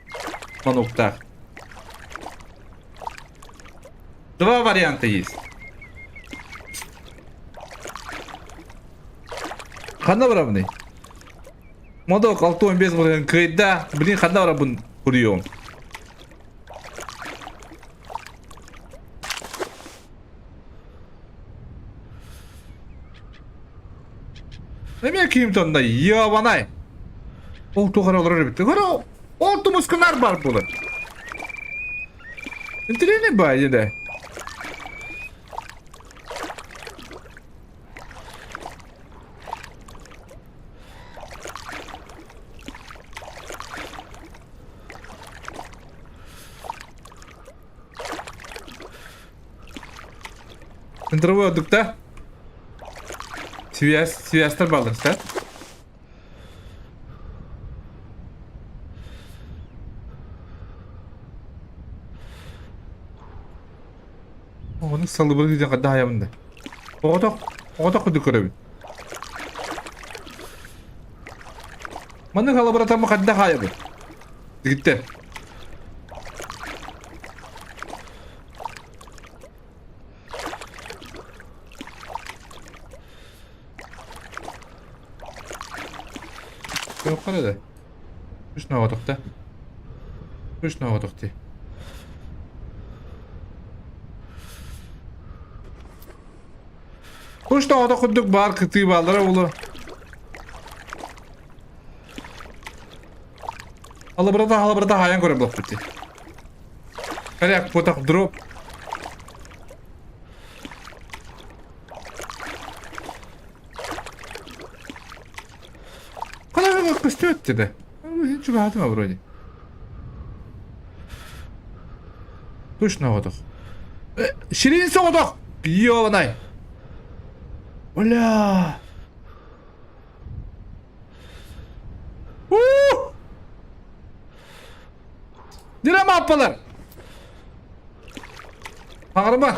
Мануктаах. Два варианта есть. Ханна барабыный? Модок 615 бырыһын кыайда. Блин, ханна барабын куруйуом. Эмиэ киим тонна ёбанай. Ол туох эрэ олорор эбит. Көрө, ол тумускунар бар буолар. Интеллигентный баайы да. Центровой отдыкта. Связь, связьтар баалар, да? Оҕону салыбыр диэн хадда хайабын да. Оҕотох, оҕотох курдук көрөбүн. Маннык халабыратаммы хадда хаайабын. Дигиттэр. Yok да. Үс ноҕотохта. Үс ноҕотохти. Үс ноҕотох курдук баар кытыы бааллара буолуо. Алабырата алабырата хаайан көрөр буолбут дии. Коряк потах дроп. Куда көстүөт деді. Чугаһатыма вроде. Точно оҕотох. Ширин соҕотох! Ёбанай! Бля! Уу! Дирем аппалар! Хаҥарыма!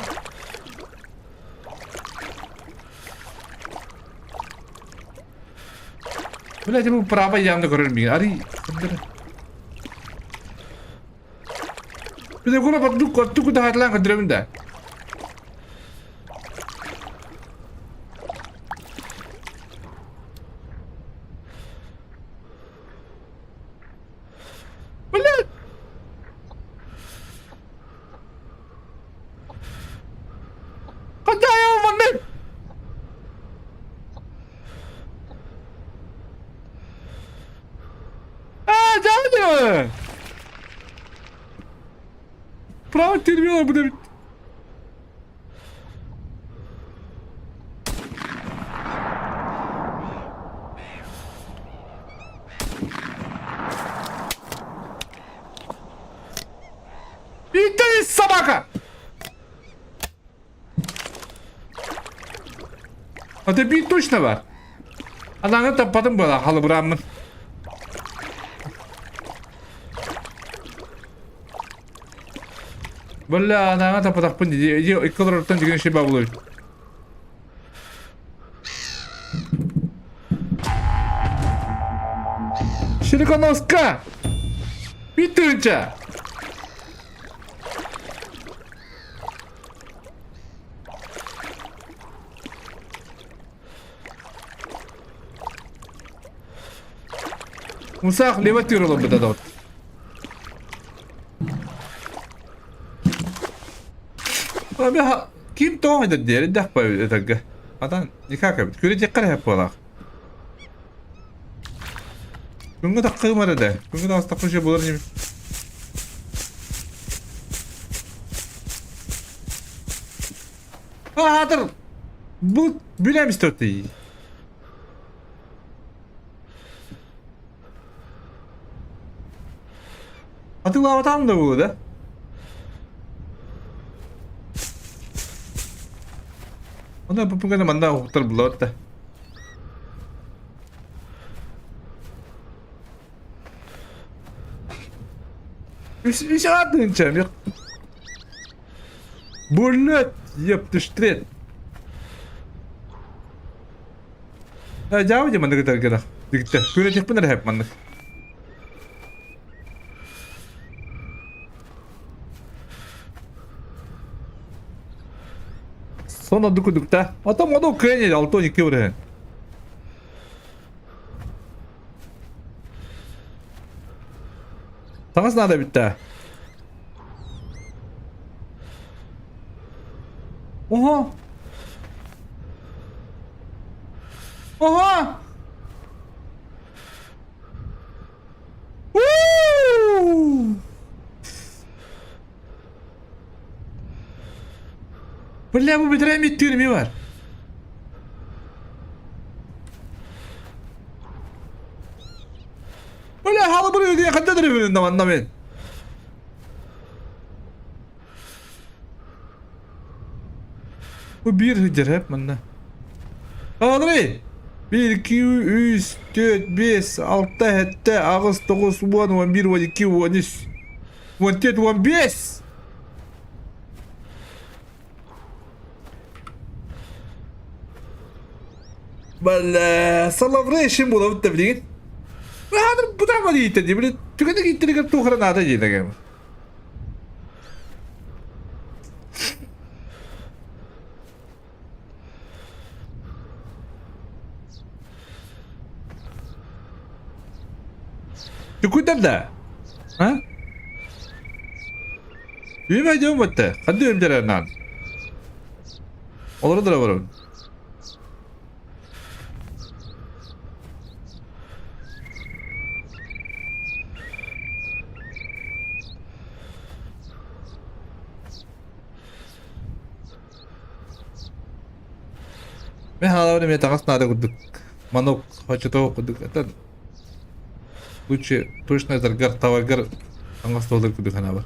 Блядь, бу право явно көрөр миигин. Арый, Бile кура бардык кортук кутаһатлаан көрдөрөбүн да. Блядь! Хадаа маннык! Аа, дядя! Право терминал будет. Иди, собака! А ты бит точно бар. Ананы таппатым буола халыбырааммын. Бля, анаҥа таппатахпын дии. Икки олорортон дигэн шиба булуй. Силиконоска! Бүтүүнчэ! Мусаах лева тыыр олорбута да. Ким тоҕо айдар диэри дэхпа этэргэ. Атан никак эбит. Күрэ диэххэ эрэ буолаах. Күҥҥэ таххыым эрэ да. Күҥҥэ таҕыстахха үчүгэй буолар инибин. Аатыр! Бу билэмис төртүй. Атыылаабатаҕым да буолуо да. Онно бу манна уһуктар буллабат да. Үс үс аатынча. Блять, ептыштрет. Дьаабы дьэ маннык ытаргына. Дигиттэ. Күрэтиэхпин эрэ хэп маннык. Сон ордук кудукта. Ото моду кыайан 6-12 бырыһын. Таҥас наада бүттэ. Oha! Oha! Woo! Бля, бу бүтэрэн бүттүүр ми бар. Бля, халы бу диye ханна дырыбын манна мен. Бу биир сылдьар эп манна. Андрей! 1, 2, 3, 4, 5, 6, 7, 8, 9, 10, 11, 12, 13, 14, 15! Бля, салавры ишин булабыт да билигин. Хадыр бутама дийтэ ди, били түгэнэ киттиригэр туохара наада диэтэ Түкүтэр да? А? Үмэ дьон бытты. Ханды өмдерер нан. Олору да барабын. Мен хаалабын эмиэ таҥас наада курдук. Манок хочотоо курдук. Это лучше точно этаргар таваргар таҥас туолар курдук санаабар.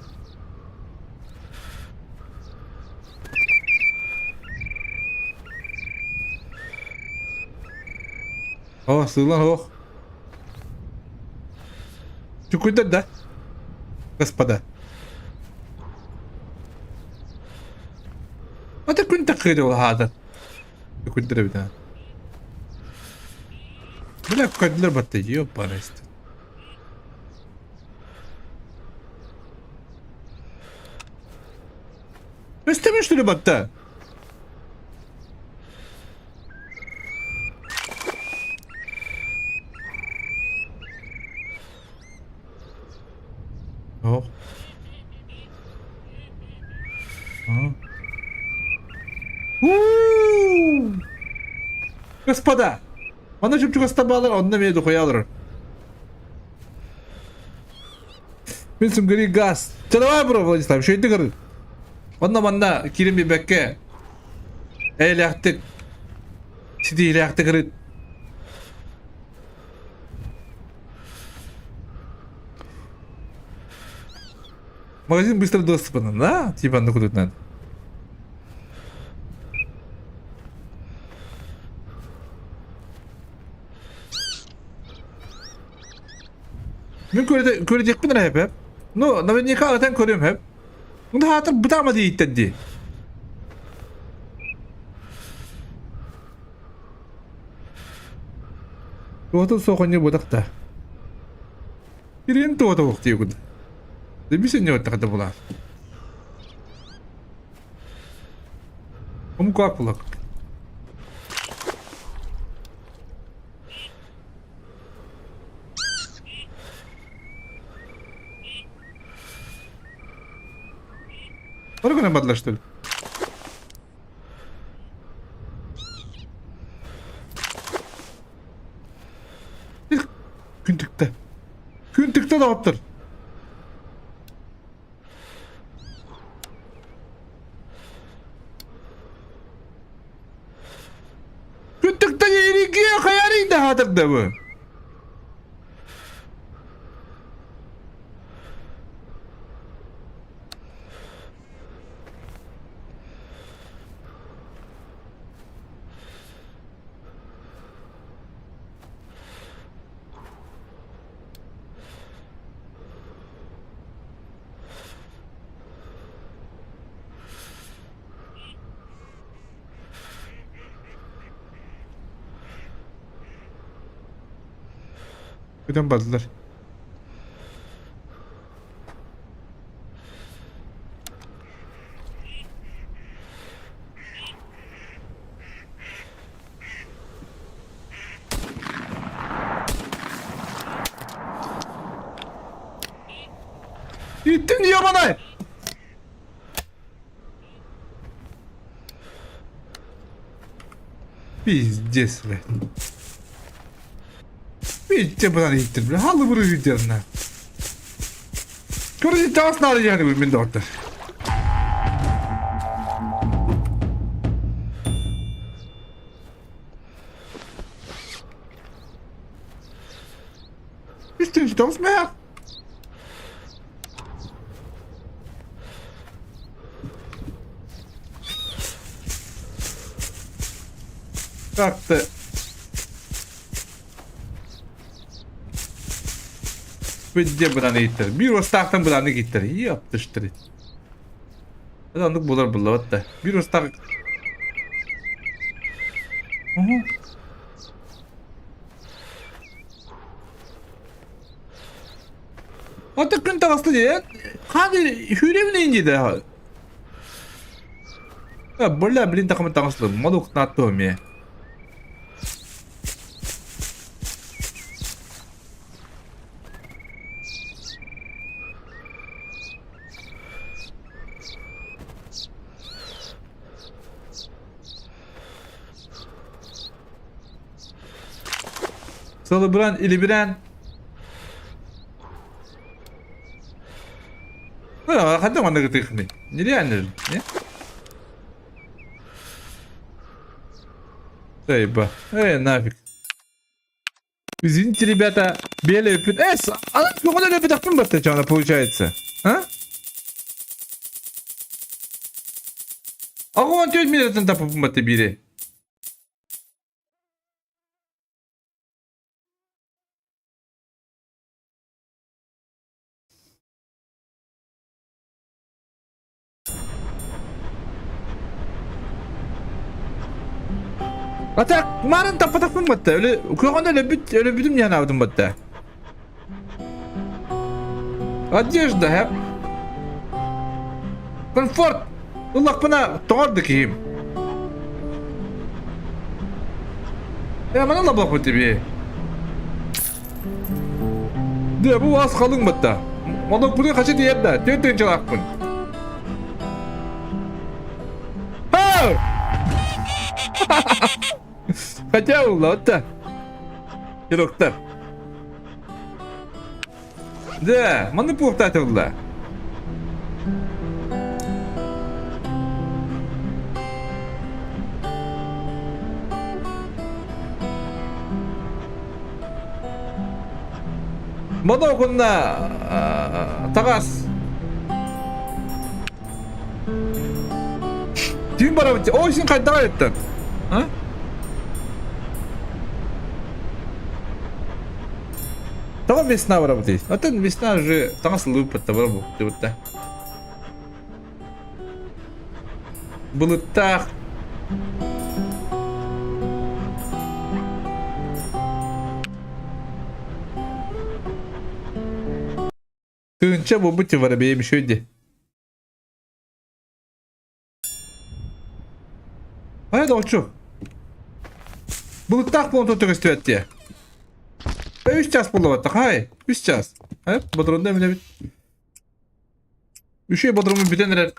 О, сыылан ох. Чукуйдар да, господа. Ата күн такыыр улаһаатар. Күндер эбит аа. Бля, көдүлэр батта ёпарасты. Өстөмө что ли батта? Ох. У-у-у! Господа! Манна чупчугастар баалар, онно эмиэ духуйалар. Мин сүнгүрүй газ. Чэ давай бро, Владислав, үчүгэйдик ырыт. Онно манна киирэн биэрбэккэ эйэлээхтик, ситиһиилээхтик ырыт. Магазин быстро доступен, да? Типа, ну куда надо. Мин көрдөхпүн эрэ хэп. Ну, наверняка ытан көрүөм хэп. Мында хаатыр бытаама дииттэн дии. Туохтан суох онньу буотах да. Ирин туота уохтуйгун. Дебисен ньуоттахата булаар. Омукаак булак. Органа бадла, что ли? Күн тыкта. Күн тыкта доҕоттор. Күн тыкта эригиэ хайарый да хаатырда бу. Көтөн бардылар. Иттин ебаный! Пиздец, блядь. Пиздец, блядь, иттин, блядь. Халы бұры видерна. Короче, таас надо yani мин доктор. Үстүн тоҕус мэх. Как ты? Бүдде быраны иттер. Биир устаахтан быраны киттер. Ёптыштыр. Оннук буолар буллабат да. Биир устаах... Ата күн таҕыста дии. Хааны хүүрэбин инди да. Бля, блин, тахамы таҕыслым. Малук нааттуом эмиэ. Салыбыран, илибирээн. Хайдах манна гытыахыный? Нереально же, не? Эй, ба. Эй, нафиг. Извините, ребята, белый пит... Э, она сколько лепит батта, что она получается? А? Аҕа 14 минутын таппыппын батта биири. Ата марын таппатахпын батта. Өлө көҕөн өлөбүт өлөбүтүм диэн аабытым батта. Одежда, хэп. Комфорт. Ыллахпына тоҕор да киһим. Э, манан лабахпыт тебе. Дэ, бу ас халыҥ батта. Онон хачы тиийэр да, түөрт тыһыынчалаахпын. Хотя улла, Пирогтар. Да, маны пуохтаатылла. Модокунна таҕас. Түүн барабыт. Ой, син хайдах айыттан? А? Тоҕо весна барабытый? Оттон весна уже таҥас ылыыппыт барабы дебутта. Былыттаах. Отанча буолбут воробей еще иди. Хайа доҕоччу. Былыттаах буолан тут көстүбэт дии. Үс час буолла хай. Үс час. Хайа, бодоронда эминэбит. Үшүй бодорумун бүтэн эрэр.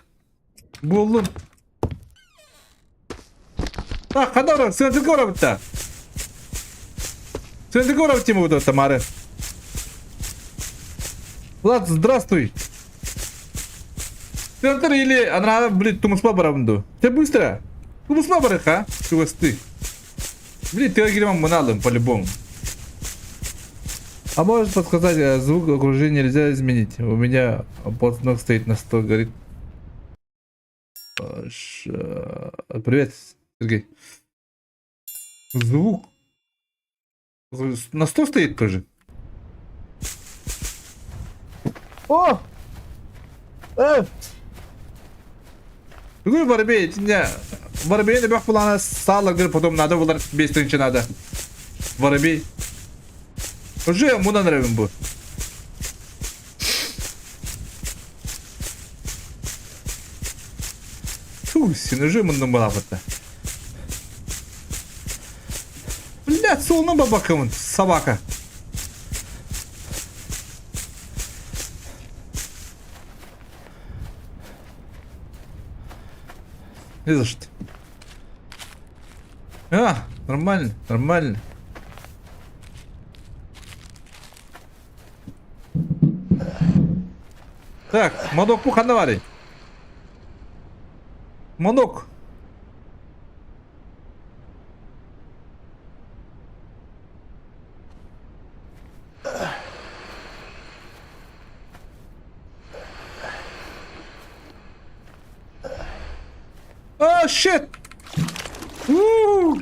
Буоллун. А, ханна барар? Сыантырга барабыт да. Сыантырга барабыт тема буду Тамары. Влад, здравствуй. Центр или она, блин, тумуспа барабын ду. Ты быстро. Тумуспа барыха, чугасты. Блин, ты агримам мыналым по-любому. А можешь подсказать, звук окружения нельзя изменить? У меня ползунок стоит на 100, говорит. Привет, Сергей. Звук на 100 стоит тоже? О! Э! Бүгүн воробей итиннэ воробейын эбэх булаана сааларгар потом надо булар 5 тысяча надо. Воробей. Уже мунан эрэбин бу. Фу, сен уже муннун балапытта. Блядь, суолна бабакымын, собака. Не за что. А, нормально, нормально. Так, модок ханна баарый? Модок. Oh shit! Уу!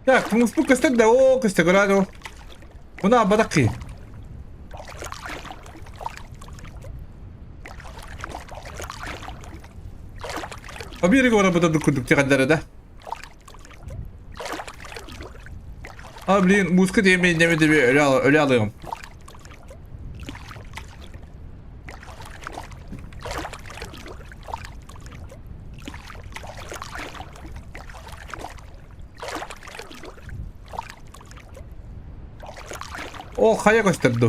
Так, муспу көстөр да, оо көстө көрөөдү. Муна абадакки. Обириге барабыта курдук тиҕэллэрэ да. А, блин, музыка диэмин неме деби өлө алыгым. О, хайа көстөр ду.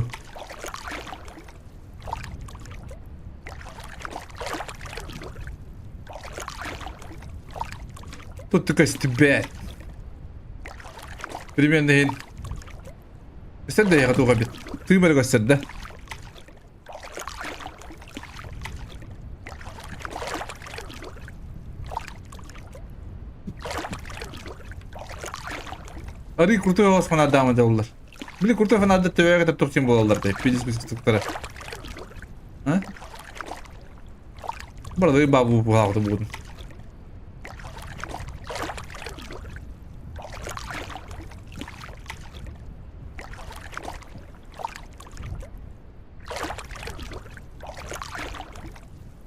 Тут көстүбэт. Примерно иһин. Көстөр да эйиэхэ туох эбит. Тыым эрэ көстөр да. Арый крутой голос фанатдаама дьаллар. Били крутой фанатдар төбөҕө кытар туох буолаллар дии. Пиздец быстыктара. А? Бардыы бабу буһаҕыты бугун.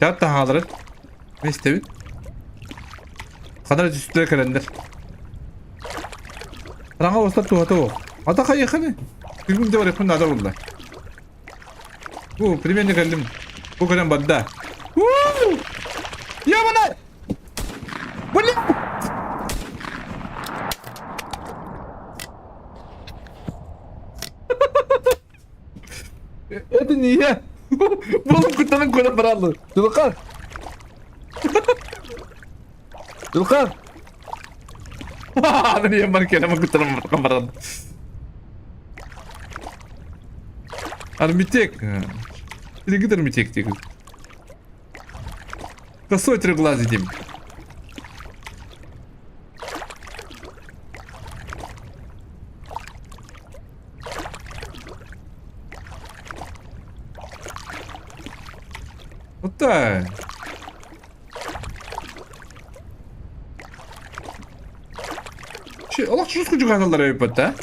Тәп таһаалары. Ne истэбит? Ханара түстүлэр кэлэннэр. Хараҥа оҕустар туһата суох. Ата хайыаххыный? Күлгүм да барыахпын наада буолла. Бу примерно кэллим. Бу кэлэн барда. Уу! Ёбана! Блин! Это не я. Буолум куттанан көрөн бараллар. Дулукар. Дулукар. Аны я бар кэлэн куттанан баран. Армитек. Или армитек тик. Косой трехглазый дим. Вот так. Олох чус кучуганалар өйпөт да?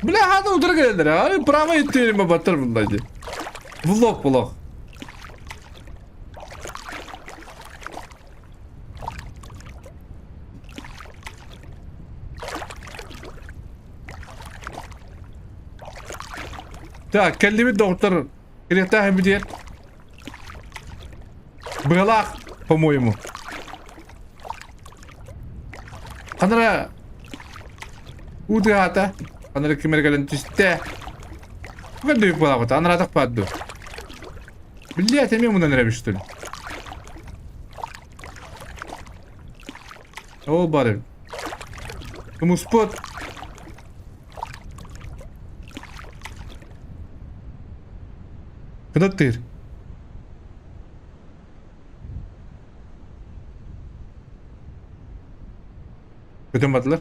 Бля, хана утары кэлэллэр. Ай, право иттиэрим баттар булла дии. Влог влог. Так, кэллибит доҕоттор. Кириэхтээх эбитиэр. Быалаах, по-моему. Ханара уу тыаһаата. Ханара ким эрэ кэлэн түстэ. Көрдүк буолаабыт. Анараатах баар дуо? Блядь, эмиэ мунан эрэбит что ли? Ол бар эбит. Тумуспут. Кынаттыыр. Көтөн бардылар.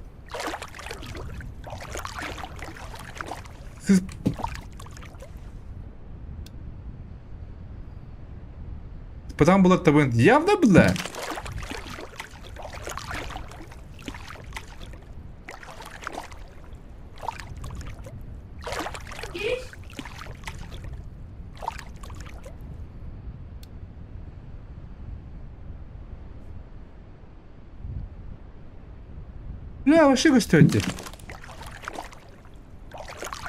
Сыз Потом было табын. Явно было. Бля, вообще көстөөттү.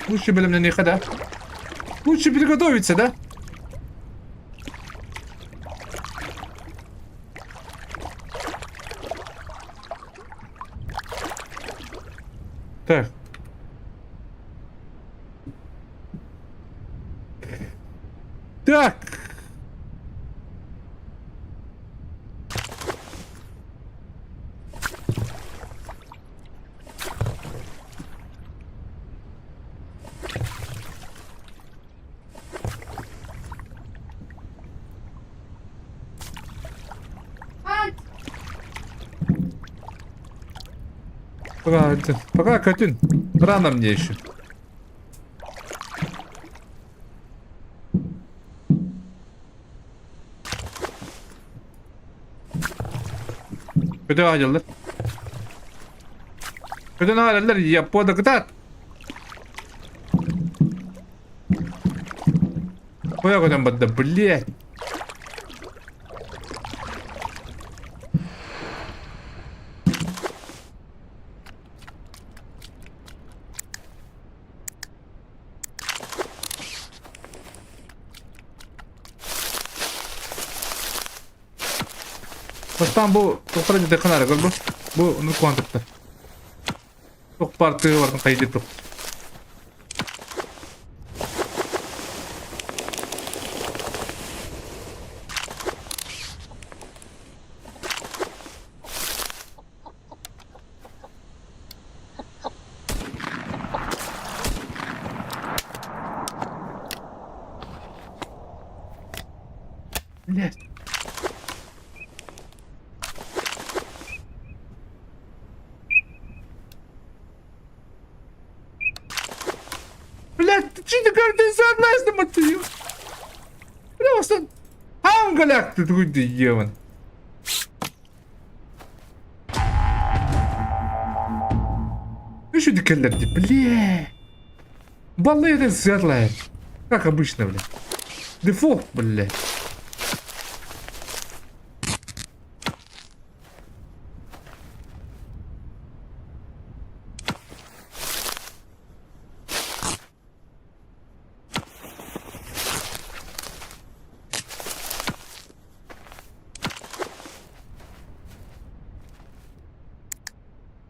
Лучше бэлэмнэниэхэ да. Лучше приготовиться, да? Так. Так. Пока, пока, Катюнь, рано мне еще. Көтө аҕаллар. Көтөн аҕаллар Япода кытаат. Куйа көтөн барда, блядь. Бастаан бу туохтара дьэ ханаары көр бу. Бу ону куһаҕан туттар. Туох баар тыа бардын хайдыы тух. Блядь. Блядь, ты че ты согласна, ты? Просто Ангаляк ты ты ебан. Еще дикеллер, бля. Баллы это светлая. Как обычно, бля. Дефолт, бля.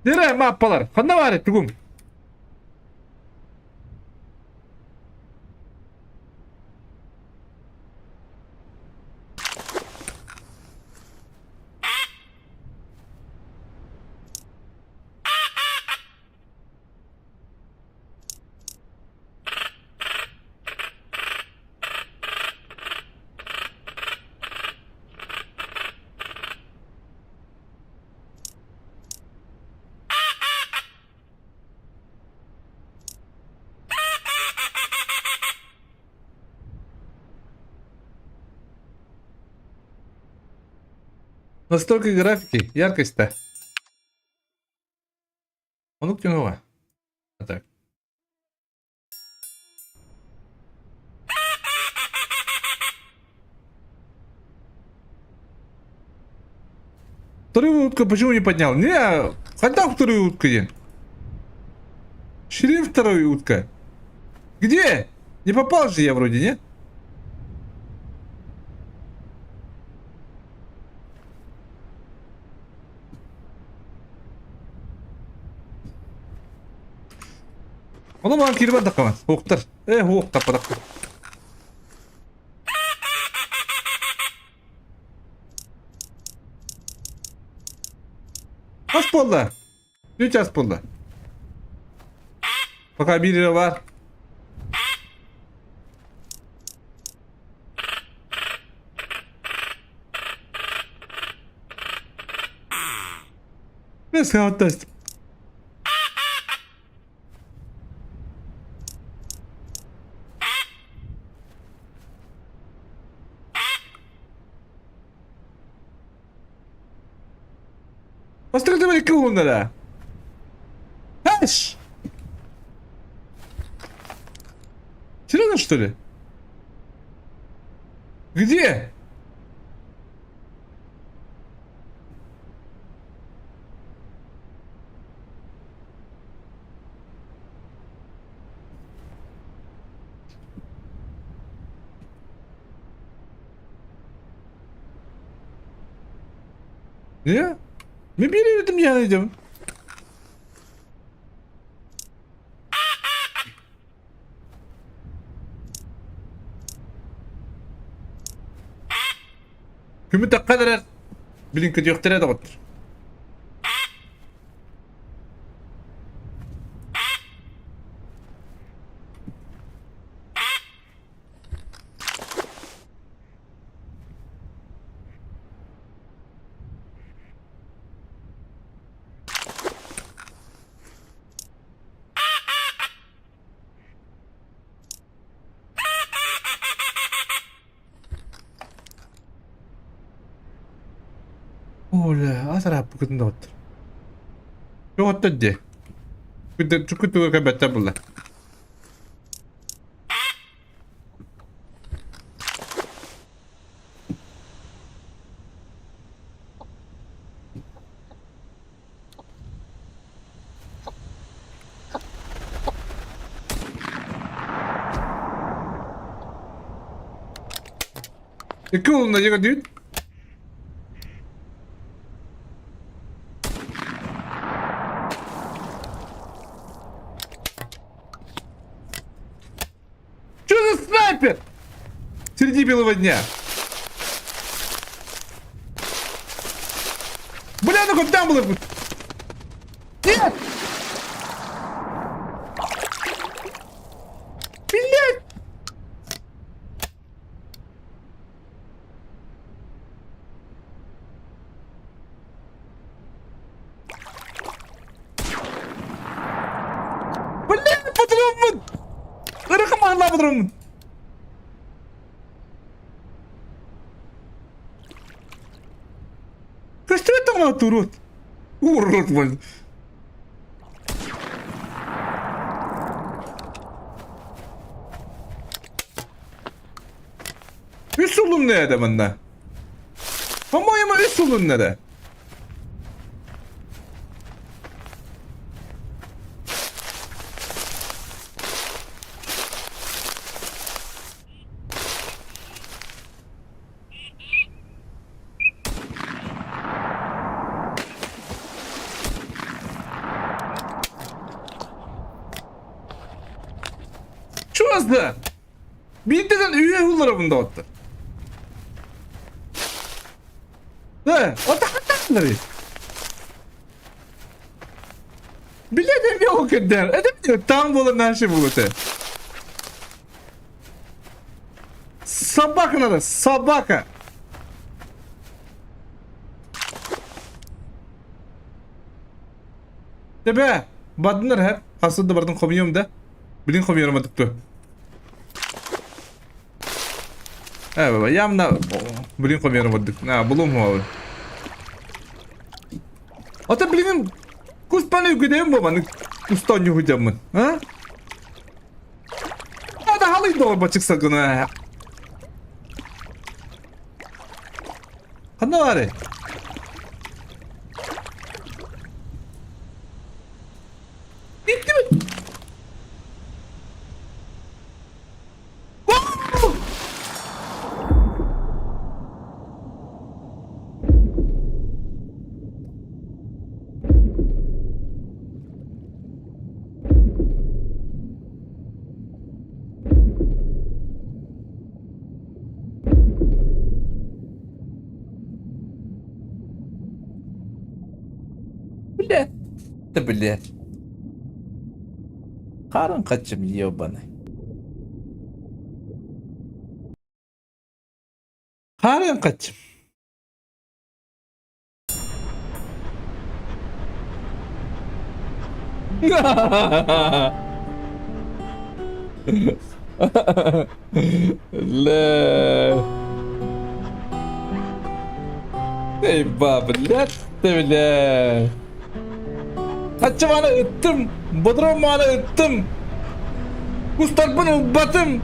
Дere маппалар. Ханна бар тугум. Настройка графики, яркость-то. Онук тюнова. А так. Вторую утку почему не поднял? Не, хотя вторую утку день. Шрифт второй утка. Где? Не попал же я вроде, нет? Ону маған киирбэт даххаман. Уктар. Э, ук таппатах. Хас буолла? Үч ас буолла. Пока биир эрэ баар. Мен саҕаттастым. Бастакы түбэл икки уһуннара. Хэш! Серьезно, что ли? Где? Niye? Мен берер едім я едім. Күмү таххан эрэр билин көтүөхтэрэ доҕоттор. Оля, асараппыкытын доҕоттор. Доҕоттор дии. Чуккутуга кэлбэттэр булла. Икки уолунна дьэ көрдүүт. Что за снайпер? Среди белого дня. Бля, ну хоть там было. Нет! Блядь! Блин, патроммун! Ырыхым патроммун! Көстүбэт даҕаны урут. Урут блин. Үс улун nerede bunda? По-моему, үс улун nerede? Чугас да? Биирдэн үе уллара бunda оттор. Да, отахтаннары. Билет эмиэ кэрдэр. Это там было наши будут. Собака надо, собака. Тебе, бадыннар һэ, хасын да бардын хомуйуом да. Билин хомуйарым атыкту. Э, баба, явно билин хомуйарым ордук. На, булум хуабын. Ата билигин куспаны үгүдэйим буолманы кустан юһудьаммын. А? Ада халый доҕор бачыкса гына. Ханна баарый? Bitti mi? Блядь, да блядь. Харын хачым ебаный. Харын хачым. Лэ. Эй, ба, блядь, ты, бля. Хаччаманы ыттым, бодроманы ыттым. Кустарбын ылбатым.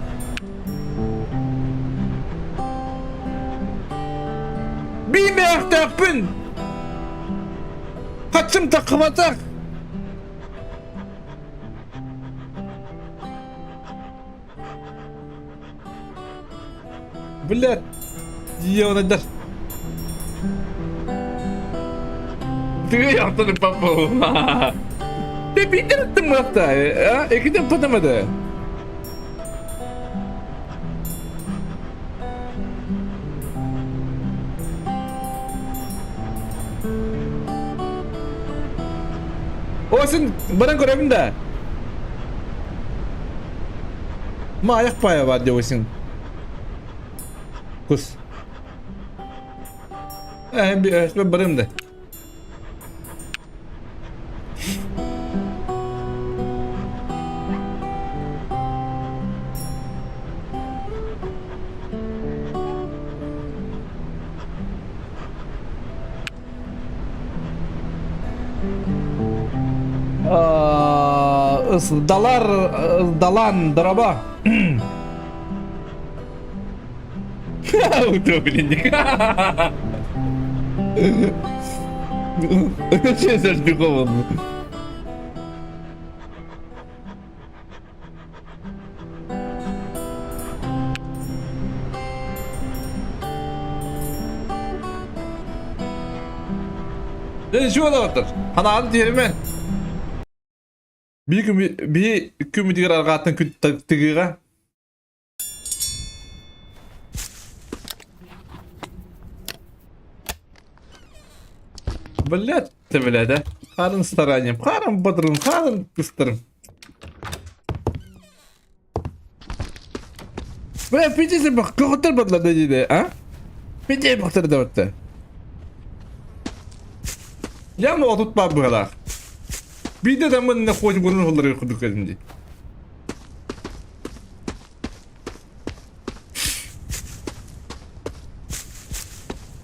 Биимээхтээхпин! Хаччым таххыбатах! Блядь! Ебаный Ты яптаны папа. Ты биндер мыхта, а? Экиден патамады. О, сен баран көрөбүн да. Ма аяқ пая бар деп ойсың. Кус. Э, барым да. Далар далан дораба. Утопленник. Че зашпикован? Ден şu олоҕоттор. Ханааны тиэримэн. Биир күн биһи күммүтүгэр арҕааттан күн тыгыыга Блядь, ты, блядь, а. Харын старанием, харын бодрым, харын кыстырым. Бля, пидите бах, көҕүттэр бадлар диде, а? Пидей бахтар да Я отут бар быһалаах. Биирдэ да мын хоть бурун холлары курдук кэлим дии.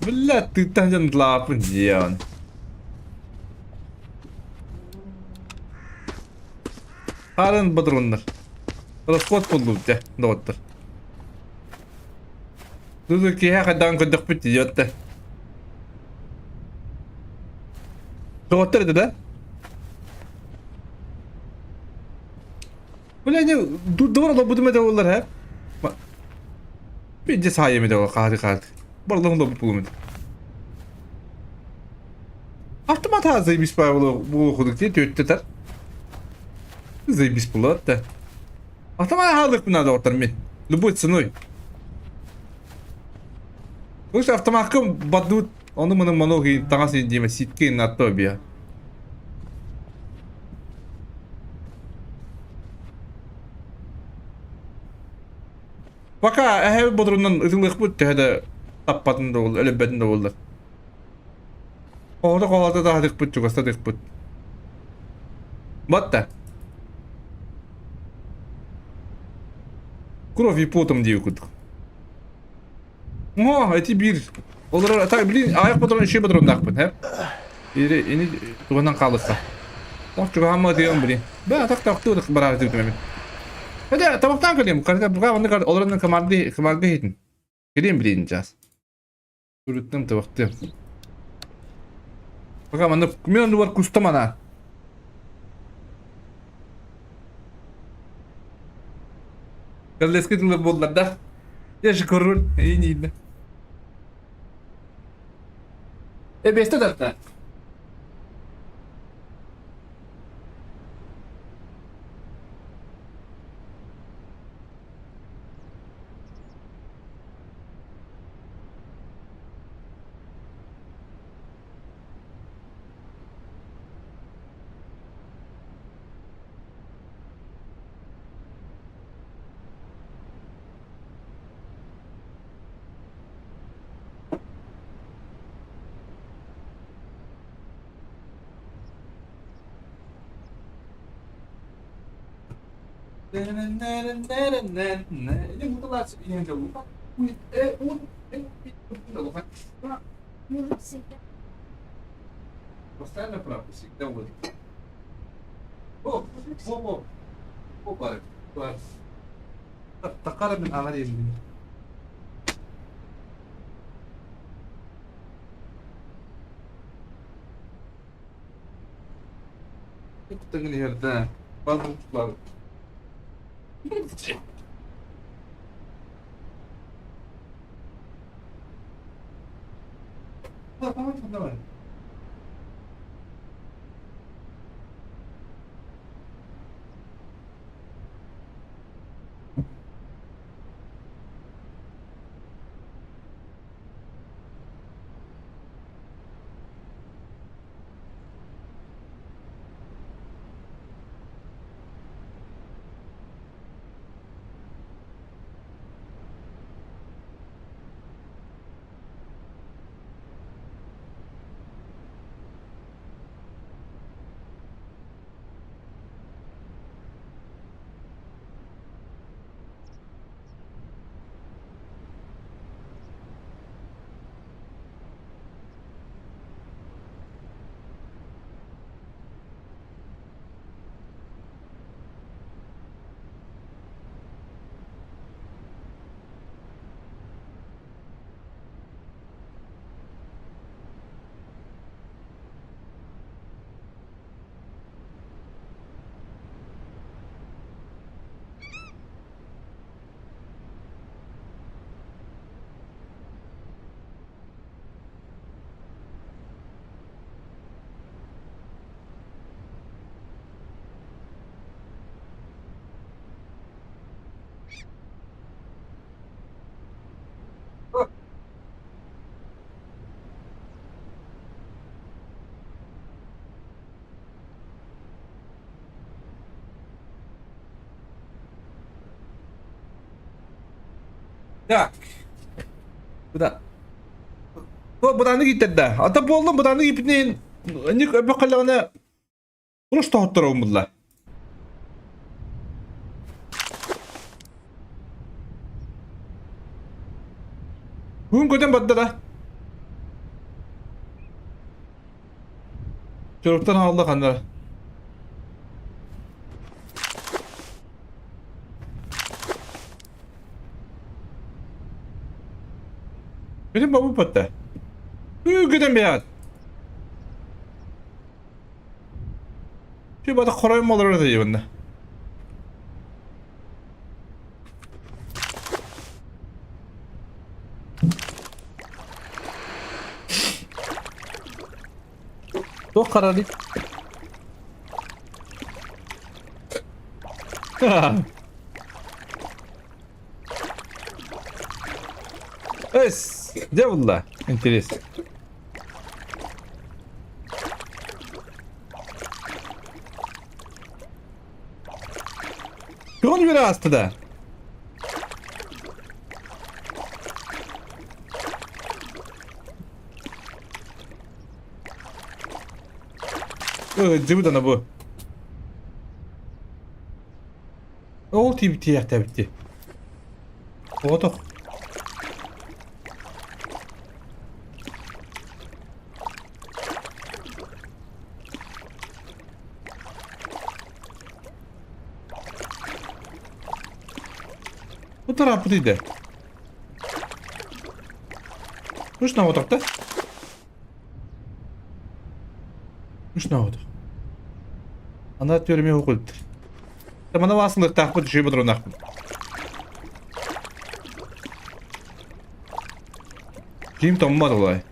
Бля, тыттан дьон лаапын дьиэҕин. Харын бодуруннар. Расход буллубут дьэ, доҕоттор. Тузу киһи хайдаҕын көрдөхпүт дии Доҕоттор этэ да? Бля, не, дуор олорбутум этэ буоллар, һэ? Биирдэ саайым этэ хааты хааты. Барлығын да булум этэ. Автомат ха заебись буолуох дии түөттэтэр. Заебись буолуот да. Автомат хаалык надо доҕоттор мин. Любой ценой. Лучше автоматка бадут, ону маны ману таҥас диэме ситки натто бия. Пока эһэ бодурунан ытылыахпыт төһө да таппатын да буоллар, өлөрбөтүн да буоллар. Оҕото хоһоото таһатыхпыт, чугастатыхпыт. Батта. Кровь и потом диир курдук. О, эти биир. Олорор, так, блин, аяқ патрон, еще патрондаахпын, һэ? Или, ини туһунан хаалыкка. Так, чугаһамма тыйам, блин. Да, так, так, туох бараары тыытым Эдэ, табахтаан кэлиэм, карта бука онно олоронно команды команды хитин. Кэлиэм блин час. Үрүттем табахтыам. Пока манна мен оннугар кустам ана. Кэллэски тылы буоллар да. Я же король, и не Э, бесте тарта. Мужик всегда. Постоянно прав, всегда вот. О, о, о, о, бар, бар. Тақара мен ағар елмін. Куттагын иһэрдэ. Бар. Давай. Так. Куда? Бу буданны киттэрдэ. Ата буоллун буданны киппитин ник өбө Уруш тоһотторо умулла. Бүгүн көтөн барда да. Чоруктан хаалла ханна. Benim babam patta. Көтөн бэйэҕит. Şu бата хоройм олорор да. Туох харарый? Эс, где булла? Интересно. Күн бері астыда. Дыбыдана бу. Ол тиіп тиякта бітті. Отох. Bu taraf bu. Үш отақта. Үш отақ. Ана төріме оқылды. Мана басылық тақпы түшей бұдыр онақпын. Ким томмады олай.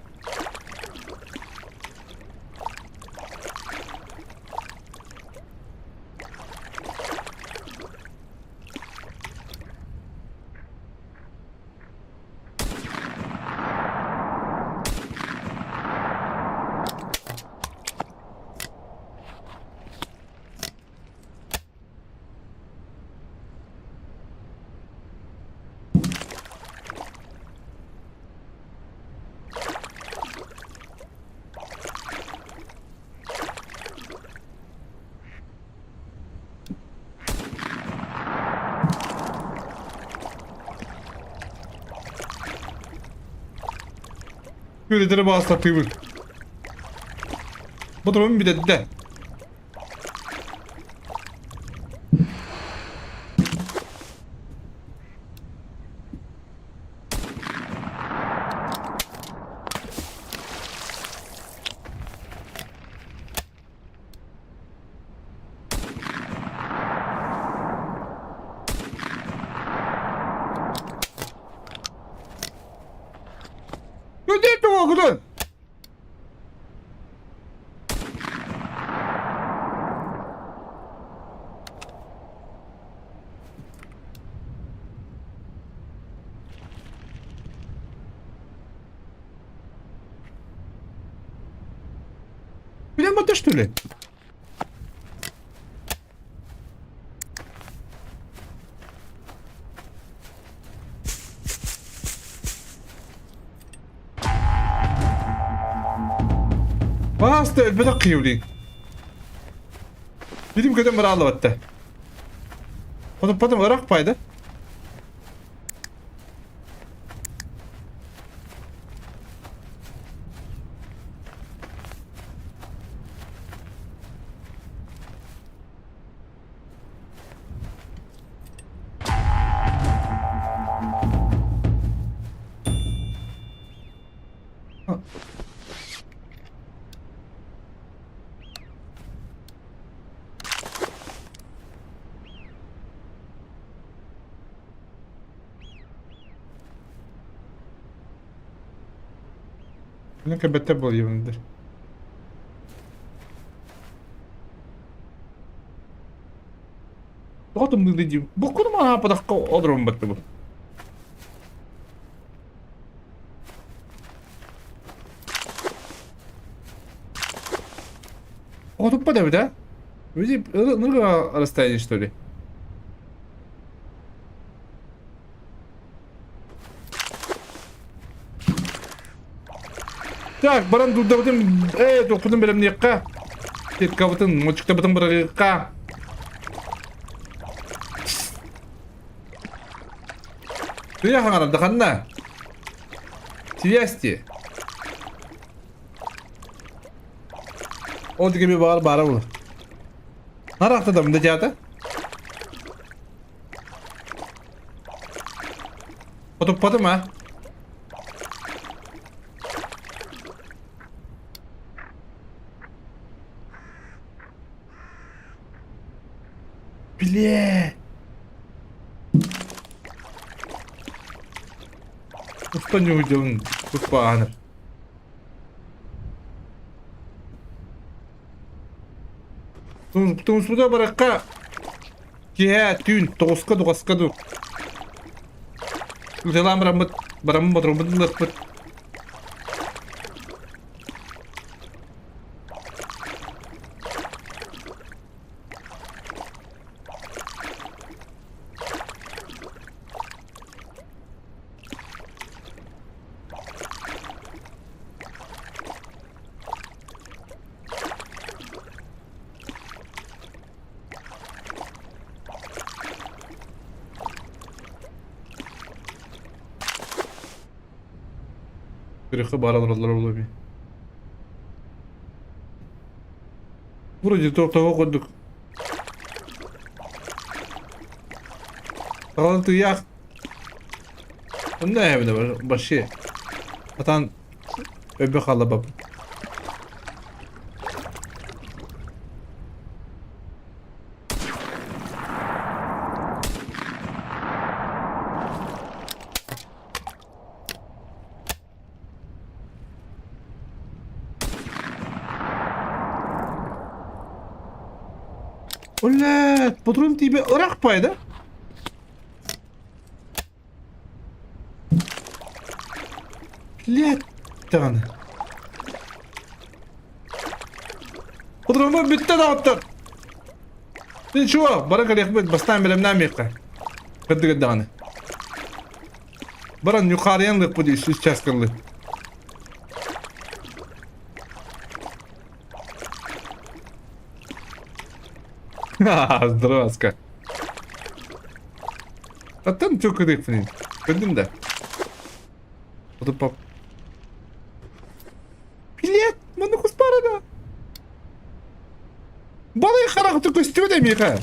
Күөлэтэрэ баҕастатыыбын. Ботурум бүтэрдэ. Где ты, Прямо ты что ли? Паста элбэх киевли. Билим көтөн быраалыбатта. Потом потом ырах пайда. Мин кэбэттэ буолуйбун Тоҕо тымныый дии? Буккунум анааппатахха олорон баттыбыт. Отуппа эбит а? Види, ну расстояние что ли? Так, баран дурдабытын, э, тохпутун бэлэмниэххэ. Теткабытын, мочуктабытын бырагыахха. Туя хаҥарар ханна? Связь Ол диги баар баара була. Нарахта да мында жаата. Отуппатым а? Бля! Устан ньугдьалын туспааһыныр. Тумсуда баракка киһэ түүн тоҕуска дуҕаска ду Ыталаан бараммыт бараммыт ботуругбут ылыахпыт. Күрэххэ баар олороллоро буолуо Вроде того курдук. Саҕалытыйаах. Онно эбинэ вообще. Атан өбө халабап. Блядь, патрон тебе ырах пайда? Блядь, даҕаны. Патроҥҥа бүттэ даҕаттар. Ничего, бары кэлиэхпит, бастаан бэлэмнээмиэххэ. Кырдыгыр даҕаны. Баран ньухаарыйан лыппыт үс часкыллы. Здравствуй. Аттан чөкүрүкпүн. Көрдүм да. Отуппап. Балай харахты көстүбэт эмиэхэ.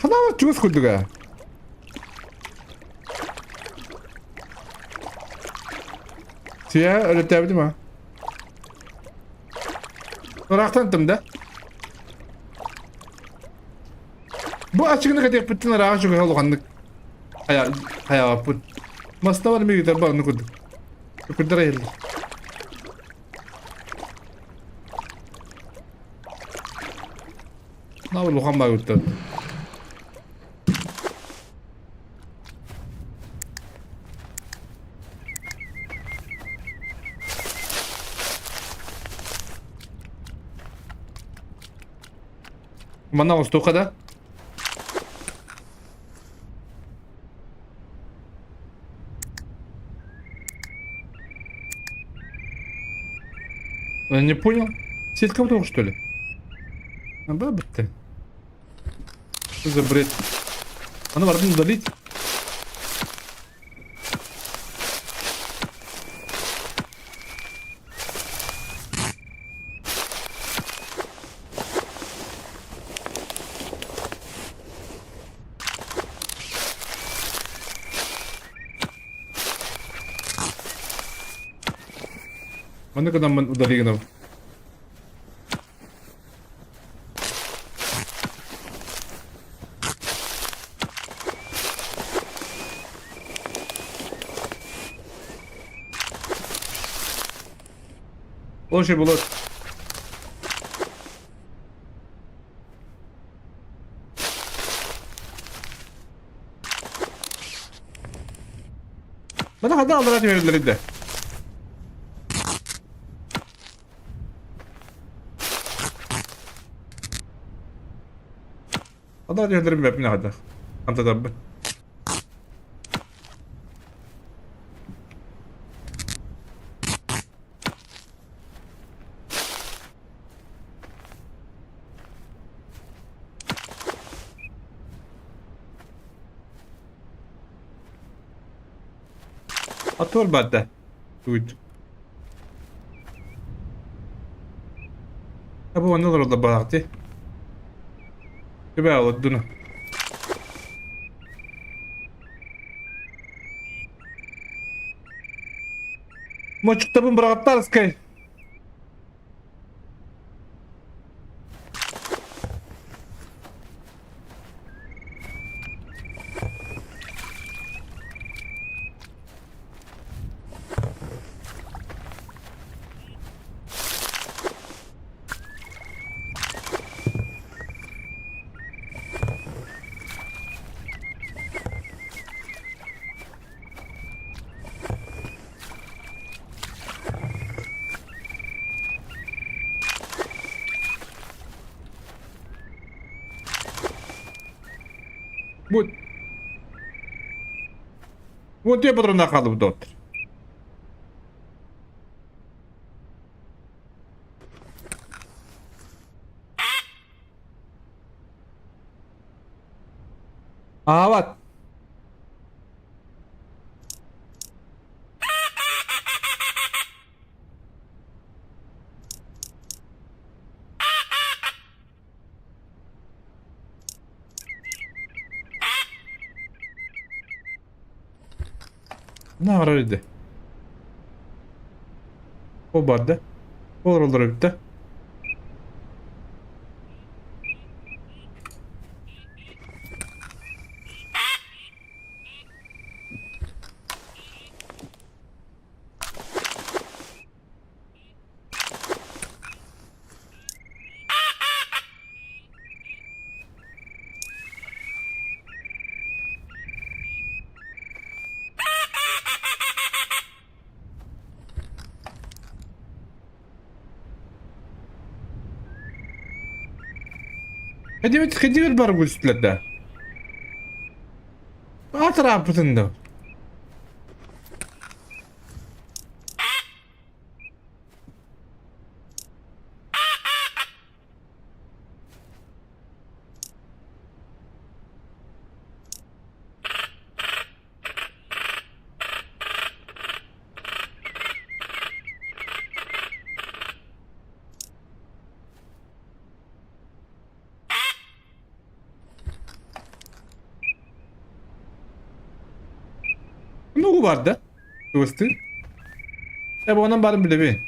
Ханаабат чугас курдуга. Сия өлөттөөбүтүм а. Ыраахтан да. Бу аччыгыны кэтиэхпиттэн ырааҕа чугаһа улаханнык хайаабаппын. Маста бар мигитер бар курдук. Күрдэр айыллар. На улахан баар Манна оҕустуохха да? Я не понял. Сетка вдруг, что ли? А, да, ты. Что за бред? А ну, вардын удалить. Манна гынаммын удали гынабын. Лучше было. Мана хада аллара түһэрэллэр да. Аллара түһэллэрин бэппин хада. Антатарбын. Атор барда. Туйт. Абы онно олороллор баҕахти. Түбэ олордуну. Мочуктабын быраҕаттаарыскай. Бу Вот я патронна хаалбыт доттор. Аабат. Наҕарар иде. Ол барды. Ол олор эбит Хедибит хедибит бар гүлсүлэрдэ. Атырааппытын да. Нугу бар да? Тугустыы? Э, бу онон барын билэбин.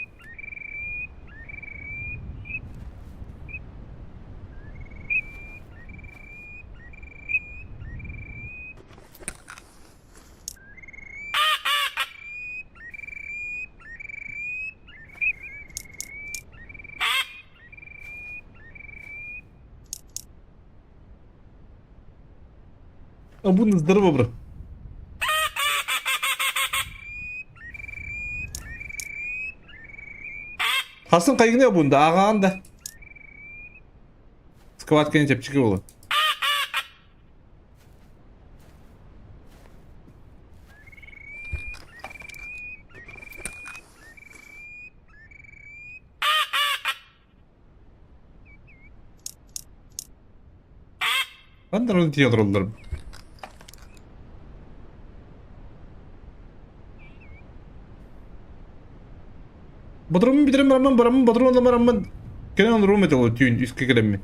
А буну здорово, бро. Хасан кайгына бунда аҕаан да. Скватканы чэпчэки буолар. Ханна эрэ тиийэ олороллор. Ботуруммун бүтэрэн бараммын, бараммын, ботурум ылан бараммын, кэлэн олоруом этэ ол түүн үскэ кэлэммин.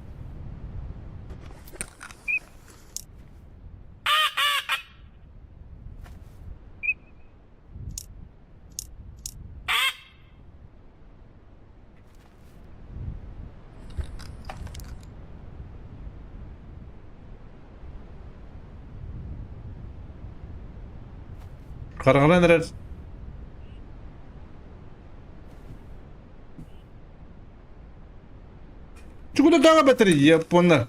Хараҥалаан эрэр Чугунатааҕы батарея японнар.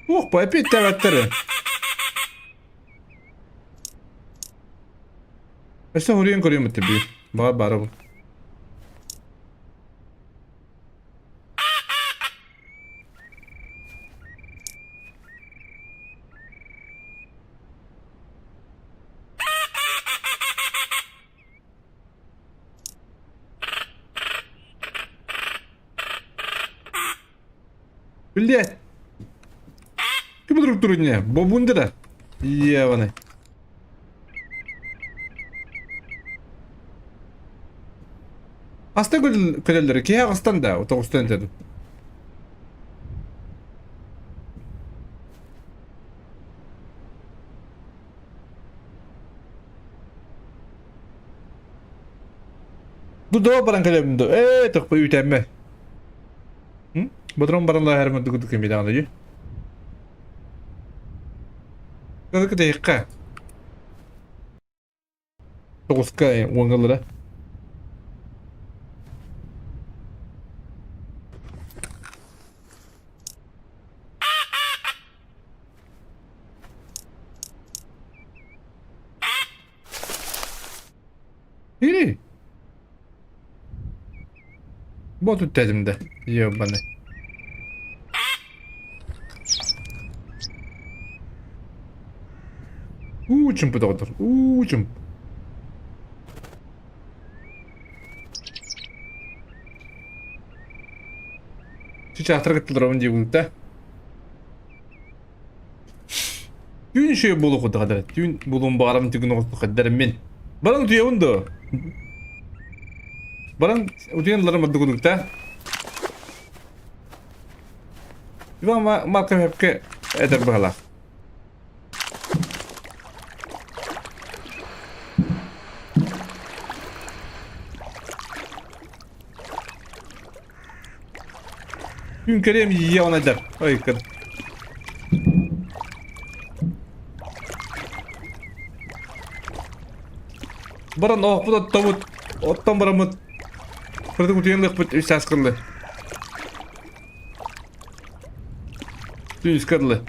Ох, опять таваттары. Өссө хоруйан көрүөм этэ биир. Баҕар баара бу. Блядь! Ким друг турне? Бобундера. Ебаный. Хаста көлөллөрү киһи аҕыстан да тоҕустан этэ Бу доо баран кэлэбин доо. Ээ, тохпо үүтэммэ. Бодрон баран лаһар мурдук ким бидаҕана дии. Кызык дейикка. Тоҕуска уоҥалара. Ири. Бу түттэтим да. Ебаный. Уу чымпы доҕоттор. Уу чымп. Чычаахтар кыттылар дии да. Түүн үчүгэй буолуох курдук хадара. Түүн булуон баҕарабын түгүн оҕустук хаддарым мин. Баран утуйабын дуо? Баран утуйан ыларым ордук курдук да. Иван Марков эпке этэр быһалаах. Күн кэриэм ийэ онайдар. Ой, кыр. Баран оохпут оттомут, оттон бараммыт. Кырдык утуйан лыхпыт үс саас кыллы. Түн үс кыллы.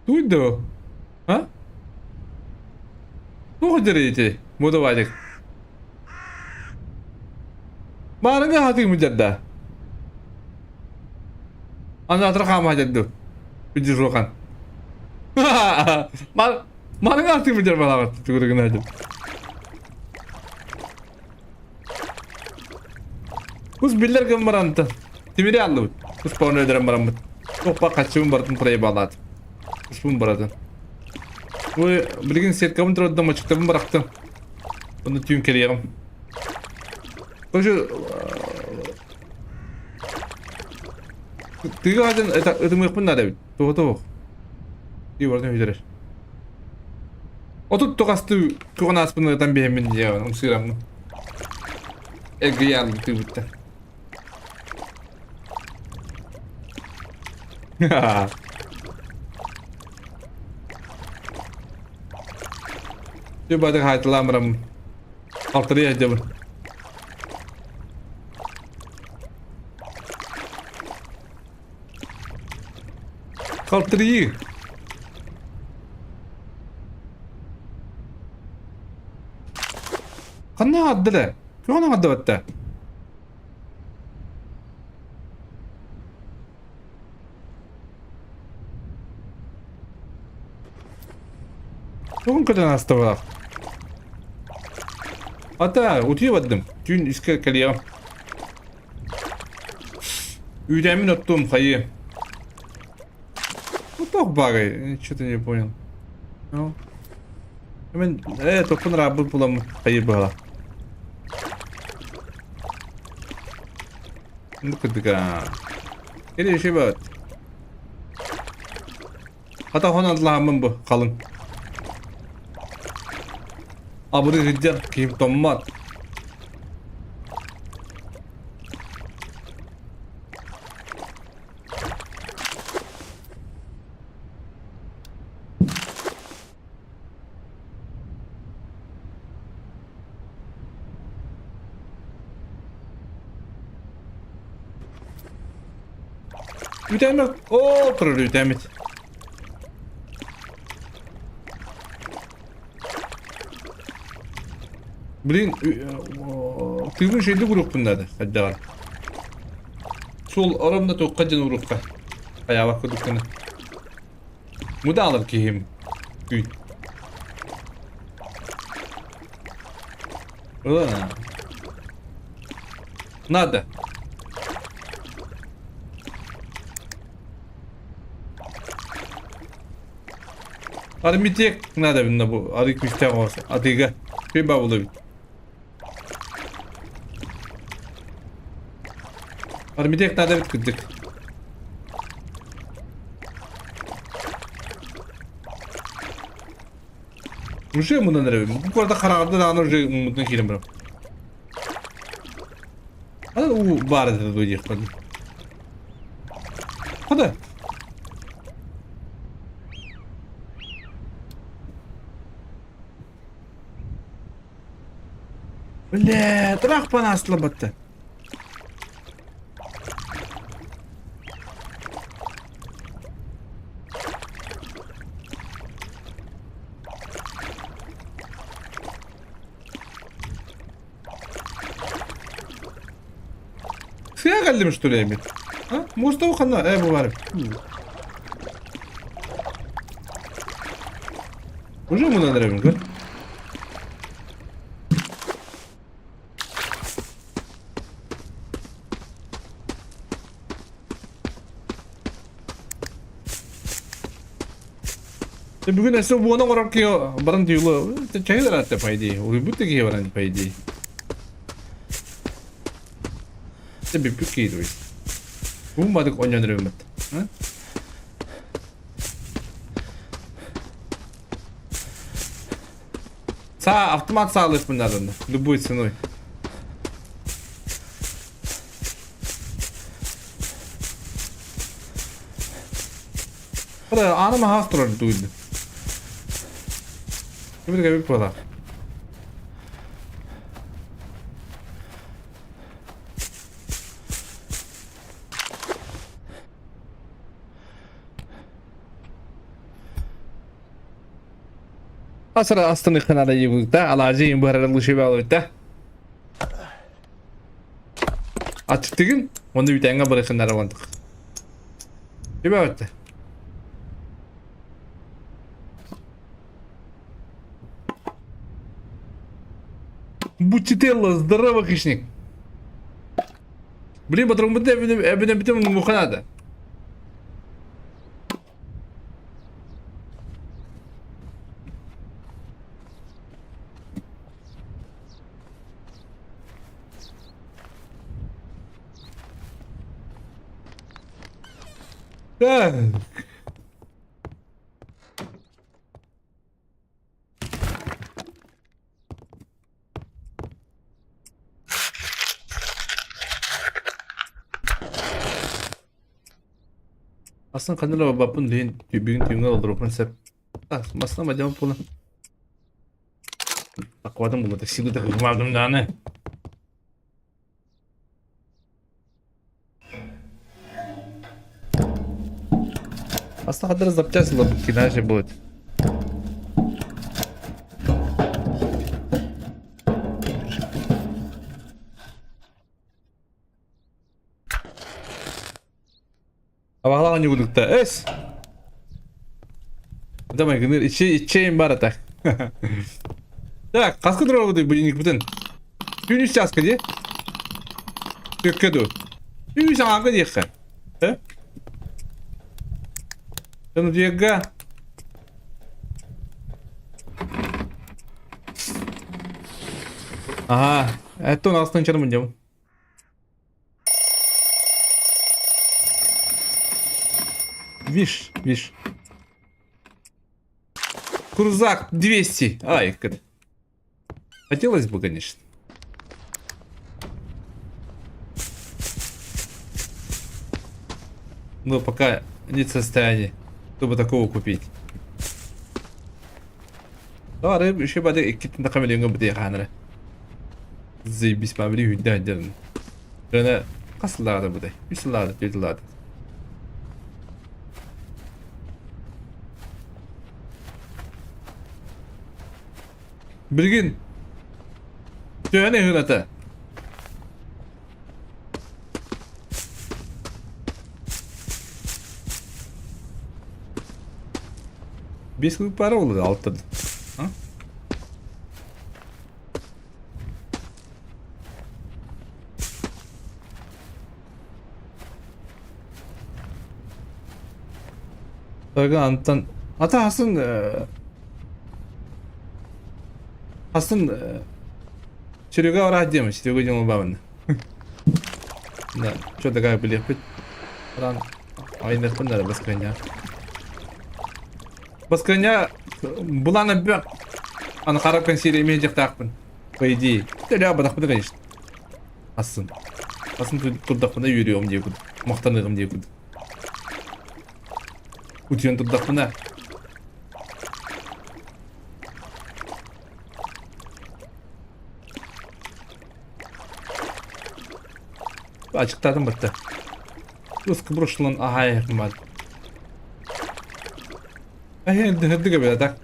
Туй дуо? А? Туох дьэрийити? Мудавадик. Баарыҥа хатыы мудьарда. Аны хаама дьэрду. Үдү Маныҥа хатыы мудьар балаҕат тугургына. Кус биллэр гын баранта. Тимири аллыбыт. Кус паҕаны өлөрөн бараммыт. Туохпа хаччыбын барытын проебалаатым. Куспун баратын. Бу билигин сеткабын турардым, мочуктабын барахтым. Онно түүн кэлиэҕим. Короче, тыга хатын ытымыахпын наада эбит. Туох туох. Тыы барытын бүтэрэр. Отут тугасты туган ааспын ытан биһэммин диэҕин умсыыраммын. Эргийэ тыыбытта. Тү бадык хаайтылаан бараммын. Алтырый айдабын. Халтырыйыы. Ханна аҕардылар? Туох аҕардыбатта? Тугун көтөн ааста Ата, утуйа бардым. Түүн искэ кэлиэҕим. Үүтээммин оттуом хайыы. Ну туох баарай, что-то не понял. Ну. Мен топпун ыраабыт буламмын хайыы быһала. Ну кырдыка. Или шибат. Хата хонон бу халыҥ. Абыры сылдьар киһим томмот. Үтэммит. Оо, турар үтэммит. Блин, тыыбын шейді урукпун надо, хайдаҕар. Суол оромно туохха дьон урукка. Хайаабак курдук гына. Мудаалар киһим. Күй. Надо. Армитек надо бинна бу ары күстээх оҕос атыыга пиба булабит. Армитек надо бит кырдык. Уже мунан эрэ. Бу куората хараҕарда даҕаны уже муннун киирэн барам. Аны уу баар этэ дуо диэхпин. Хада. Бля, трах панаслабатта. Сыа кэллим что ли эми? А? Муостабы ханна? Э, бу бар. Уже мунан эрэбин көр. Бүгүн өссө буона оҥорор киһи баран түйүлү чайы ыраатта по идее. Уйбут да киһи баран по идее. Бүппүт киһи дуй. Ууммадык онньон эрэ Саа автомат саалыахпын нааданы. Любой ценой. Аана маһаас турар дуйду. Кимир кэбик буолар. Асыра астыныххын арайыбыта, алаадьы быһарар лышыбалыбыта. Ачыктыгын, онно үтэҥҥэ барыхыннара бандык. Түбэбэтте. Бучителло, здорово, хищник. Блин, батарыммыт эбинэ бүтүн муха надо. Так. Асын ханна эрэ барбаппын билигин бүгүн түүҥҥэ олоруохпун сөп. Массыына мадьам буолан. Аквадым буолла таксига таксимаадым даҕаны. Аста хадара запчасть ылабыт иначе будет. Абаҕалаах ньугулукта эс! Давай, гыныр, иччейин бар ата. Так, хаска турабыт будильникпытын? Түүн үс чааска дии? Төккө ду. Түүн үс аҥаарга диэххэ. Э? Дьону Ага, это у нас начало будем. Виш, виш. Крузак 200. Ай, как. Хотелось бы, конечно. Но пока нет состояния, чтобы такого купить. Давай, еще бады иккитин такамелеңге бите ханыры. Заебись, мабили хүндэ дерин. Жана хас сыллаада будай? Үс сыллаада, түөрт сыллаада. Билигин төһөнү ыһыната? Биэс кубик пара буолла алтан. А? Тойгон антан ата хасын хасын Серега бараат диэм Серега диэн улбаабын Да, что такая билиэхпит Ран айныахпын да баскыня Баскыня булан эббэх аны хара консилер имеет дьахтаахпын По идее. Төлөө батахпын конечно. Асын. Асын турдахпына үөрүөҕүм диэбит. Махтаныаҕым диэбит. Утуйан турдахпына. Ачыктаатым батта. Ысқы бұрышлан ахай бар. Әһе, эбит так.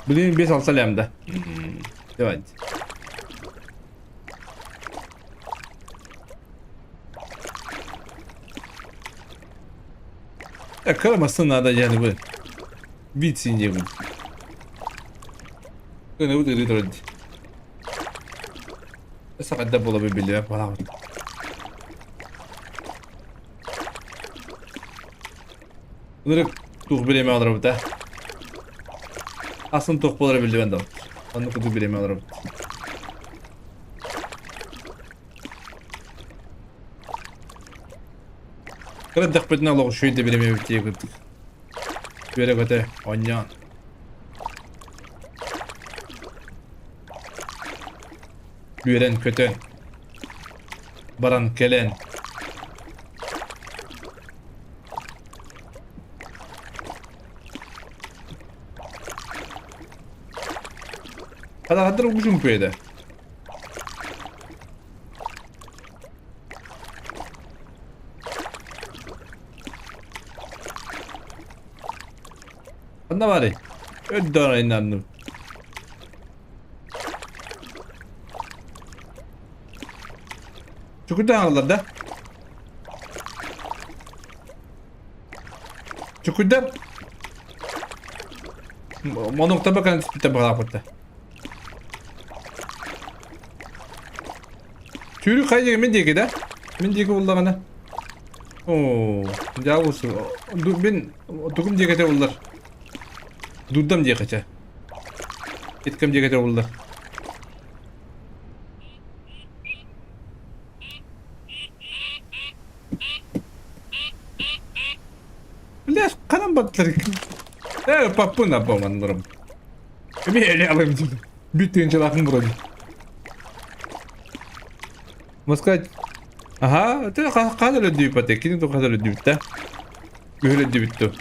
Блин, 5-6 лям да. Давайте. Ya karamasın надо yani bu. Bitsin diye bu. Ne bu dedi dedi. Саҕа буола биллибэт буолаабыт. Ынырык туох бириэмэ олоробут ээ. Атын туох буолара биллибэт да. Оннук курдук бириэмэ олоробут. Кыра эрдэхпитинэ олох үчүгэй да бириэмэ эбит диye курдук. Үөрэ-көтө оонньоон. Үөрэн-көтөн баран кэлэн Хадаҕаттар угу чуҥкуйда. Ханна баарый? Өрдөөн айаннаанным. Чукурдан аҕаллар да? Чукурдар? Монуктарба кэлэн түспүттэр баҕалаахпыт да. Сүүрүк хайа диэки мин диэки да? Мин диэки буллаҕына. Оо, дьаабылсы. Мин тугум диэки этэ буллар. Дурдам диэки этэ. Иткам диэки этэ буллар. Бля, ханан бардылар? Э, паппын аппаманнарым. Эми эле алым деді. Бүт тыынчалаахын вроде. Москва Аха, это хаһан өлөрдүбүт бата, кини туох хаһан өлөрдүбүт да? Өлөрдүбүт ту.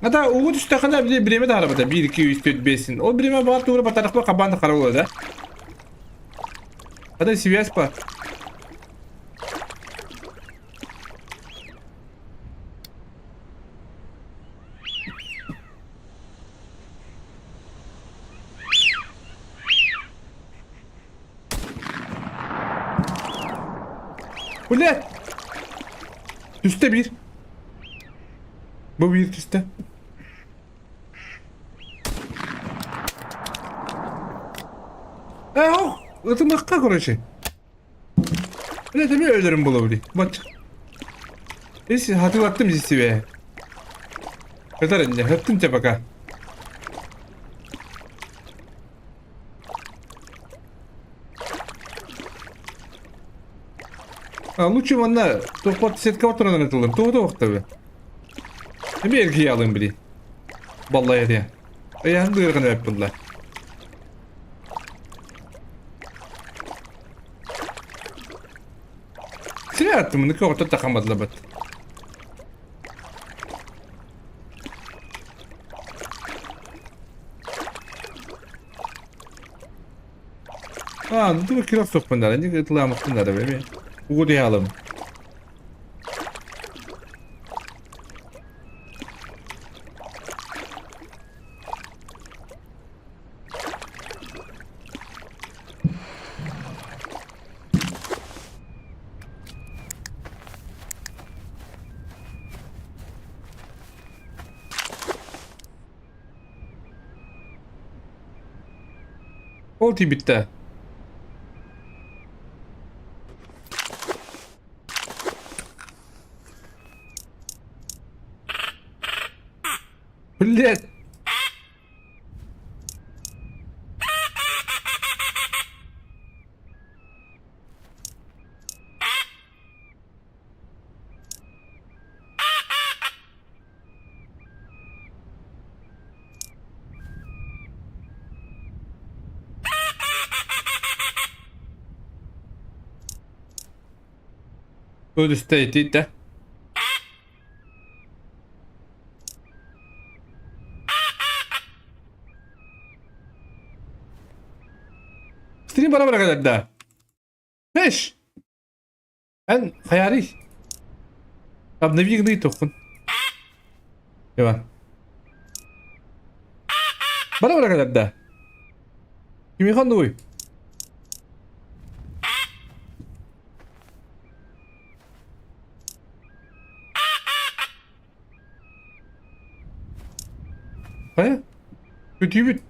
Ата угу түстэххинэ били бириэмэ таһаарбата 1 2 3 4 5 Ол бириэмэ баар тугура батарахпа хабаан да хара буолар да. Ата связь па. Блядь! Түстэ биир. Бу биир түстэ. Э, ох, ытымыкка, короче. Блядь, эмиэ өлөрүм буолуо били. Бачча. Ис хатылаттым себе. Ытар инде, ыттым те пока. А, лучше манна тохпот сетка отуран ытылыр. Тугу туохтабы. Эми эргий алын били. Баллай этэ. Ыйаһын быыргын өп булла. Сире аттым, муну көҕөтө тахамадылабат. А, ну туга кирок сохпуннара, не ытылаамахпуннара бэми. Угу диалым. Ол тиийбиттэ. Блядь! Өлүстэ итиитэ. Стрим бара бара кэлэр да. Беш! Эн хайарый? Обнови гыныы тоххун. Иван. Бара бара кэлэр да. Кимихан дуй? Хайа? Күтүүбүт.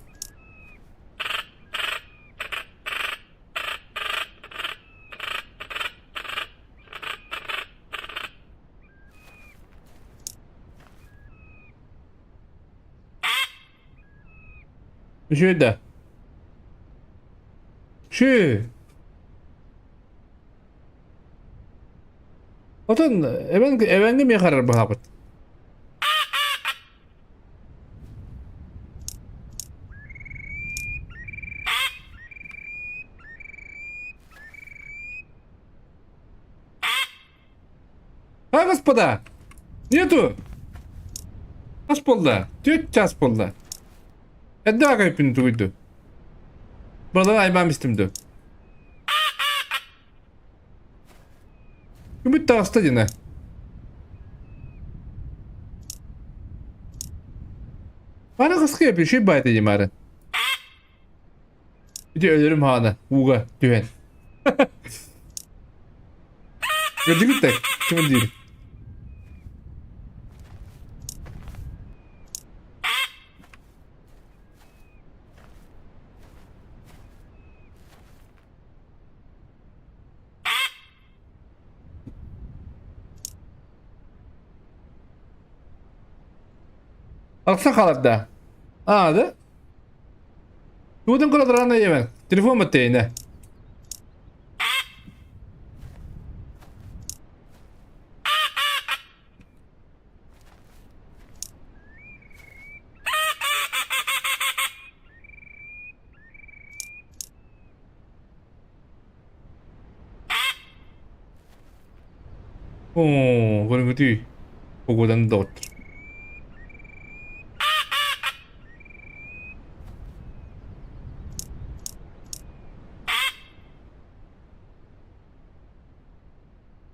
Үчүгэй да. Үчүгэй. Отон эбэн эбэҥҥэ миэхэ эрэр быһаабыт. А, господа! Нету! Ас буолла. Түөрт час буолла. Эрдэ аҕайпын тугуйду. Балар аймаам истим ду. Үмүт таҕыста дина. Аны кыска yapıyor байта димары. Ити өлөрүм хаана ууга түһэн. Кырдьыгыт ким диир? Ахса хаалар да? Аа да? Туутун кыратыран ийэбэн. Телефон баттейне. Оо, көрүҥүтүй. Погоданы доҕоттор.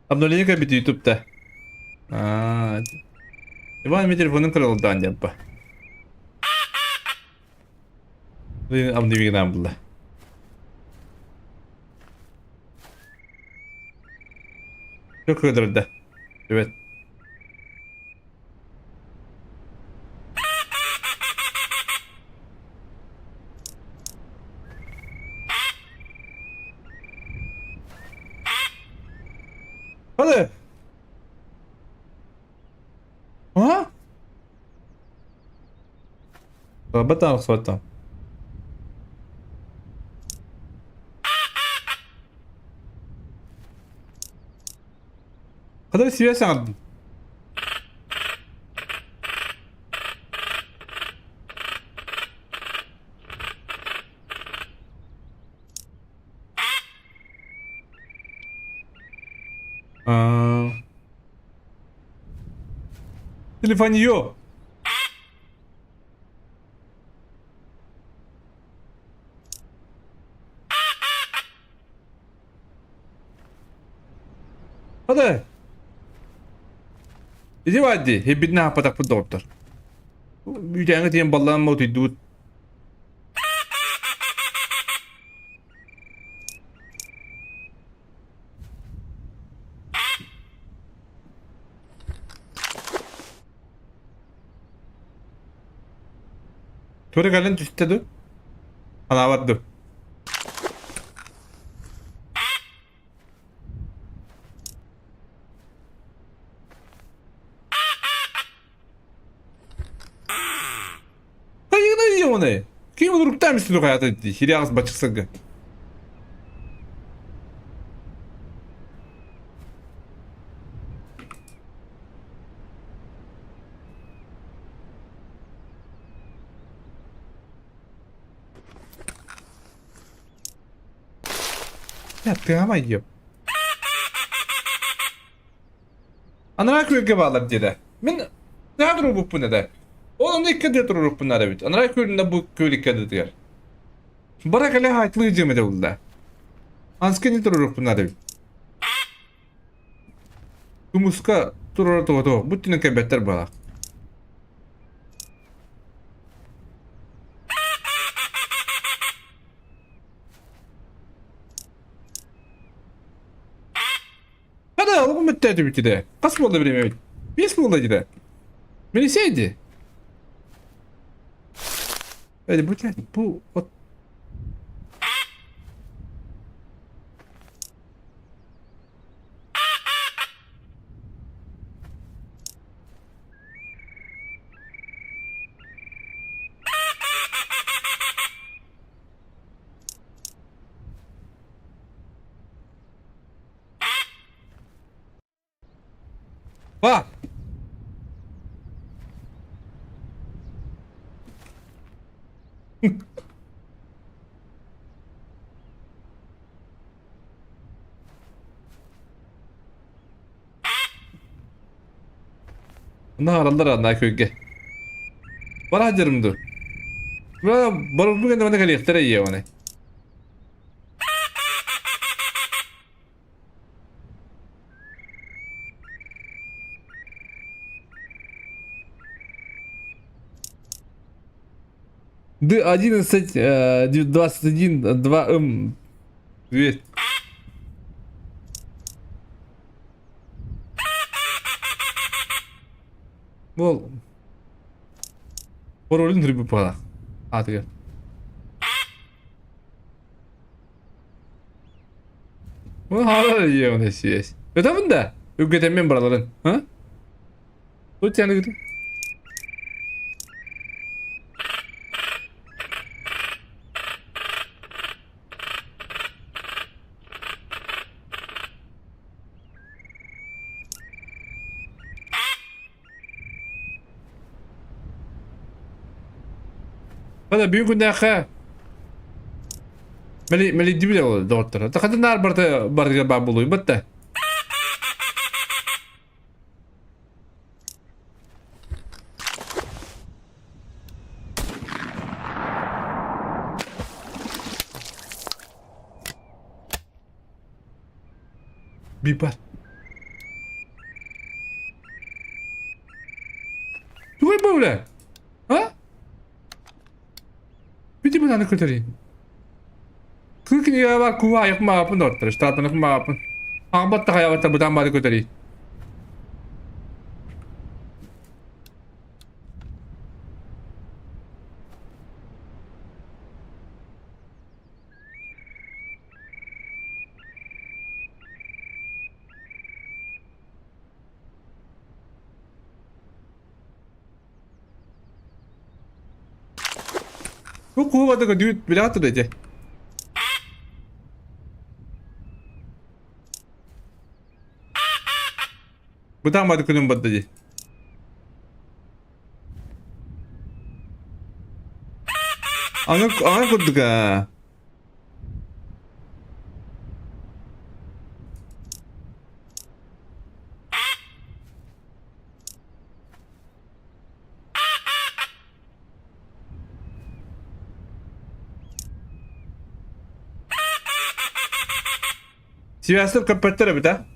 Обновление кэлбит ютубта. Аа. Иван мен телефонун кырылдаан диэппа. Обновление булла. Çok kırdırdı. Evet. Hadi. Ha? Баттан охсубаттан. Хата сибээс саҥардын. Аа. Телефонье. Hadi. Ити баар дии, һиппитин аһаппатахпыт доҕоттор. Үүтээҥҥэ тиийэн баллаан утуйдубут. Тура кэлэн түстэ дуу? Анаабат дуу? Хайыгына Ким уруктаан үстүнү хайата дии, хириаҕас бачыксарга. Тыама диэп. Анараа күөлгэ баалар диэтэ. Мин наһаа туруорбуппун этэ. Ол онно икки ардыгар туруорбуппун наада эбит. Анараа күөлүнэ бу күөл икки ардытыгар. Бара кэлэ хаайтылыы дьиэм этэ булла. Анска не туруорбуппун наада эбит. Тумуска туруора туга Бу түнэн кэлбэттэр буолаах. Хада, олоҕум бүттэ этэ. Хас буолла бириэмэбит? Биэс буолла дии. Милиция дии. Эди бу бу от Ба! Наһараллар анаа күөлгэ. Бара сылдьарым дуу? Барбы гэнэ манна кэлиэхтэрэ ийэ оны. Д 11 21 2 М 200. Бу Паролун түрбүт баҕалаах аатыгар. Бу хаалар ийэҕинэ сиэс. Өтөбүн да? Үггэтэммин бараларын. А? Тут тяны Хата бүгүн күннээххэ мэлийдибит ол доҕоттор. Хата наар барыта барыга баар буолуйбат да. Бипар. Тугай бу А? Бити бу наны көтөрий. Кыыкини бар куа маапын доттар, штатаны маапын. Аҕбатта хаябатта бытан бары көтөрий. Бу куһубатыга дүүт билэҕит да ити. Бытаан бады күнүм барда дии. Аны аны курдук аа. Сибээстэр көппөттөр эбит а?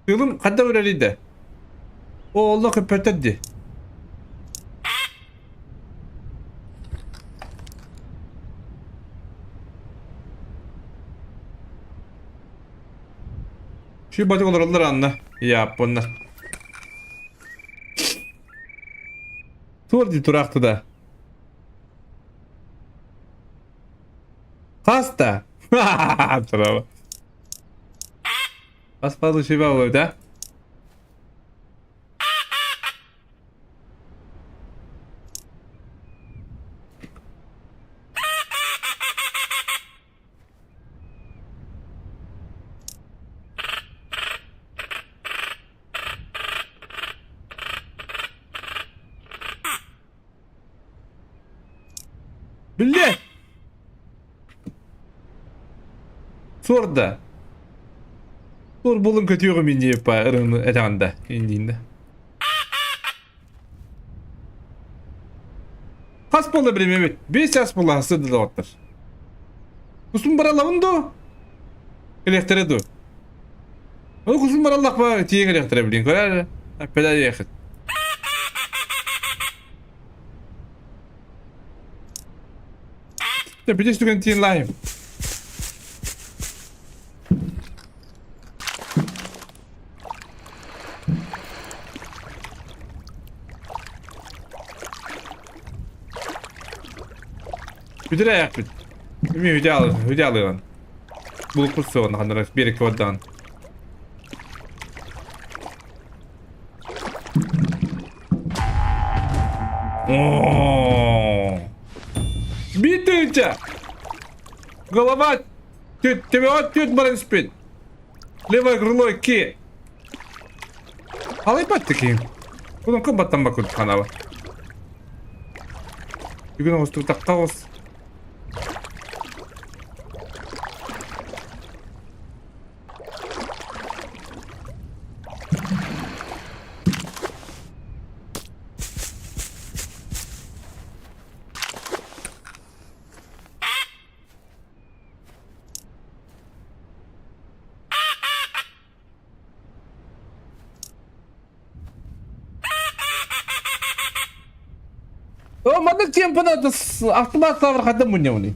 Тыылым ханна үлэлийдэ? О, олло көппөттөр дии. Şu батык олороллор анна. Японнар. Тур дии тураахты да. Хаста. Браво. Хас получила да? Биллэ! Суорда. Суор булун көтүөҕүм инниэппа ырыны этэҕин да инниинде. Хас буолла билимэбит. Бес час буолла хасты да доҕоттор. Кусун баралабын ду? Электре ду? Ол кусун бараллахпа тиийэн электре билин көрөр. Аппеда ехет. Дэ бүтүс түгэн тиийэн лайым. Бүтүр аяқпыт. Үмі үдә ал, үдә алыган. Булуппут суон ханнара биэрэккэ бардаҕын. О! Битыыча! Голова төбөҕө түөрт баран испит. Левое крыло ки. Алайбат таким. Кунан кымбаттан бакут ханаба. Бүгүн оҕустук тахха оҕус. О, маннык темпанан автомат савр хадда мунньабыный.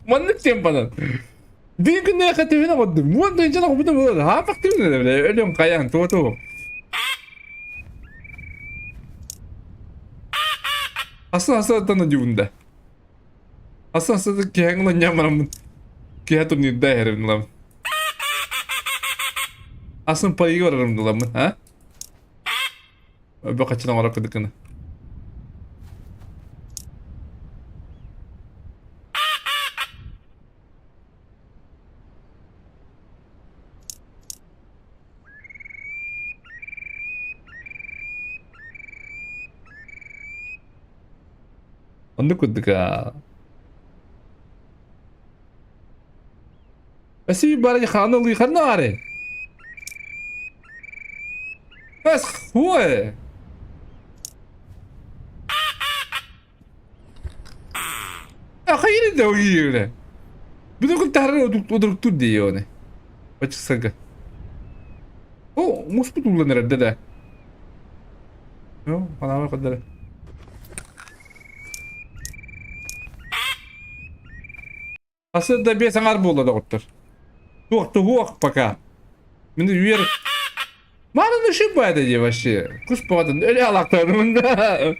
Маннык темпанан. Биир күннээххэ түһүн оҕордум. Уон тыһыынча оҕобутум буолар. Хаапах түһүн өлөм хайаан туо-туо. Аса аса дьуунда. Аса аса киһэҥ ылан бараммын. Киһэ турнирда эһэрин ылам. Асын пайыга барарым ыламмын, а? Өбө хаччын оҥоро кыдыкыны. Оннук курдук аа. Эсии бары хааны ылыы ханна баарый? Эс хуй! Хайыр да ойыыры. Бүгүн тахара удуруктур дии оны. Бачысага. О, муспут улан эрэрдэ да. Ну, анама кадары. Асы да бес аңар буолла доҕоттор. Туох туһуох пока. Мин үөр Маны ошибает дии вообще. Кус бөҕөтүн өлө алактарымын да.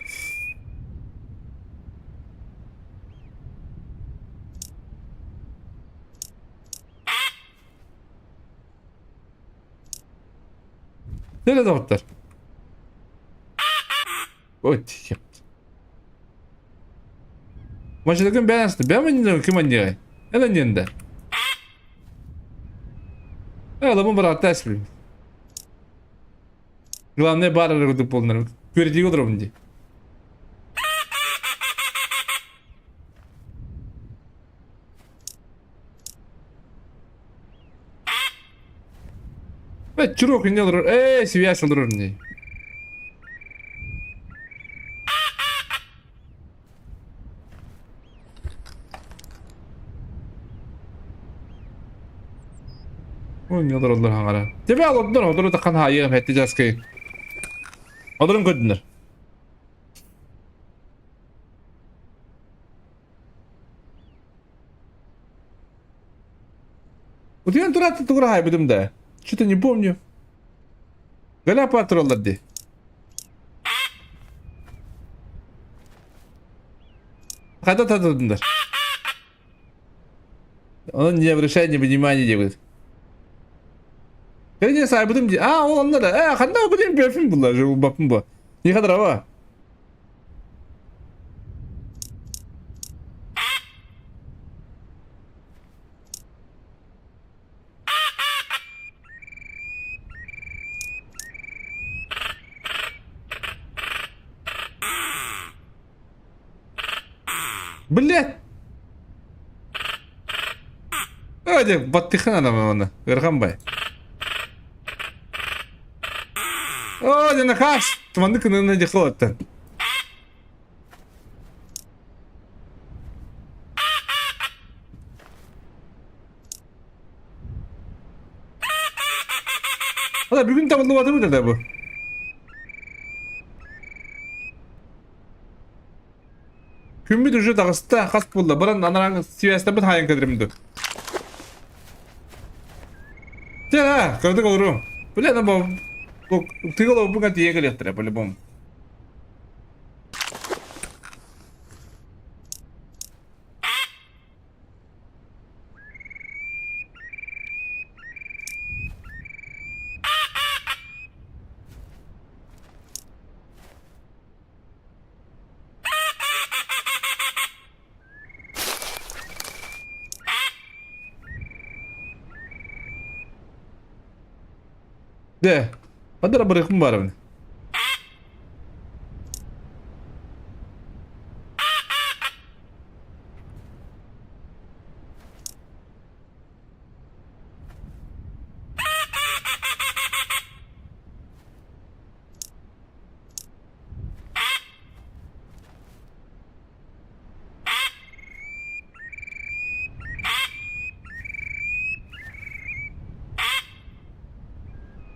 Söyle доҕоттор. Ой, Машинакын бэйэн асты. Бэйэн манньыга ким анньыгай? Эн анньында. Э, ламын бараатта эспим. Главное бар эрэ курдук буолунар. Күөрэтиигэ олоробун дии. Э, чурок инне олорор. Э, связь олорор дии. Ой, не олороллор хаҥара. Тебе олордор, олору тахан хаайыам хэтти жаскай. Олорун көрдүнөр. Утуйан тураатта тугура хаайбытым да. Что-то не помню. Галя тураллар дии. Хата татадындар. Он не обращает ни внимания делает. Кәне сайбытым ди. А, ол онда да. Э, ханда бу бефин булла, же бапым бу. Не хадрава. Блядь! Ой, баттыхан ана Ырхан бай. О, дена хаш! Туманды кынына дехлоттан. Ала бүгүн табыллыбатыбыт да бу. Күммүт уже таҕыста, хас буолла? Баран анараҥ связьтарбыт хаайан кэлэрим ду. Чэ, кырдык олору. Бля, на бу тыгыл олбуга тиийэ кэлиэхтэрэ по-любому. Дэ, хадара барыахпын баарабын.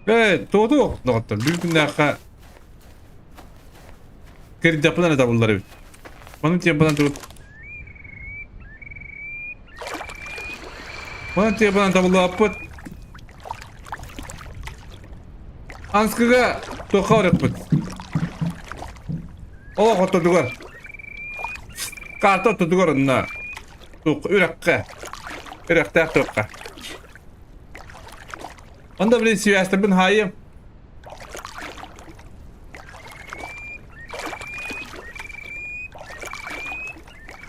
Ээ, туоту доҕоттор, бүгүн күннээххэ кирдэхпин эрэ табыллар эбит. Ону тиэмпэнэн турут. Ону тиэмпэнэн табыллыбаппыт. Анскыга туохха барыахпыт? Олох ортотугар. Карта ортотугар онно. Туох үрэххэ. Үрэхтээх туохха. Онда блин связьтарбын хаайым.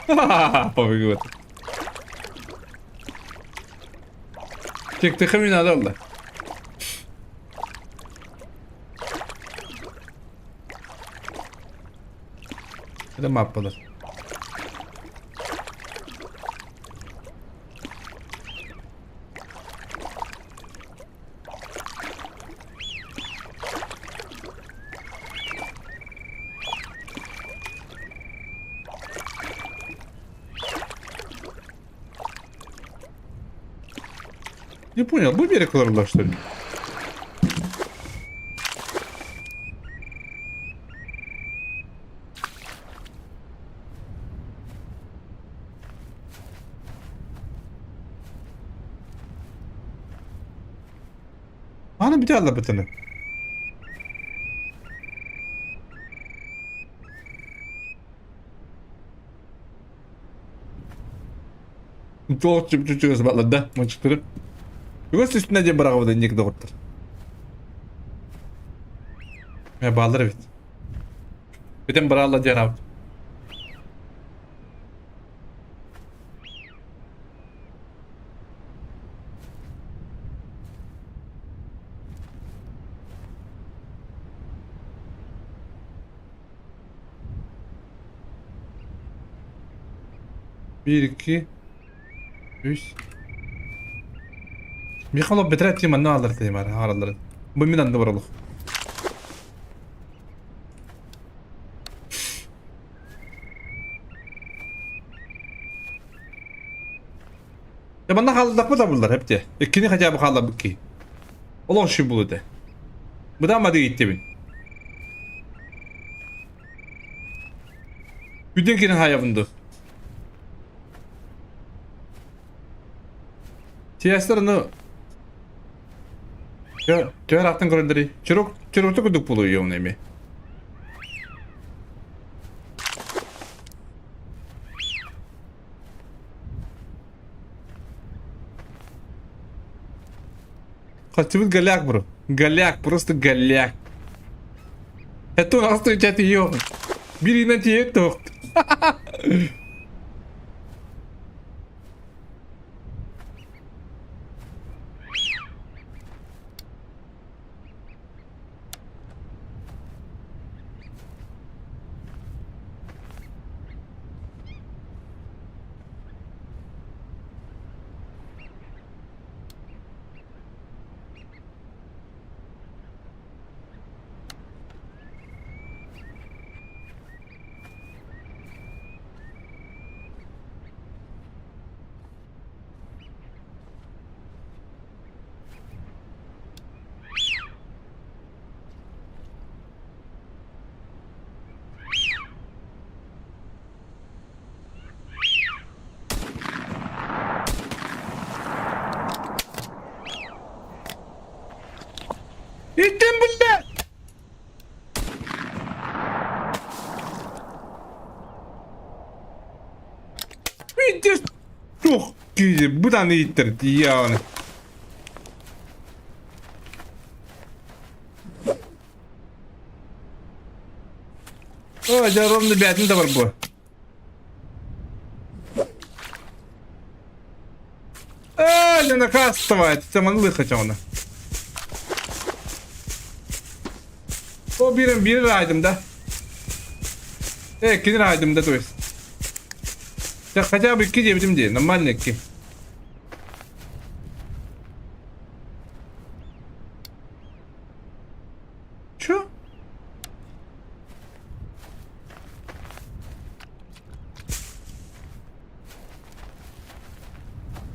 Побегут. Тик-тихо не надо было. Это маппалар. Не понял, бу берег олороллор что ли? Аны бүтэ алларбытыны. Туох чүчүгөс батларда мынчыктырып. Үгөс үстүнэ диэн быраҕабыт инник доҕоттор. Э бааллар эбит. Бүтэн быраалла диэн аабыт. Биир, икки, үс. Михайлов бэтэрээ тиим манна ааллар тиим ааралларын. Бу мин анны баралых. Я манна хааллахпыт табыллар эпте. Иккини хотя бы хаалларбыт киһи. Олох ши булу этэ. Быдан мады иттибин. Бүтүн кирин хаайабын ду. Тиэстэр ону Түөр аттын көрөндөрүй. Чурук чурукту курдук булуйуом эми. Хотибут голяк бро. Голяк, просто голяк. Это у нас встречать ее. Бери на тебе торт. Иттим булла! Видишь, тух киһи бытан ииттэр тиийэҕин. О, дьэ ровно бээтин да бар буо. А, не наказывает, саманлы хотя О, бирин биир айдым да. Э, кини айдым да, то есть. Я хотя бы икки диэбитим дии, нормально икки. Чё?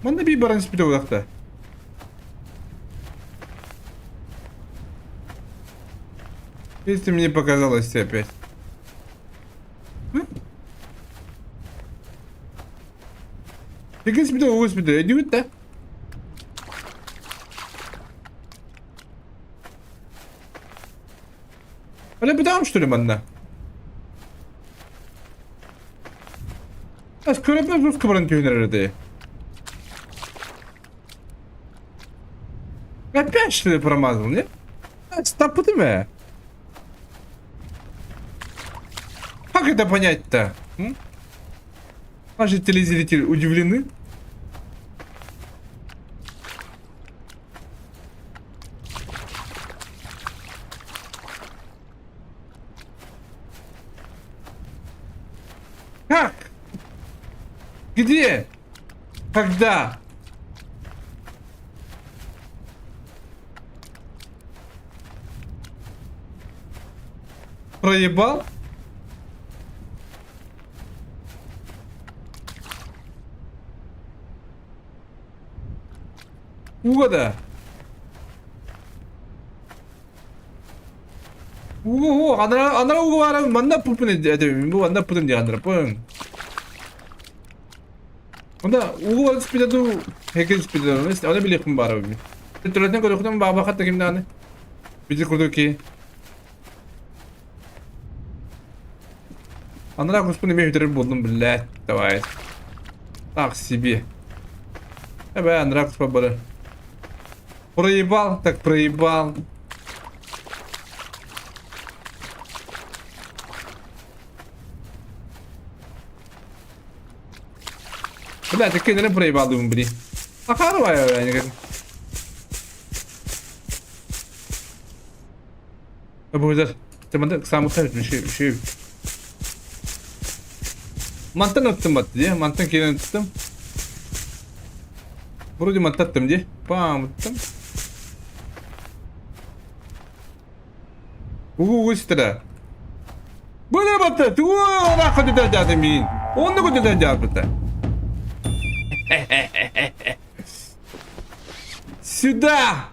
Манна биир баран испитэ улахта. Если мне показалось опять. Иккис бүтэ, угус бүтэ. Өйдүүгүт да? Öyle bir daha что ли манна? Көрөппө жестко баран түһүнэр эрэ Опять что ли промазал, нет? Стопы э. Как это понять-то? Наши телезрители удивлены. Как? Где? Когда? Проебал? Угода. Угу, анара анара угу баара манна пупун этебин бу манна путун диэн анара Онда угу бар түспүтэ дуу, хекин түспүтэ дуу, оны билиэхпин баарабын. Төлөтөн көрүөхтэн баабахат да кимдааны. Бити курдук ки. Анараа куспун эмиэ бүтэрэр буоллум, блядь, давай. Так себе. Эбэ, анараа куспа бары. Проебал, так проебал. Бля, такие проебал, блин. Ахарвай, я Бу Темада самыта bir şey. Мантан ыттым бат дии, мантан киирэн ыттым. Вроде мантаттым дии. Пам ыттым. Угу угу ситэрэ. Бу батта, тугу ыраахха дьаатын миин. Онно көтүтэ дьаапыта. Сюда!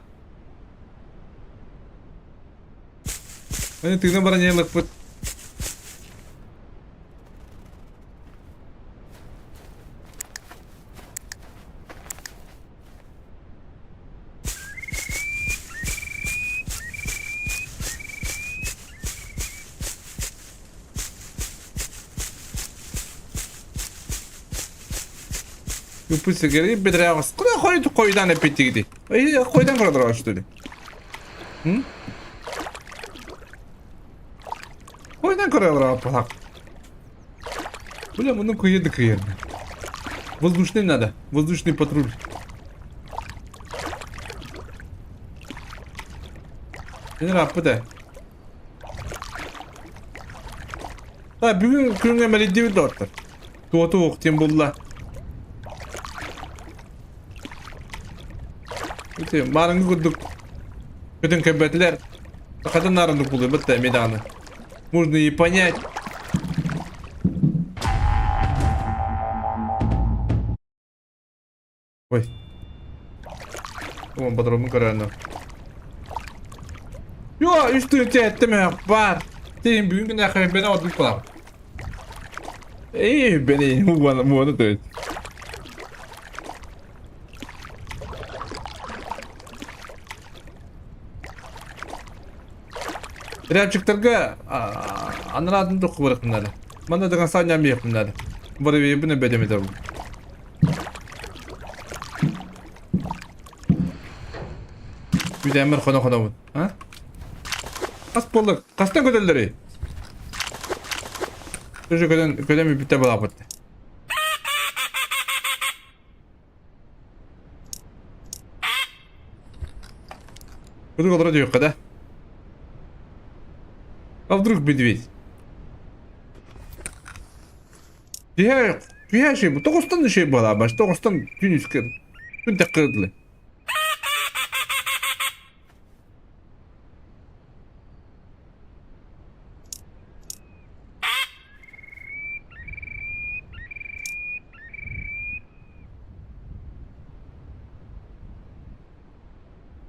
Они тыына баран иһэн Ыппыт сэгери бэдэрээҕис куда хойут хойутаан эппиттигити. Хойутан көрө что ли? Хойутан көрө палак. Бля, муну кыйды кыйыр. Воздушный надо. Воздушный патруль. Раппыта. Та бүгүн күҥҥэ мэлийдибит доҕоттор. Туоту уох диэн булла. Ити маарыҥҥы курдук көтөн кэлбэтилэр. Хатан наарыннык булуйбут да эмиэ даҕаны. Можно и понять. Ой. Уон подробно көрөөнү. Йоо, үс тыһыынча эттим баар. Тиин бүгүн күннээххэ бэни ордук булам. Эй, бэни муона муона то есть. Рябчиктарга анараатын тохку барыахпын наада. Манна даҕан саанньаан биэхпин наада. Боровейбын эбэдэм этэ Бүтээммэр хоно-хонобун. А? Хас буолла? Хастан көтөллөрүй? Тоже көтөн көтөн бүппүттэ балааппыт. Вдруг олоро диэххэ да? А вдруг медведь? Киһи киһи шей тоҕустан шей буолаабаш тоҕустан күн үскэ күн тэккырдылы.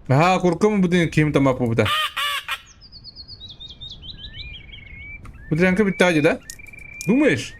Наһаа куркум бу ким тамак бута. Бутрянка бүттэ да? Думаешь?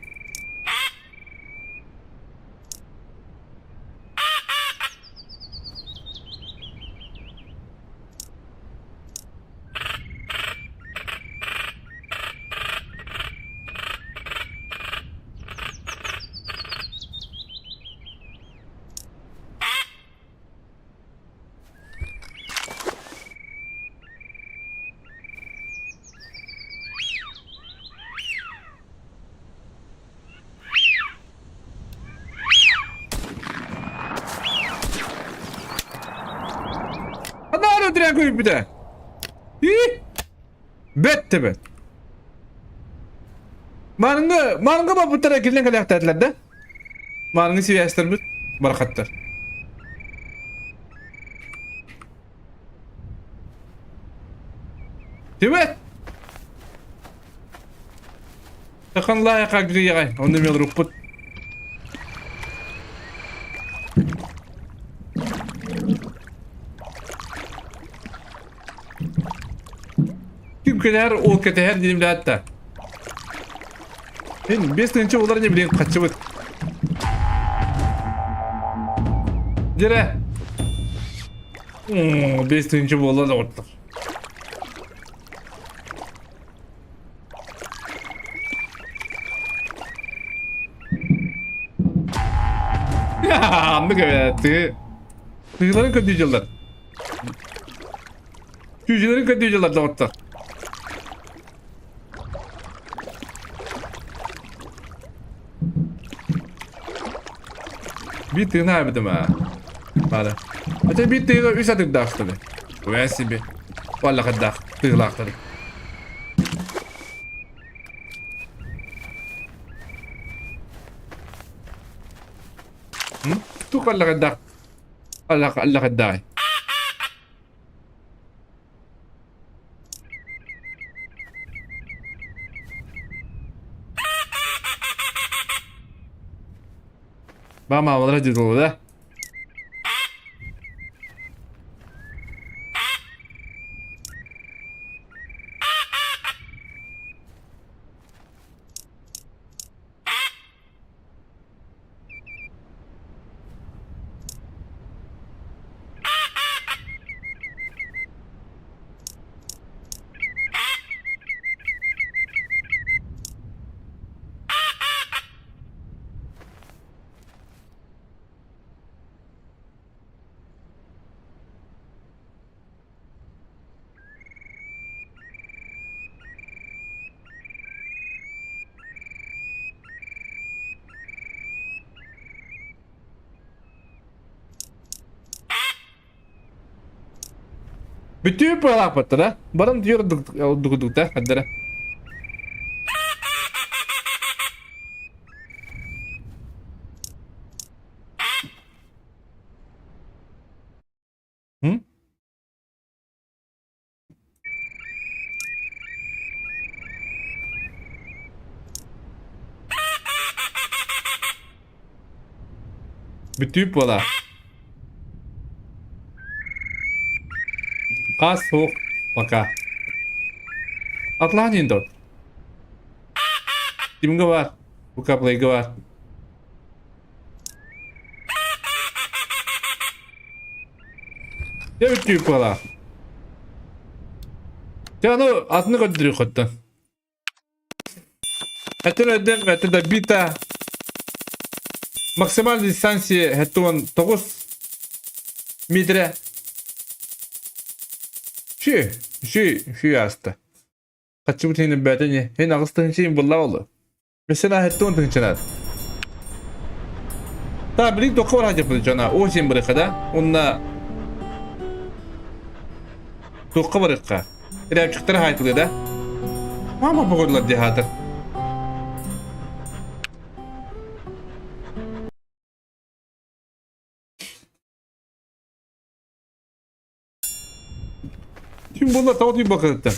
көрбүтэ. И? Бэт да бэт. Маныңы, маныңы баппыттара кирилен кэлээхтээтилэр да? Маныңы сибээстэрбит барахаттар. Түбэт! Такан лайака гриягай, онно мен руппут. Ким кэлэр, ол кэтэһэр диим да. Мен 5 тыһыынча болар не билин хаччыбыт. Дere. 5 тыһыынча буолла доҕоттор. Аннык эбээт. Тыыларын көрдүү дьыллар. Күүжүлэрин көрдүү дьыллар доҕоттор. Биир тыына эбитим аа. Бары. Хотя биир тыыга үс атырдаахтары. Уэ себе. Валлахардаах тыылаахтары. Тук аллахардаах аллахардаах. Баамаалара дьылла. Бүтүү пыалааппыттара. Баран түөр дугудугта хаддара. М? Бүтүү буола. Хас суох пока. Атлаан индор. Кимге бар? Букаплайга бар. Дьэ бүттүү буолаа. Дьэ аны атыны көрдөрүөххүттэн. Этин өйдөм, это добита максимальной дистанции 79 метре. Ши, ши, ши аста. Хаччыбыт хин бәтени, хин аҕыс тыһынчы булла олу. Mesela 70 тыһыынчанан. Та билик тоққа бар хатыппыт дьоно осень барыхха да уонна туохха барыахха Рябчиктары хаайтылыа да мама погодилар дии хаатар Ким буолла тоҕо тиийбэт бакыттан?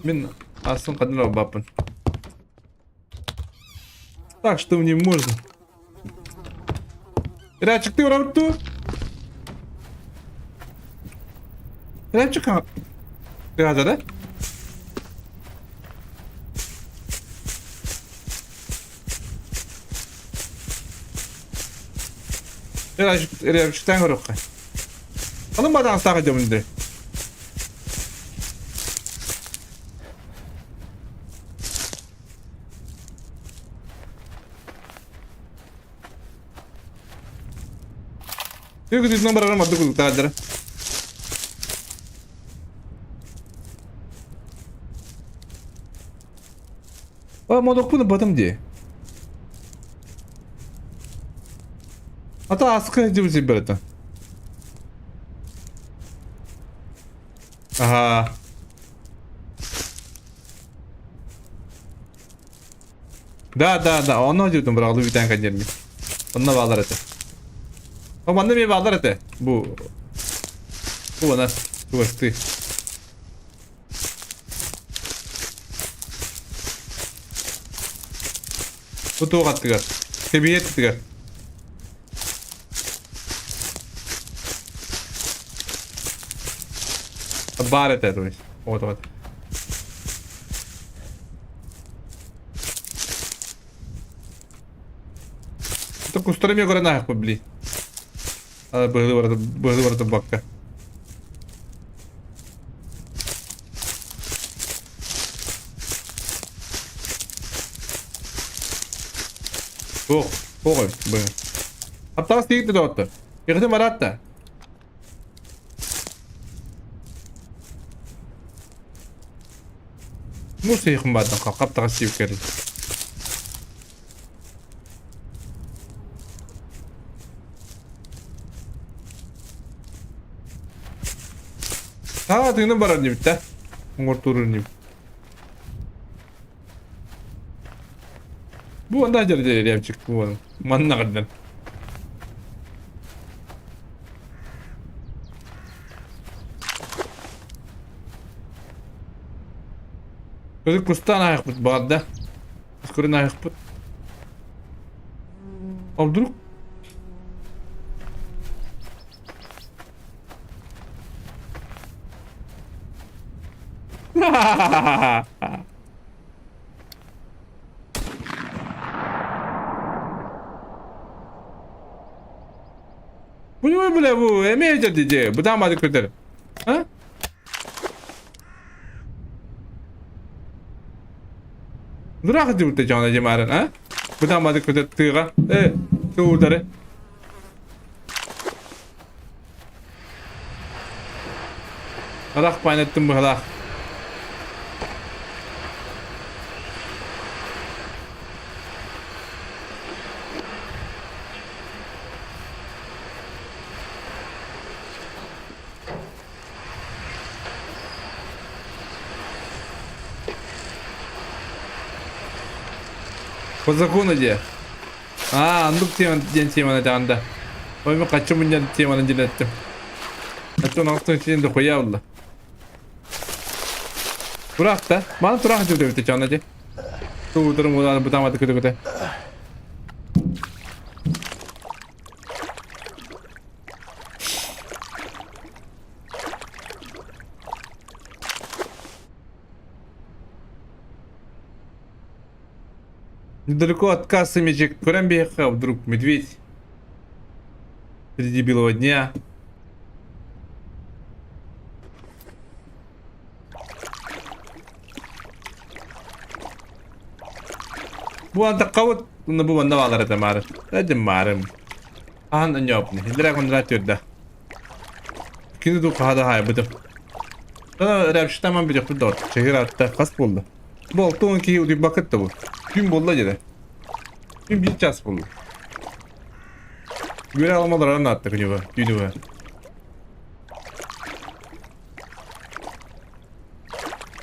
Мин астын ханна барбаппын. Так что мне можно. Рябчик ты барабыт дуу? Рябчик Тыгата да? Рябчиктан көрүөххэ. Alın бадаҕын саҕа дьомунду. Үгүтүнэн барарым ордук улуктаадара. А, модокпун батым дии. Ата аскы дибити берете. Аһаа. Да, да, да, онно дьиэтин быраҕылыы бүтээн кэнньэрмит. Онно баалар этэ. О, манна эмиэ баалар этэ. Бу бу ана чугастыы. Бу туох аттыгар? Кэбиһиэт аттыгар. Баар этэ, то есть. Вот, вот. Это кустары эмиэ көрөн ааһыахпыт, били. Быһылы барыта, быһылы барыта бакка. Суох, суох эбит быһы. Хаптаҕас тиийдэ доҕоттор. Кэҕитим бараат да. Муус иһин баардахха хаптаҕас сиэбиккэрин. Аа, тыынан барар инибит да. Оҥортуур инибит. Бу анда дьэр дьэр бу манна гынан. Көзү кустаан аһыахпыт баҕарда. Көрөн аһыахпыт. А вдруг? Бу не бля бу эмиэ дьэ бытаамады көтөр. А? Дурак дьыбыта дьоно дьимарын, а? Бытаамады көтөр тыыга. Э, туудары. Арах паанеттым быһалаах. По закону диэ. Аа, оннук тема диэн теманы даҕанда. Ой, мен хаччы мунньан теманы диэн эттим. Оттон алтын син дохуя булла. Тураах да. Маны тураах дьүрдэбит чана ди. Туутурум удааны бутааматы көтө-көтө. Недалеко от кассы мечек көрөн биһиэхэ вдруг медведь среди белого дня. Бу антаххабыт уонна бу манна баалар этэ маары. Эдим маарым. Ахан өньоопни. Хилдэрэ кондрат түрдэ. Кини ду хаада хаайбытым. Рэпшитаман билиэхпит доҕор. Чэһир атта хас буолла? Бу 60 киһи утуйбаккыт да бу. Күн буолла дьэ. Күн биир час буолла. Үөрэ аламаларынан аатта күнү түүнү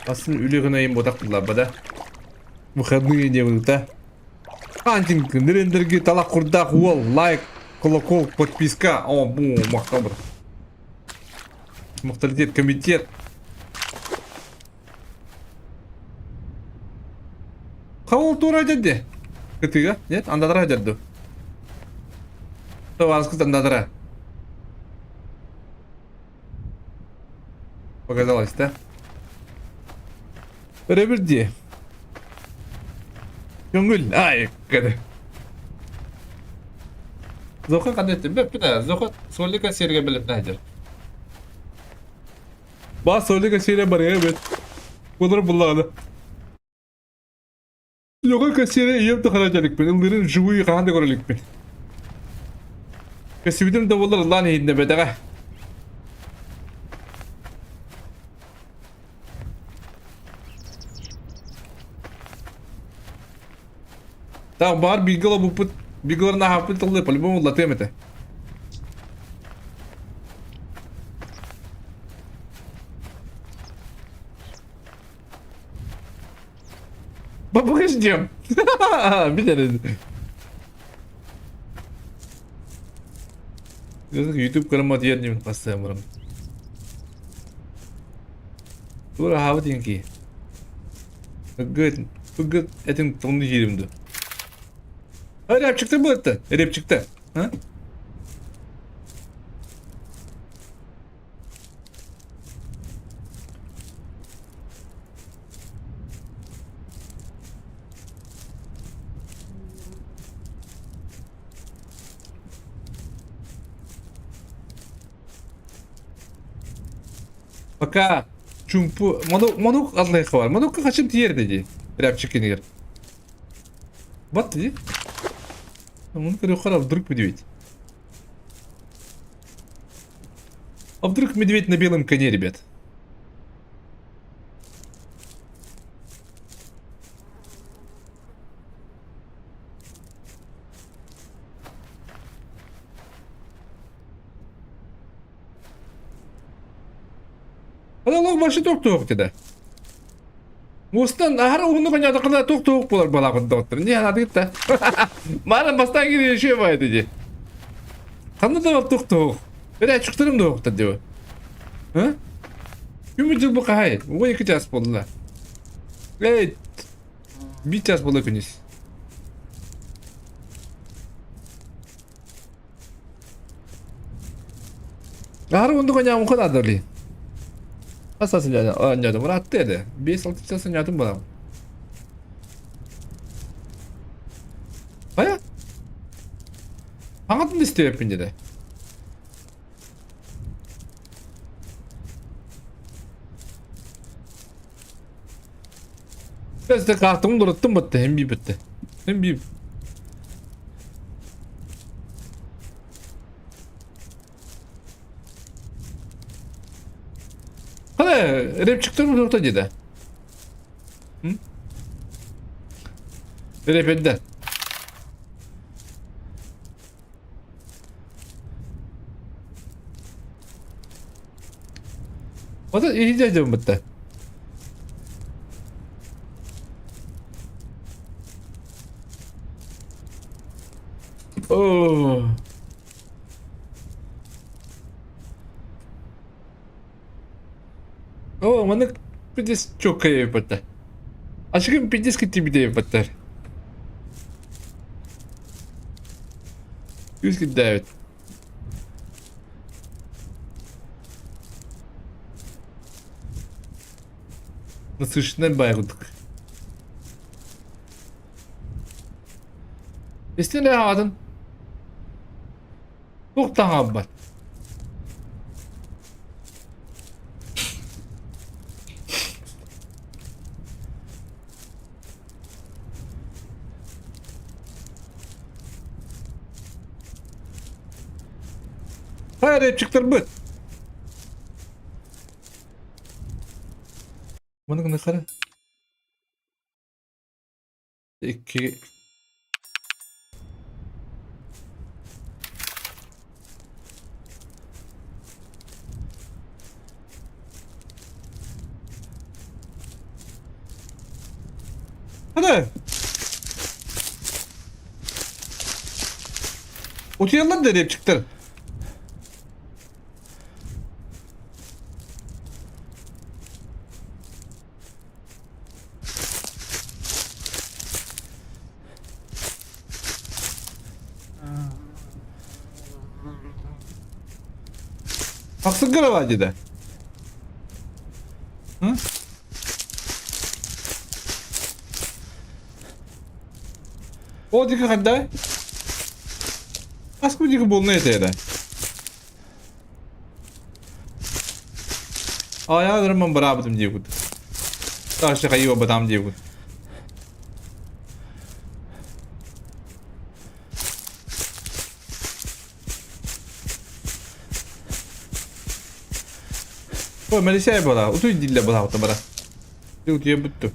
Асын үлэ гынайым ботак булларба да. Выходные не будут, Антинг, нерендерги талак курдаах уол, лайк, колокол, подписка. О, бу, махтал Мухталитет комитет. Хавол тура деді. Кытыга? Нет, андадара деді. Таварскы андадара. Показалось, да? Өрөбүр дии. Көҥүл. Ай, кэдэ. Зоха ханна эттим? Бэппин Зоха Солика сиэргэ билэпнэ сылдьар. Ба Солика сиэрэ барыа эбит. Булар буллаҕына. Зоха кассиэрэ ийэм да харата иликпин. Ыллыырын вживую хаһан да көрө иликпин. Көстүбүтүм да буоллар ыллаан иһитиннэрбэтэҕэ. Так, баар бииргэ олорбуппут, бииргэ олорон ааһаппыт тыллыы по-любому ыллатыам этэ. Ждем. Билэрин. YouTube kanalıma diğer nimet bastığım. Тура хаабыт инки. Ыгыт, ыгыт этин тылын жиримди. Рэп чыкты бу Рэп чыкты. Ha? Пока чумпу манук атлайха бар. Манукка хачым тиер деди. Рэпчик кинигер. Бат деди. Оны көрө вдруг медведь. А вдруг медведь на белом коне, ребят? Аналог башы тоқ-тоқ деді. Мустан аһара уһуннук оонньоотоххуна туох-туох буолар буолаахпын доҕоттор. Не анаатыгыт да. Маана бастаан киирии үчүгэй баайда дии. Ханна да туох-туох. Эрэ чуктарым да диво. А? Күмү дьыл бу хаһай? 12 час буолла. Эй, биир час буолла күнүс. Аһары уонна коньягым наадалыы. Хас оонньоотум ыраатта этэ. 5-6 час оонньоотум буолам. Хайа? Хаҥатын да истибэппин дьэ. Бэс каартым дуруттум бытты, hem bir bitti. Hem bir. Hadi rap çıktı mı orta dedi. Hı? Rap edde. Ота иһдэ дьон бытта. Оо. Оо, маннык пиздец чоккай эбиппэттэр. Ашыгын пиздец киттибит эбиппэттэр. Күүс кирдээбит. Насыщенный байҕытык. Истин эрэ аҕатын. Туох таҥаабат. Хайа рэпчиктарбыт. Маны гына хара. Икки Hadi. Утуйаллар да рэпчиктэр. Тахсыҥ кыраба диэтэ. Һы? Ол диэки хайдай? Аскы диэки буолна этэ эрэ. Айаа ырыммын быраабытым диэбит. Дальше хайыба батам диэбит. Ой, Мэлисээ буолаа, утуй дииллэр буолаабыта бара. Утуйа бүттүм.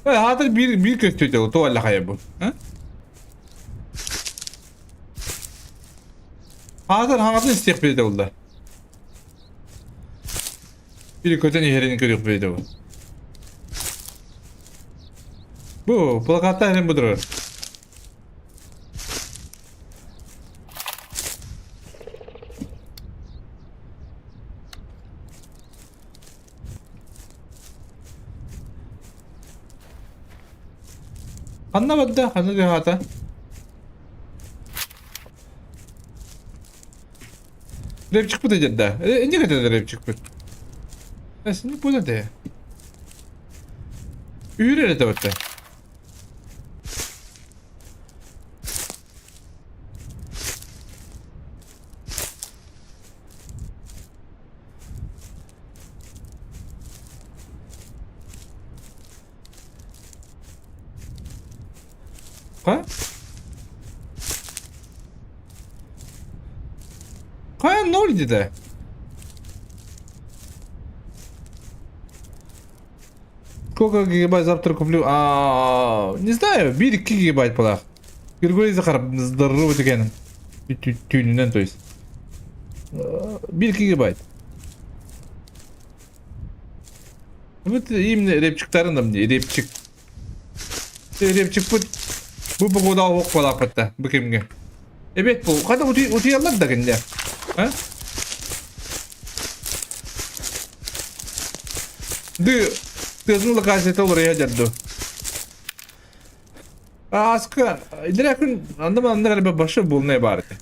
Аатыр биир биир көстүүтэ туох хайа бу? Аатыр хаҥатын истиэх билэтэ булла. Biri көтөн иһэрин көрүөх билэтэ бу. Бу плакатта иһэрин бу турар. Ханна барда? Ханна дьаһаата? Рэпчикпит эдэрдэ. Инник этэ рэпчикпит. Эсини бу да Үүрэр этэ барда. Ха? Хайа ноль диде. Сколько гигабайт завтра куплю? А, не знаю, 1-2 гигабайт полах. Григорий Захаров здоровый деген. Түүнүнэн, то есть. 1 гигабайт. Вот именно репчиктарын да мне, репчик. Репчикпит бу погода ох балаппатта бу кэмҥэ. Эбет бу хата утуйаллар да кинилэр. А? Ды тыатын локацията уларыйа дьарду. Ааска илэрэ күн анда манна кэлбэ башы булнай баар этэ.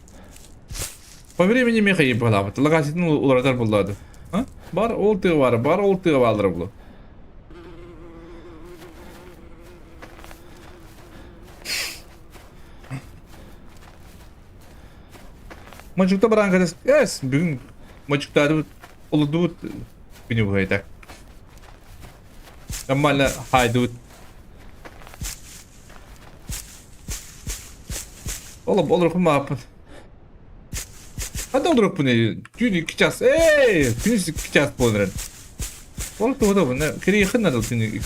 По времени меха ебалабыт. Локациятын уларатар буллады. А? Бар ол тыа бар, бар ол тыа баалар булу. Мочукта баран кэлэс, эс, бүгүн мочуктаадыбыт, олордубут күнү быһайта. Нормально хайдыбыт. Oğlum олорукпун мааппын. Ханна олорукпун түүн 2 час. Эй, күнүс 2 час буолан эрэн. Ол туһута бу кириэхин надо түүн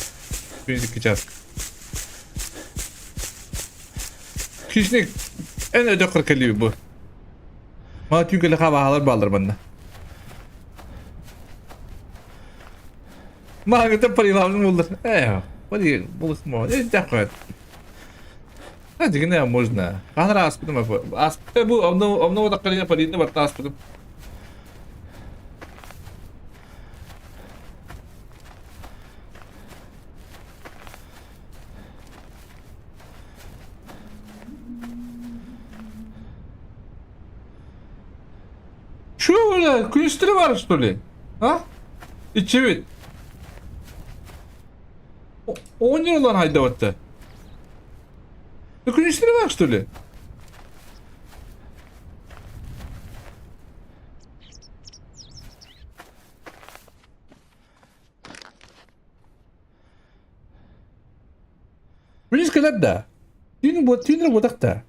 2 час. Хищник эн өтө кэлии бу. Ма түүн кэлэ хабаалар баалар манна. Мааҥыта парилаабын буллар. Ээ, пари булусмо. Э, дякую. А, дигине можно. Ханара аспытым Аспыта бу онно онно таккарыга парины барта аспытым. Что, бля, күнүстэри бар, что ли? А? Иччибит. Оҕонньор ылан хайдабатта. Күнүстэри бар, что ли? Күнүс кэлэр да. Түүн түүн буотах да.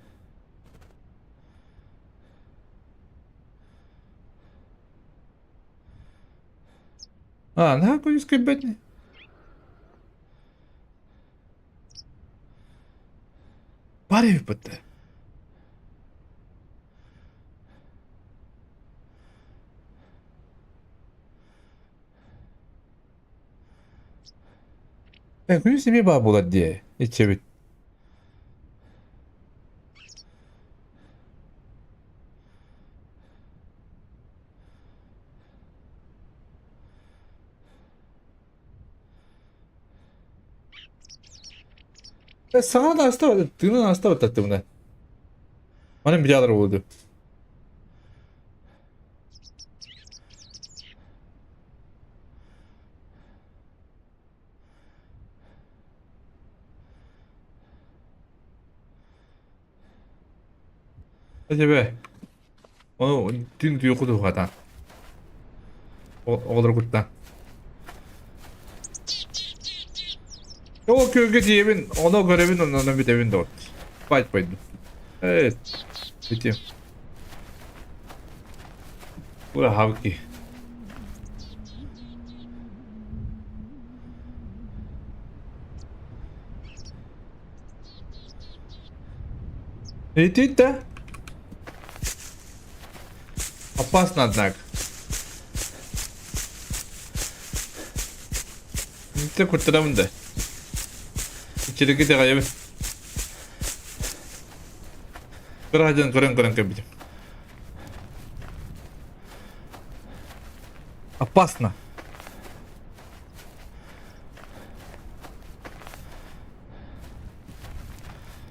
А, наһаа күнүс кэлбэт Бар эбиппит да. Э, күнүс эмиэ баар буолар дии, иччэбит. Э, саҥа да аста, тыынын аста баттаттыбына. Манан билялар буолду. Эчэбэ. Ону түн туйуку туһата. Оҕолору кытта. Ол күөлгэ тиийэбин, ону көрөбүн, онно бүтэбин да Байт пойду. Э, ити. Ура хавки. Летит, да? Опасно, однако. Inte kurtaralım da. İçeri gide kayabı. Kıracın kırın kırın кэбитим. Опасно.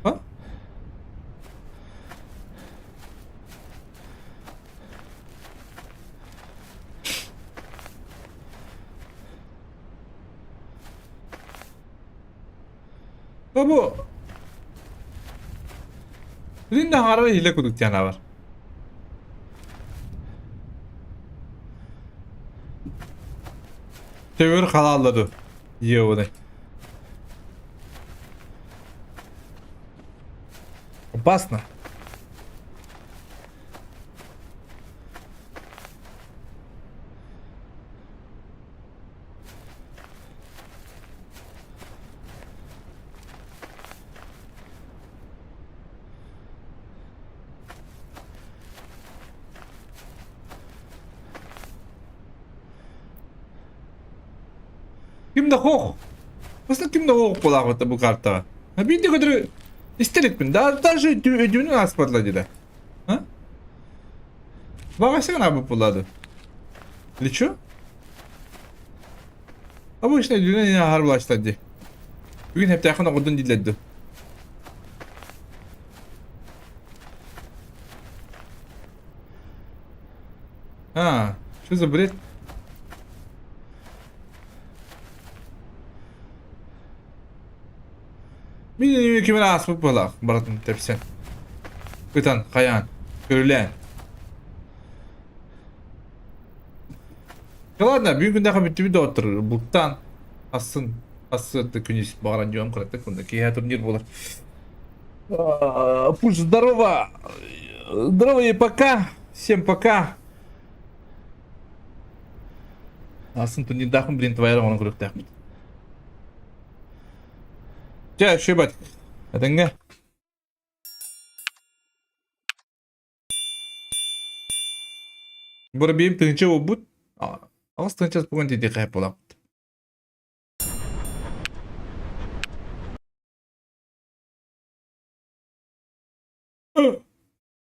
А? Бу Линда хаара илэ кудук диэн бар. Төгөр халааллады. Йоуны. Опасно. Ким да хоох. Баста ким да хоох буолаахпыт бу картаҕа. Биирдэ көтөрү истэ иликпин. Даже өйдүүнүн ааспатыла дилэ. А? Баҕайсыгын аабыт буолла Или чё? Обычно өйдүүнэн аһар булаачтар дии. Бүгүн хэптээххин оҕурдун дииллэр дуу. А, что за бред? Мин кимин ааспыт буолаах барытын тэпсэн. Ытан, хайаан, көрүлээн. Да ладно, бүгүн күндэхэ бүттүбүт доҕоттор. Бултаан асын ассыарда күнүс баҕаран дьон кыратык кунда киэһэ турнир буолар. Пусть здорово! Здорово и пока! Всем пока! Асын турнирдаахпын блин твоя оҥорон көрүөхтээхпит. Чэ, шибат. Этэҥҥэ. Бу биир тыһыынча буолбут. 8 тыһыынча бугун тиийдиэхэ буолабыт.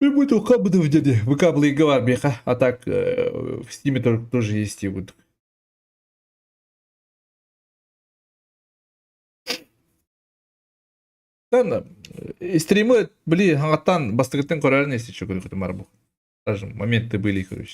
Буду хабыдов дяди. ВК Плейга меха. А так в Стиме тоже есть и вот. Ладно, стримы, блин, хаҥаттан бастакыттан көрөрүн если что, говорю, Даже моменты были, короче.